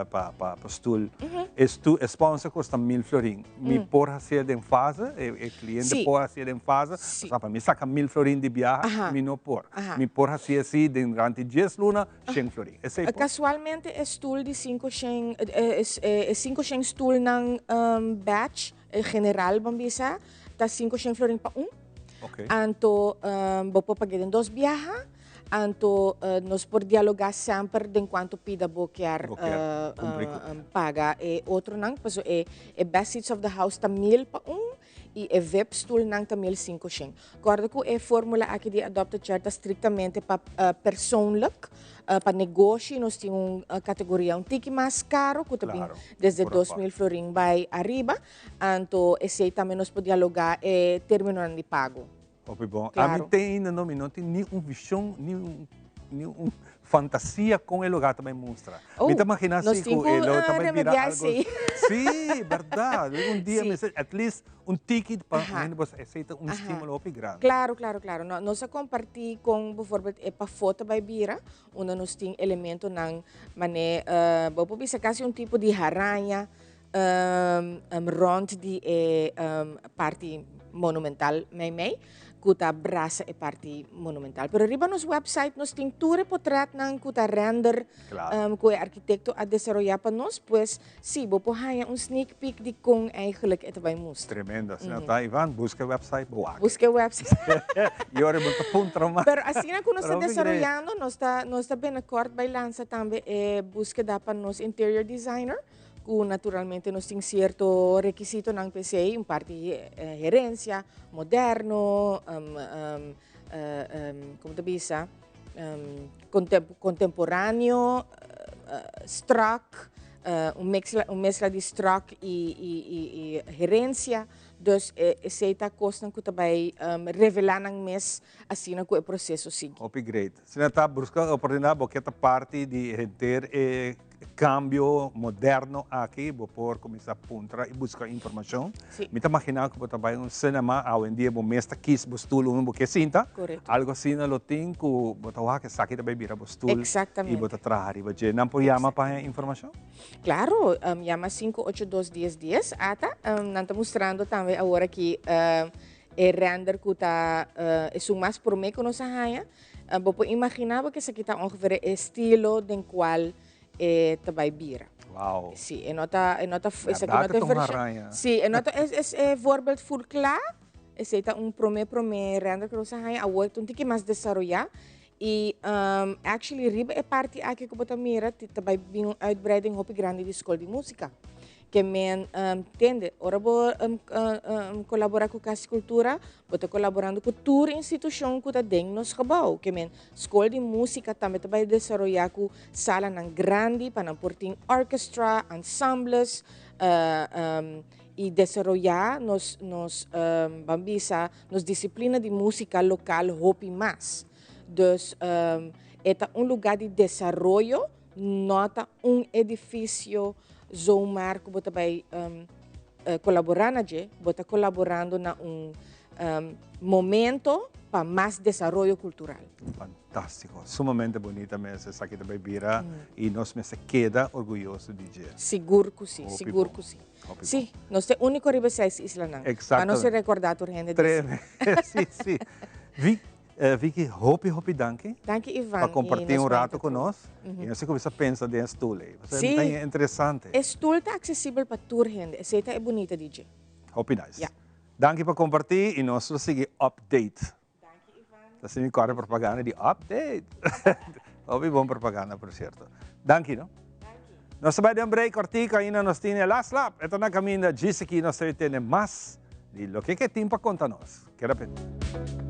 pa pa stoel, e stoel e sponsor costa mil florin, mi por hacié den fase? E cliente por hacié den fase? Pasobra pa mi saca mil florin di biaha mi no por. Mi por hacié si durante dies luna? Shen florin. Esei por. Casualmente e stoel di cinco shen, e cinco shen stoelnan batch, e general ban bisa, ta cinco shen florin pa un. Ok. Anto bo por pag'é den dos biaha. Anto nos por dialoga semper den cuanto pida bo kier paga e otronan. Paso e best seats of the house ta mil pa un y e vip stoelnan ta 1500. Corda cu e formula aki di Adopt a Chair ta strictamente pa persoonlijk. Pa negoshi nos tin un categoria un tiki mas caro cu ta bin desde 2000 florin bay ariba. Anto esey tambe nos por dialoga e terminonan di pago. Hopi bon. Claro. Ami te ainda no, mi no tin ni un vision, ni un, ni un fantasia con e lugar ta bay mustra. Oh, mi ta imagina nos si tin cu e cu, lo ta eh, bay bira remediar algo. esey. Sí, berdad. Un dia Sí. mester at least un tiki pa Aha. hende por sa esey ta un Aha. estimulo hopi grandi. Claro, claro, claro. No, nos a comparti con bijvoorbeeld e pafó ta bay bira, unda nos tin elementonan mane, eh, bo por bisa casi un tipo di haraña, rond di e parti monumental meimei ku ta brasa e parti monumental. Pero riba nos website nos tin tur e potretnan ku ta render ku e arkitekto a desaroyá pa nos. Pues sí, bo por haña un sneak peek di kon eigenlijk e ta bai mustra. Tremendo. Asina ta, Ivan, buska e website bo wak. Buska e website. I ora bo ta puntra mas. Pero asina ku nos ta desaroyando, nos ta nos ta binnenkort bai lansa tambe e búskeda pa nos interior designer. Ku naturalmente nos tin sierto rekisitonan p'esei, un parti herensia, moderno, komo ta bisa, kontemporáneo, strak, un mezcla di strak i herensia. Dus esei ta kosnan ku ta bai revelá nan mes asina ku e proseso sigui. Hopi great. Asina ta buska oportunidat bo ke ta parti di henter e cambio moderno aki, bo por cuminsa puntra y busca informacion. Mi ta imagina cu bo ta bay un cinema, awendia bo mes ta kies bo stoel unda bo ke sinta. Algo asina lo tin cu bo ta wak esaki ta bay bira bo stoel y bo ta traha riba dje. Nan por yama pa haña informacion? Claro, yama 582 10 10. Ata, nan ta mustrando tambe awor aki e render cu ta esun mas prome cu nos a haña. Bo por imaginá bo ke esaki ta ongeveer e estilo den kual e ta bai bira. Wow. Sí, e no ta, e no ta, esaki no Berdad ta e e ta un version. haraña. Sí, e no ta es, es e voorbeeld full kla. Esei ta un promé promé render ku nos a haña. Awor ta un tiki mas desaroyá. I actually riba e parti aki ku bo ta mira ta bai bin un uitbreiding hopi grandi di skol di músika. Ke men tende, ora bo kolabora ku Kas di Kultura, bo ta kolaborando ku tur institushon ku ta den nos gebou. Ke men skol di músika tambe ta bai desaroyá ku salanan grandi pa nan por tin orchestra, ensembles, i desaroyá nos nos ban bisa nos disiplina di músika lokal hopi mas. Dus e ta un lugá di desaroyo. No ta un edifisio zomaar ku bo ta bai kolaborá na dje, bo ta kolaborando na un momento pa mas desaroyo kultural. Fantástiko, sumamente bunita mes esaki ta bai bira i nos mester keda orguyoso di dje. Sigur ku si, sigur ku si. Si, nos ta e úniko riba e seis islanan. Pa nos rekordá tur hende di si. Si, si. Vicky, hopi hopi danki. Danki Ivan. Pa comparti un rato cu nos. Y nos a cuminsa pensa den e stoel ey. Si. Ta interesante. E stoel ta accesibel pa tur hende. Esey ta e bunita di dje. Hopi nice. Ya. Danki pa comparti y nos lo sigui update. Danki Ivan. Ta así mi corre propaganda di update. Hopi bon propaganda por cierto. Danki no. Danki. Nos ta bay den un break cortico ainda nos tin e last lap. E ta na caminda djis aki nos ta bay tene mas di loke ke tin pa conta nos. Keda pendiente.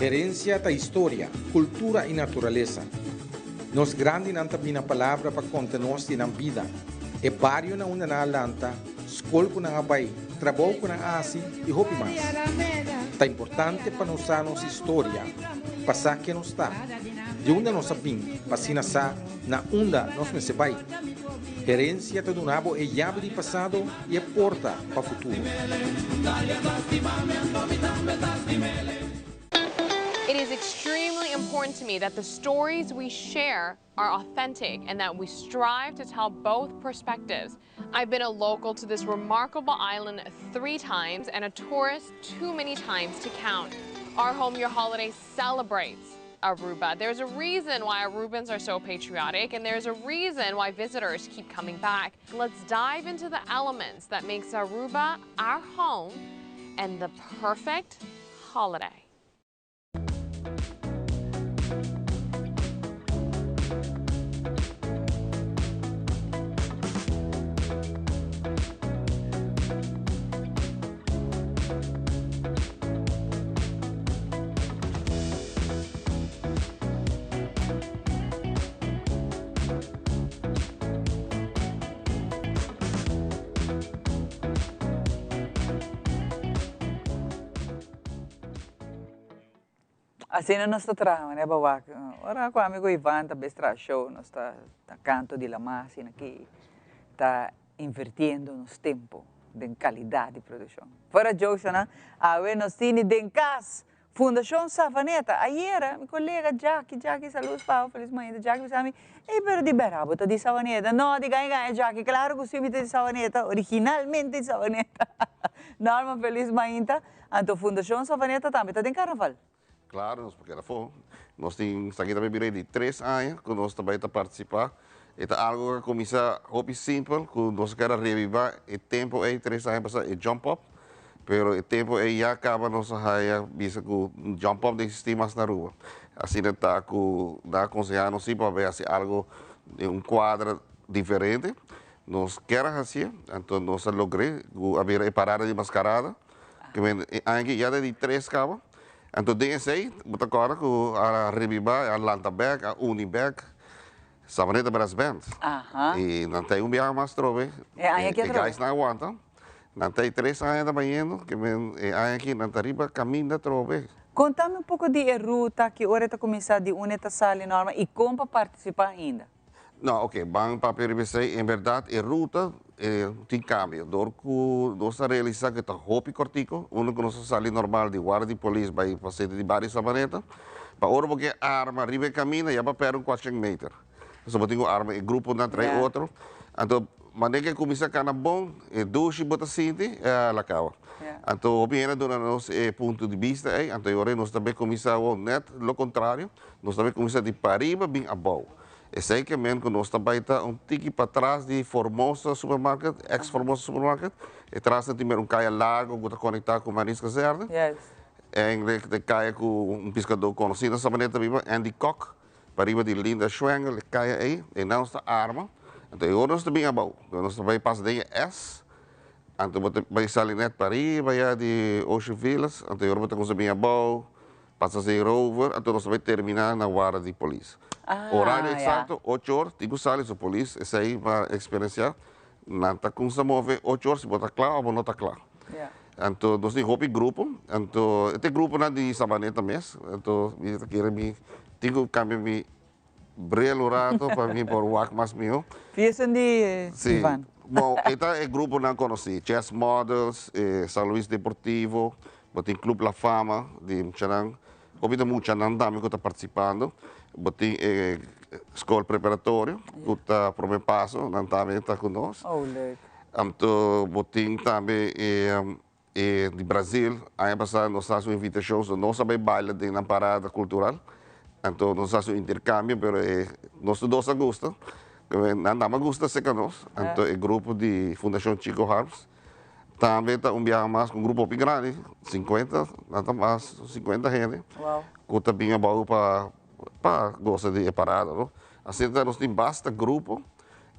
Herencia ta historia, cultura y naturalesa. Nos grandinan ta bini na palabra pa conta nos di nan bida, e bario na unda nan a lanta, scol cu nan a bay, trabou cu nan a haci y hopi mas. Ta importante pa nos sa nos historia, pa sa ken nos ta, di unda nos a bin, pa asina sa na unda nos mester bay. Herencia ta duna bo e yabi di pasado y e porta pa futuro. It is extremely important to me that the stories we share are authentic and that we strive to tell both perspectives. I've been a local to this remarkable island three times and a tourist too many times to count. Our Home Your Holiday celebrates Aruba. There's a reason why Arubans are so patriotic and there's a reason why visitors keep coming back. Let's dive into the elements that makes Aruba our home and the perfect holiday. Asina nos ta traha manera bo wak. Ora ku ami ku Ivan ta bes traha show nos ta kanto di lamá asina aki ta invirtiendo nos tempo den kalidat di produkshon. Fuera jokes nan, awe nos tini den kas Fundashon Savaneta. Ayera mi kolega Jackie, Jackie saludos pa bo, felis mainta. Jackie bisa mi, ey pero di bera bo ta di Savaneta? No, di gaña gaña Jackie, klaro ku si mi ta di Savaneta, originalmente di Savaneta. Norman felis mainta. Anto Fundashon Savaneta tambe ta den karnaval. Klaro, nos por keda afó. Nos tin esaki ta bira di tres aña ku nos ta bai ta partisipá. E ta algu ku a kuminsá hopi simpel ku nos a keda revivá e tempu ei tres aña pasá e jump up. Pero e tempu ei ya kaba nos a haya bisa ku jump up no eksistí mas na Aruba. Asina ta ku nan a konsehá nos si pa bai hasi algu den un kuadra diferente. Nos kier a hasié, anto nos a logr'é ku a bira e parada di maskarada. Ke men e aña aki ya ta di tres kaba. Anto den esei bo ta kòrda ku a rebibá, a lanta bèk, a uni bèk Sabaneta Brass Band. I nan ta un biaha mas trobe. E aña aki E atrobe. guys nan a wanta. Nan ta e tres aña ta bayendo, ke men e aña aki nan ta riba kaminda trobe. Kontami un poko di e ruta, ki ora e ta kuminsá, di unda e ta sali Norma i kon pa partisipá ainda. No, oke, ban papia riba esei. En bèrdat e ruta tin kambio. Dor ku nos a realisá ku e ta hopi kòrtiku, unda ku nos a sali normal di warda di polis bai pa sentro di bario Sabaneta, pa ora bo ke arma riba e kaminda ya bo a pèrdè un kuatrocientos meter. Pasobra bo tin ku arma e gruponan trae otro. Anto manera ku e kuminsá kana bon, e dushi bo ta sinti, el a kaba. Anto hopi hende a duna nos e punto di bista ei, anto e ora ei nos ta bai kuminsá awor nèt lo kontrario, nos ta bai kuminsá di pariba bin abou. Esei ke men ku nos ta bai ta un tiki patras di Formosa Supermarket, ex Formosa Supermarket. E tras nan tin mer un kaya largo ku ta konektá ku Marins Kazerne. Eigenlijk de kaya ku un piskadó konosí na Sabaneta biba, Andy Kok, pariba di Linda Schwengel, e kaya ei, einan nos ta arma. Anto e ora nos ta bin abou, nos ta bai pasa den e S, anto bo ta bai sali nèt pariba ya di Ocean Villas, anto e ora bo ta kuminsá bin abou, Pasa sin rover, anto nos ta bai termina na warda di polis. Horario exacto, ocho or, tin cu sali su polis, esey pa experiencia, nan ta cuminsa move ocho or si bo ta cla o bo no ta cla. Anto nos tin hopi grupo, anto e ta e gruponan di Sabaneta mes, anto mi ta kere mi tin cu cambia mi bril un rato pa mi por wak mas miho. Fiesta di Ivan. Si, bon e ta e gruponan conoci, Chess Models, San Luis Deportivo, Bo tin Club La Fama di muchanan, hopi ta muchanan tambe ku ta partisipando. Bo tin e skol preparatorio ku ta Prome Paso, nan tambe ta ku nos. Oh, leuk. Anto bo tin tambe e di Brazil, aña pasá nos a hasi un invitashon, so nos a bai baila den nan parada kultural. Anto nos a hasi un interkambio, pero e nos tur dos a gusta. Nan tambe a gusta serka nos. Anto e grupo di Fundashon Chico Harms Tambe ta un biaha mas ku un grupo hopi grandi, sinkuenta, nan ta mas sinkuenta hende ku ta bin abou pa pa gosa di e parada no. Asina ta nos tin basta grupo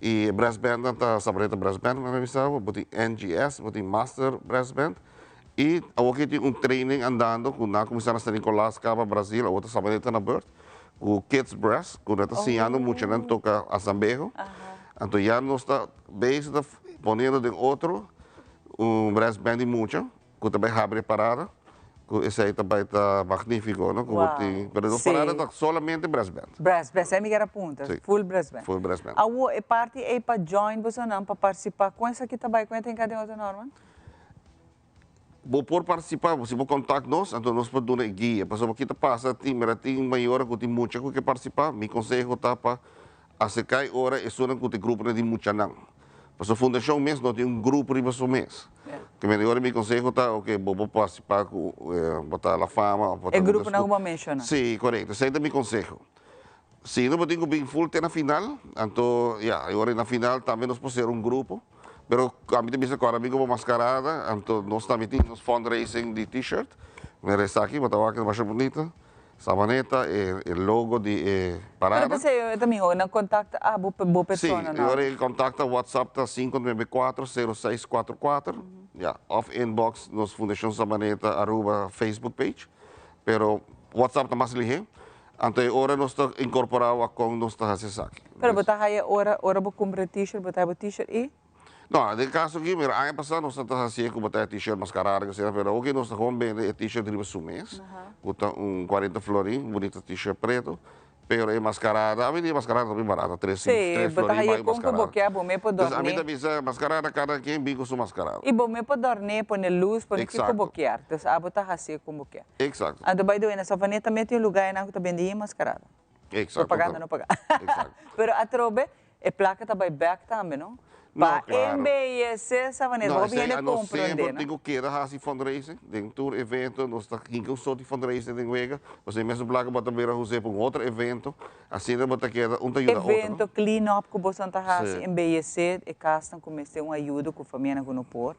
i e brass band nan ta Sabaneta Brass Band mi a bisa bo, bo tin NGS, bo tin Master Brass Band. I awor ki tin un training andando ku nan a kuminsá na San Nicolas kaba Brazil, awor ta Sabaneta na beurt, ku Kids Brass, ku nan ta siñando muchanan toka asambeho. Anto ya nos ta bezig ta poniendo den otro un brass band di mucha ku ta bai habri e parada, ku esei ta bai ta magnífiko, no? Ku bo tin, pero nos parada ta solamente brass band. Brass band, esei mi kier a puntra, full brass band. Full brass band. Awor e parti ei pa join bosonan, pa partisipá, kon esaki ta bai? Kon e ta hinká den otro, Norman? Bo por partisipá, si bo kontakt nos, anto nos por duna e guia. Pasobra ki ta pasa, tin mira tin mayornan ku tin mucha ku ke partisipá, mi konseho ta pa aserká e ora esunnan ku ta e gruponan di muchanan. Pasobra fundashon mes no tin un grupo riba su mes. Ke mira e ora mi konseho ta, oke, bo por partisipá ku bo ta La Fama òf bo ta E gruponan ku bo a menshoná. Sí, korekto. Esei ta mi konseho. Si no bo tin ku bin full te na final, anto ya, e ora na final tambe nos por ser un grupo, pero ami ta bisa ku ora mi ku bo maskarada, anto nos tambe tin nos fundraising di t-shirt, mira esaki bo ta wak masha bunita, Sabaneta e e logo di e parada. Pero p'esei e ta miho nan kontakta abo bo persona no? Si, e ora e kontakta WhatsApp ta 594 0644, ya, òf inbox nos Fundashon Sabaneta Aruba Facebook page, pero WhatsApp ta mas lihé. Anto e ora nos ta incorpora wak con nos ta haci esaki. Pero bo ta haya ora ora bo cumpra t-shirt bo ta haya bo t-shirt y? No, den caso aki mira aña pasa nos ta hacié cu bo ta haya t-shirt mascara que sea pero awoki nos ta gewoon bende e t-shirt riba su mes cu ta un cuarenta florin bunita t-shirt preto pero e mascarada ami di e mascarada ta bin barata tres Sí, tres bo ta florin haya bay con cu bo mascarada. kier bo me por Entonces ami dorni. ta bisa mascarada cada quien bin cu su mascarada. Y bo me por dorni pone luz pone kico bo Exacto. kier entonces abo ta hacié con bo kier. Exacto. Anto by the way na Savaneta tambe tin un lugar einan ku ta bende mascarada. Exacto. Propaganda no paga. Exacto. Pero atrobe e placa ta bay bek tambe no? No, Pa claro. embellece Savaneta. No, Hopi esey hende a nos comprende, semper no? tin ku keda hasi fundraising. Den tur evento nos ta hinka un soort di fundraising den wega. Pasobra e mesun placa bo ta bira huse pa un otro evento. Asina bo ta keda un ta yuda otro, no? Evento, clean up ku boso ta hasi, Sí. embellece e casnan ku mester un ayudo ku famianan ku no por.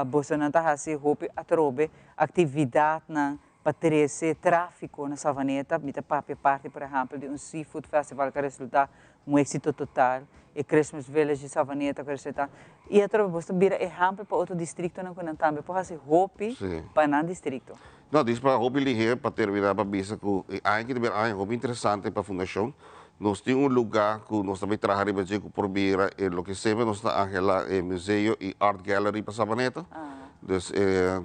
Bosonan ta hasi hopi atrobe actividadnan pa trece trafico na Savaneta. Mi ta papia parti por ehempel di un seafood festival cu a resulta un exito total, e Christmas Village di Savaneta cu a resulta. Y atrobe boso ta bira ehempel pa otro districtonan cu nan tambe por hasi hopi pa nan districto. No, dis pa hopi liher pa termina pa bisa cu e aña aki ta bira aña hopi interesante pa fundacion. Nos tin un luga cu nos ta bay traha riba dje cu por bira e loke semper nos ta angela e museo y art gallery pa Sabaneta. Dus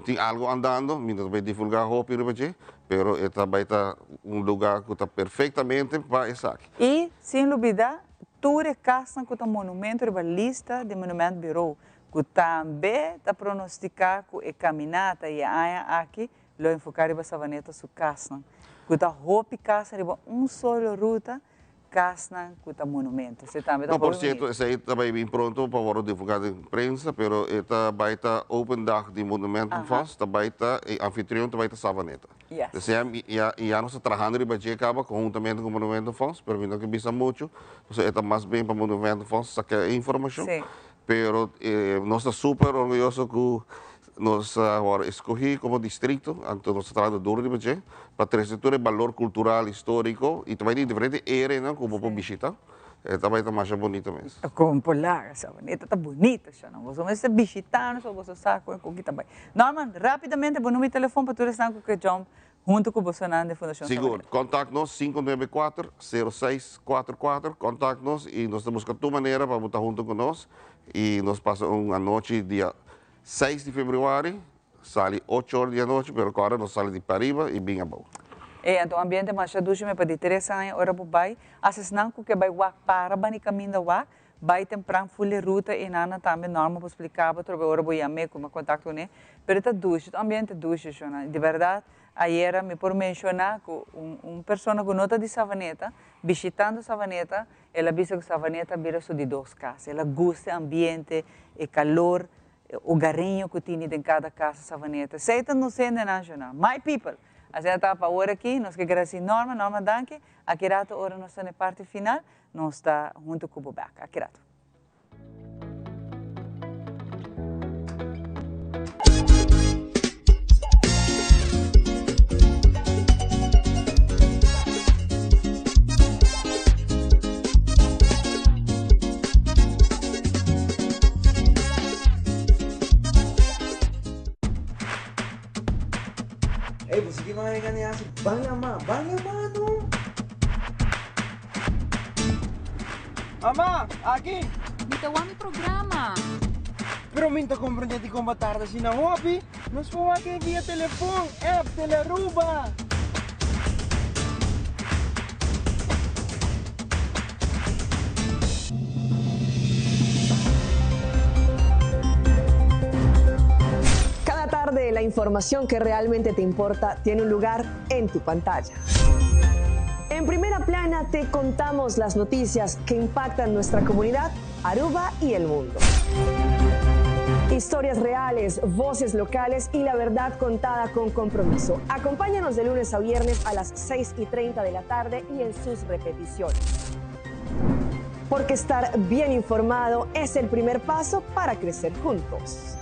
tin algo andando, mi no ta bay divulga hopi riba dje, pero e ta bay ta un luga cu ta perfectamente pa esaki. Y sin lubida tur e casnan cu ta monumento riba lista di Monument Bureau cu tambe ta pronostica cu e caminata y e aña aki lo enfoca riba Savaneta su casnan, cu ta hopi casnan riba un solo ruta, casnan cu ta monumento. Esey tambe ta No, por hopi cierto, bonito. esey ta bay bin pronto pa worde divulga den prensa, pero e ta bay ta open dag di Monumentenfonds, ta bay ta, e anfitrion ta bay ta Savaneta. Esey ya, ya nos ta trahando riba dje caba conhuntamente cu Monumentenfonds, pero mi no ke bisa mucho, pasobra e ta mas bien pa Monumentenfonds saca e informacion. Pero nos ta super orguyoso cu nos a worde escogi como distrito, anto nos ta trahando duro riba dje pa trece tur e balor cultural, historico y ta bay tin diferente areanan cu bo por bishita. E ta bay ta masha bonito mes. Con por laga sa bonito ta bonito sha no. Boso mester bishita nos pa boso sa con ki ta bay. Norman, rapidamente bo numero di telefon pa tur esnan cu ke jump Hunto ku bosonan den Fundashon Sigur. Kontak nos 594 0644. Kontak nos i nos ta buska tur manera pa bo ta hunto ku nos i nos pasa un anochi dia seis di februari, sali ocho or di anochi pero kòrda nos sali di pariba i bin abou. E anto ambiente masha dushi me pa di tres aña ora bo bai, asesnan ku ke bai wak para bani kaminda wak, Bai tempran ful e ruta y nana tambe Norma por splica bo trobe ora bo yam'e cu mi contacto cun'e pero e ta dushi ta un ambiente dushi shona di berdad ayera mi por menciona cu un un persona cu no ta di Savaneta bishitando Savaneta el a bisa cu Savaneta a bira su di dos cas el a gusta e ambiente e calor e hogareño cu tini den cada cas Savaneta esey ta nos hendenan shona my people asina ta pa awor aki nos ke gradici Norma Norma danki aki rato ora nos ta na e parti final Nos ta hunto cu bo bek. Aki rato. Ban lama, ban lama no! Mama, aki! Mi ta wak mi programa. Pero mi ta comprende di con bo tarda asina hopi. Nos por wak e via telefon, app, Telearuba. Cada tarde la información que realmente te importa tiene un lugar en tu pantalla. En primera plana te contamos las noticias que impactan nuestra comunidad, Aruba y el mundo. Historias reales, voces locales y la verdad contada con compromiso. Acompáñanos de lunes a viernes a las 6 y 30 de la tarde y en sus repeticiones. Porque estar bien informado es el primer paso para crecer juntos.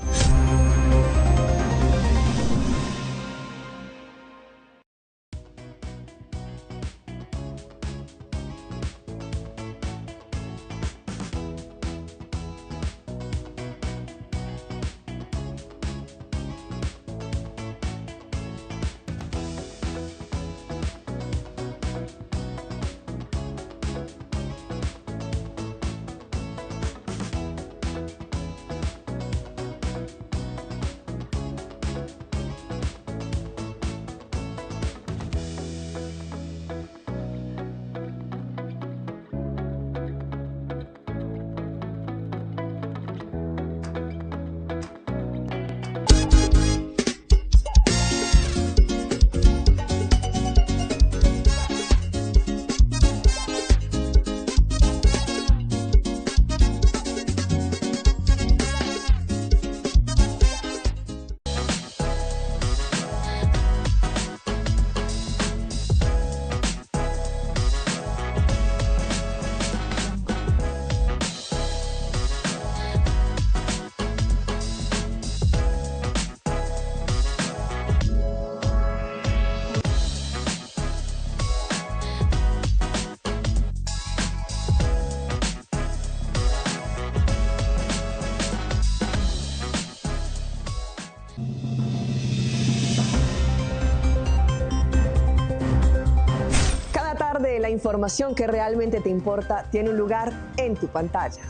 Cada tarde la información que realmente te importa tiene un lugar en tu pantalla.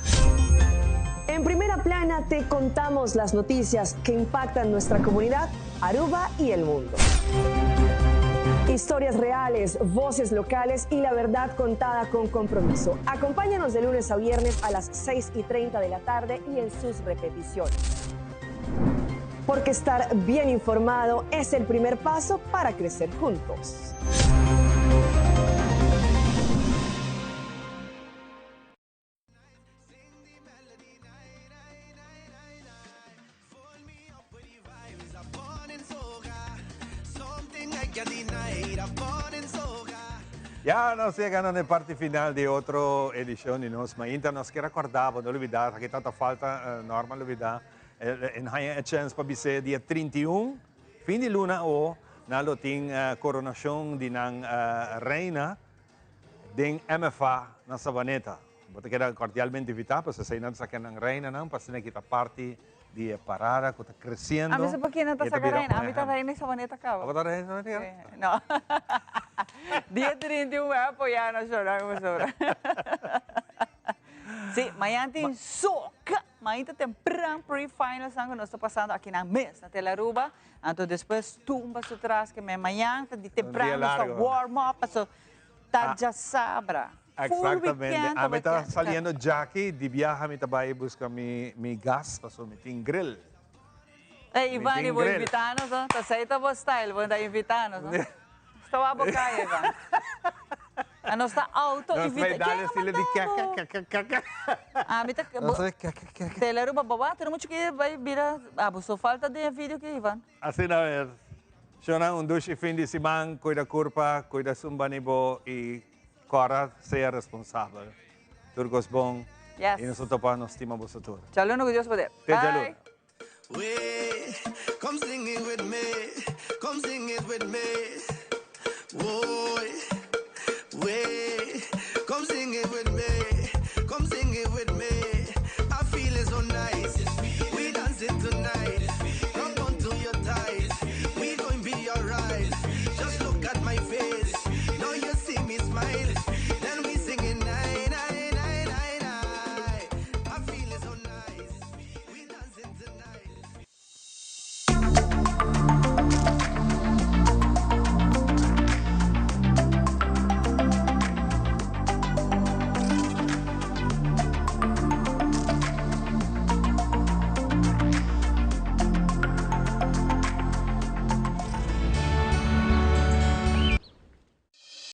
En primera plana te contamos las noticias que impactan nuestra comunidad, Aruba y el mundo. Historias reales, voces locales y la verdad contada con compromiso. Acompáñanos de lunes a viernes a las 6 y 30 de la tarde y en sus repeticiones. Porque estar bien informado es el primer paso para crecer juntos. Ya nos llegando na parte final di otro edicion di nos Mainta. Nos kier acorda bo, no lubida, aki tanta falta, Norma lubida, en haya e chance pa bis'é dia 31, fin di luna awo, nan lo tin coronacion di nan reina den MFA na Savaneta. Bo ta keda cordialmente invita, pasobra esei nan ta saca nan reinanan pa asina kita parti di e parada cu ta creciendo. Ami sa pa kinan ta y ta saca bira reina, un ami ta ehempel. reina y Savaneta caba. Abo ta reina y Savaneta caba? Sí, no. Dia 31 we apoya nos shownan pasobra. Sí, mañana tin soca, mañana ta tempran pre-finals nan cu nos ta pasando aki nan mes na Tele Aruba. Anto despues tumba su tras que me mañana ta di Un dia tempran nos ta largo. warm up paso ta Ah. djasabra. Full Exactamente. weekend Ami ta tabata. saliendo djaki di biaha mi ta bai busca mi mi gas pasobra mi tin grill. Ey Mi Ivani tin bo grill. invita nos no? Ta esey ta bo style bo ta invita nos no? Sta wak bo caya Ivan. A nos ta auto Nos invita. bai dal Ken a estilo di manda kek bo? kek kek kek kek. Ami ta Nos bai kek kek kek. Tele Aruba bo wak mucho ke bai bira abo so falta den e video ke Ivan. Asina mes. Shona un dushi fin di siman cuida curpa cuida sumbani bo y Cora sea responsabel. Tur cos bon. Yes. Y nos ta topa nos stima boso tur. Djaluna cu Dios poder. Te djaluna. Bye. Come sing it with me, come sing it with me. Woy.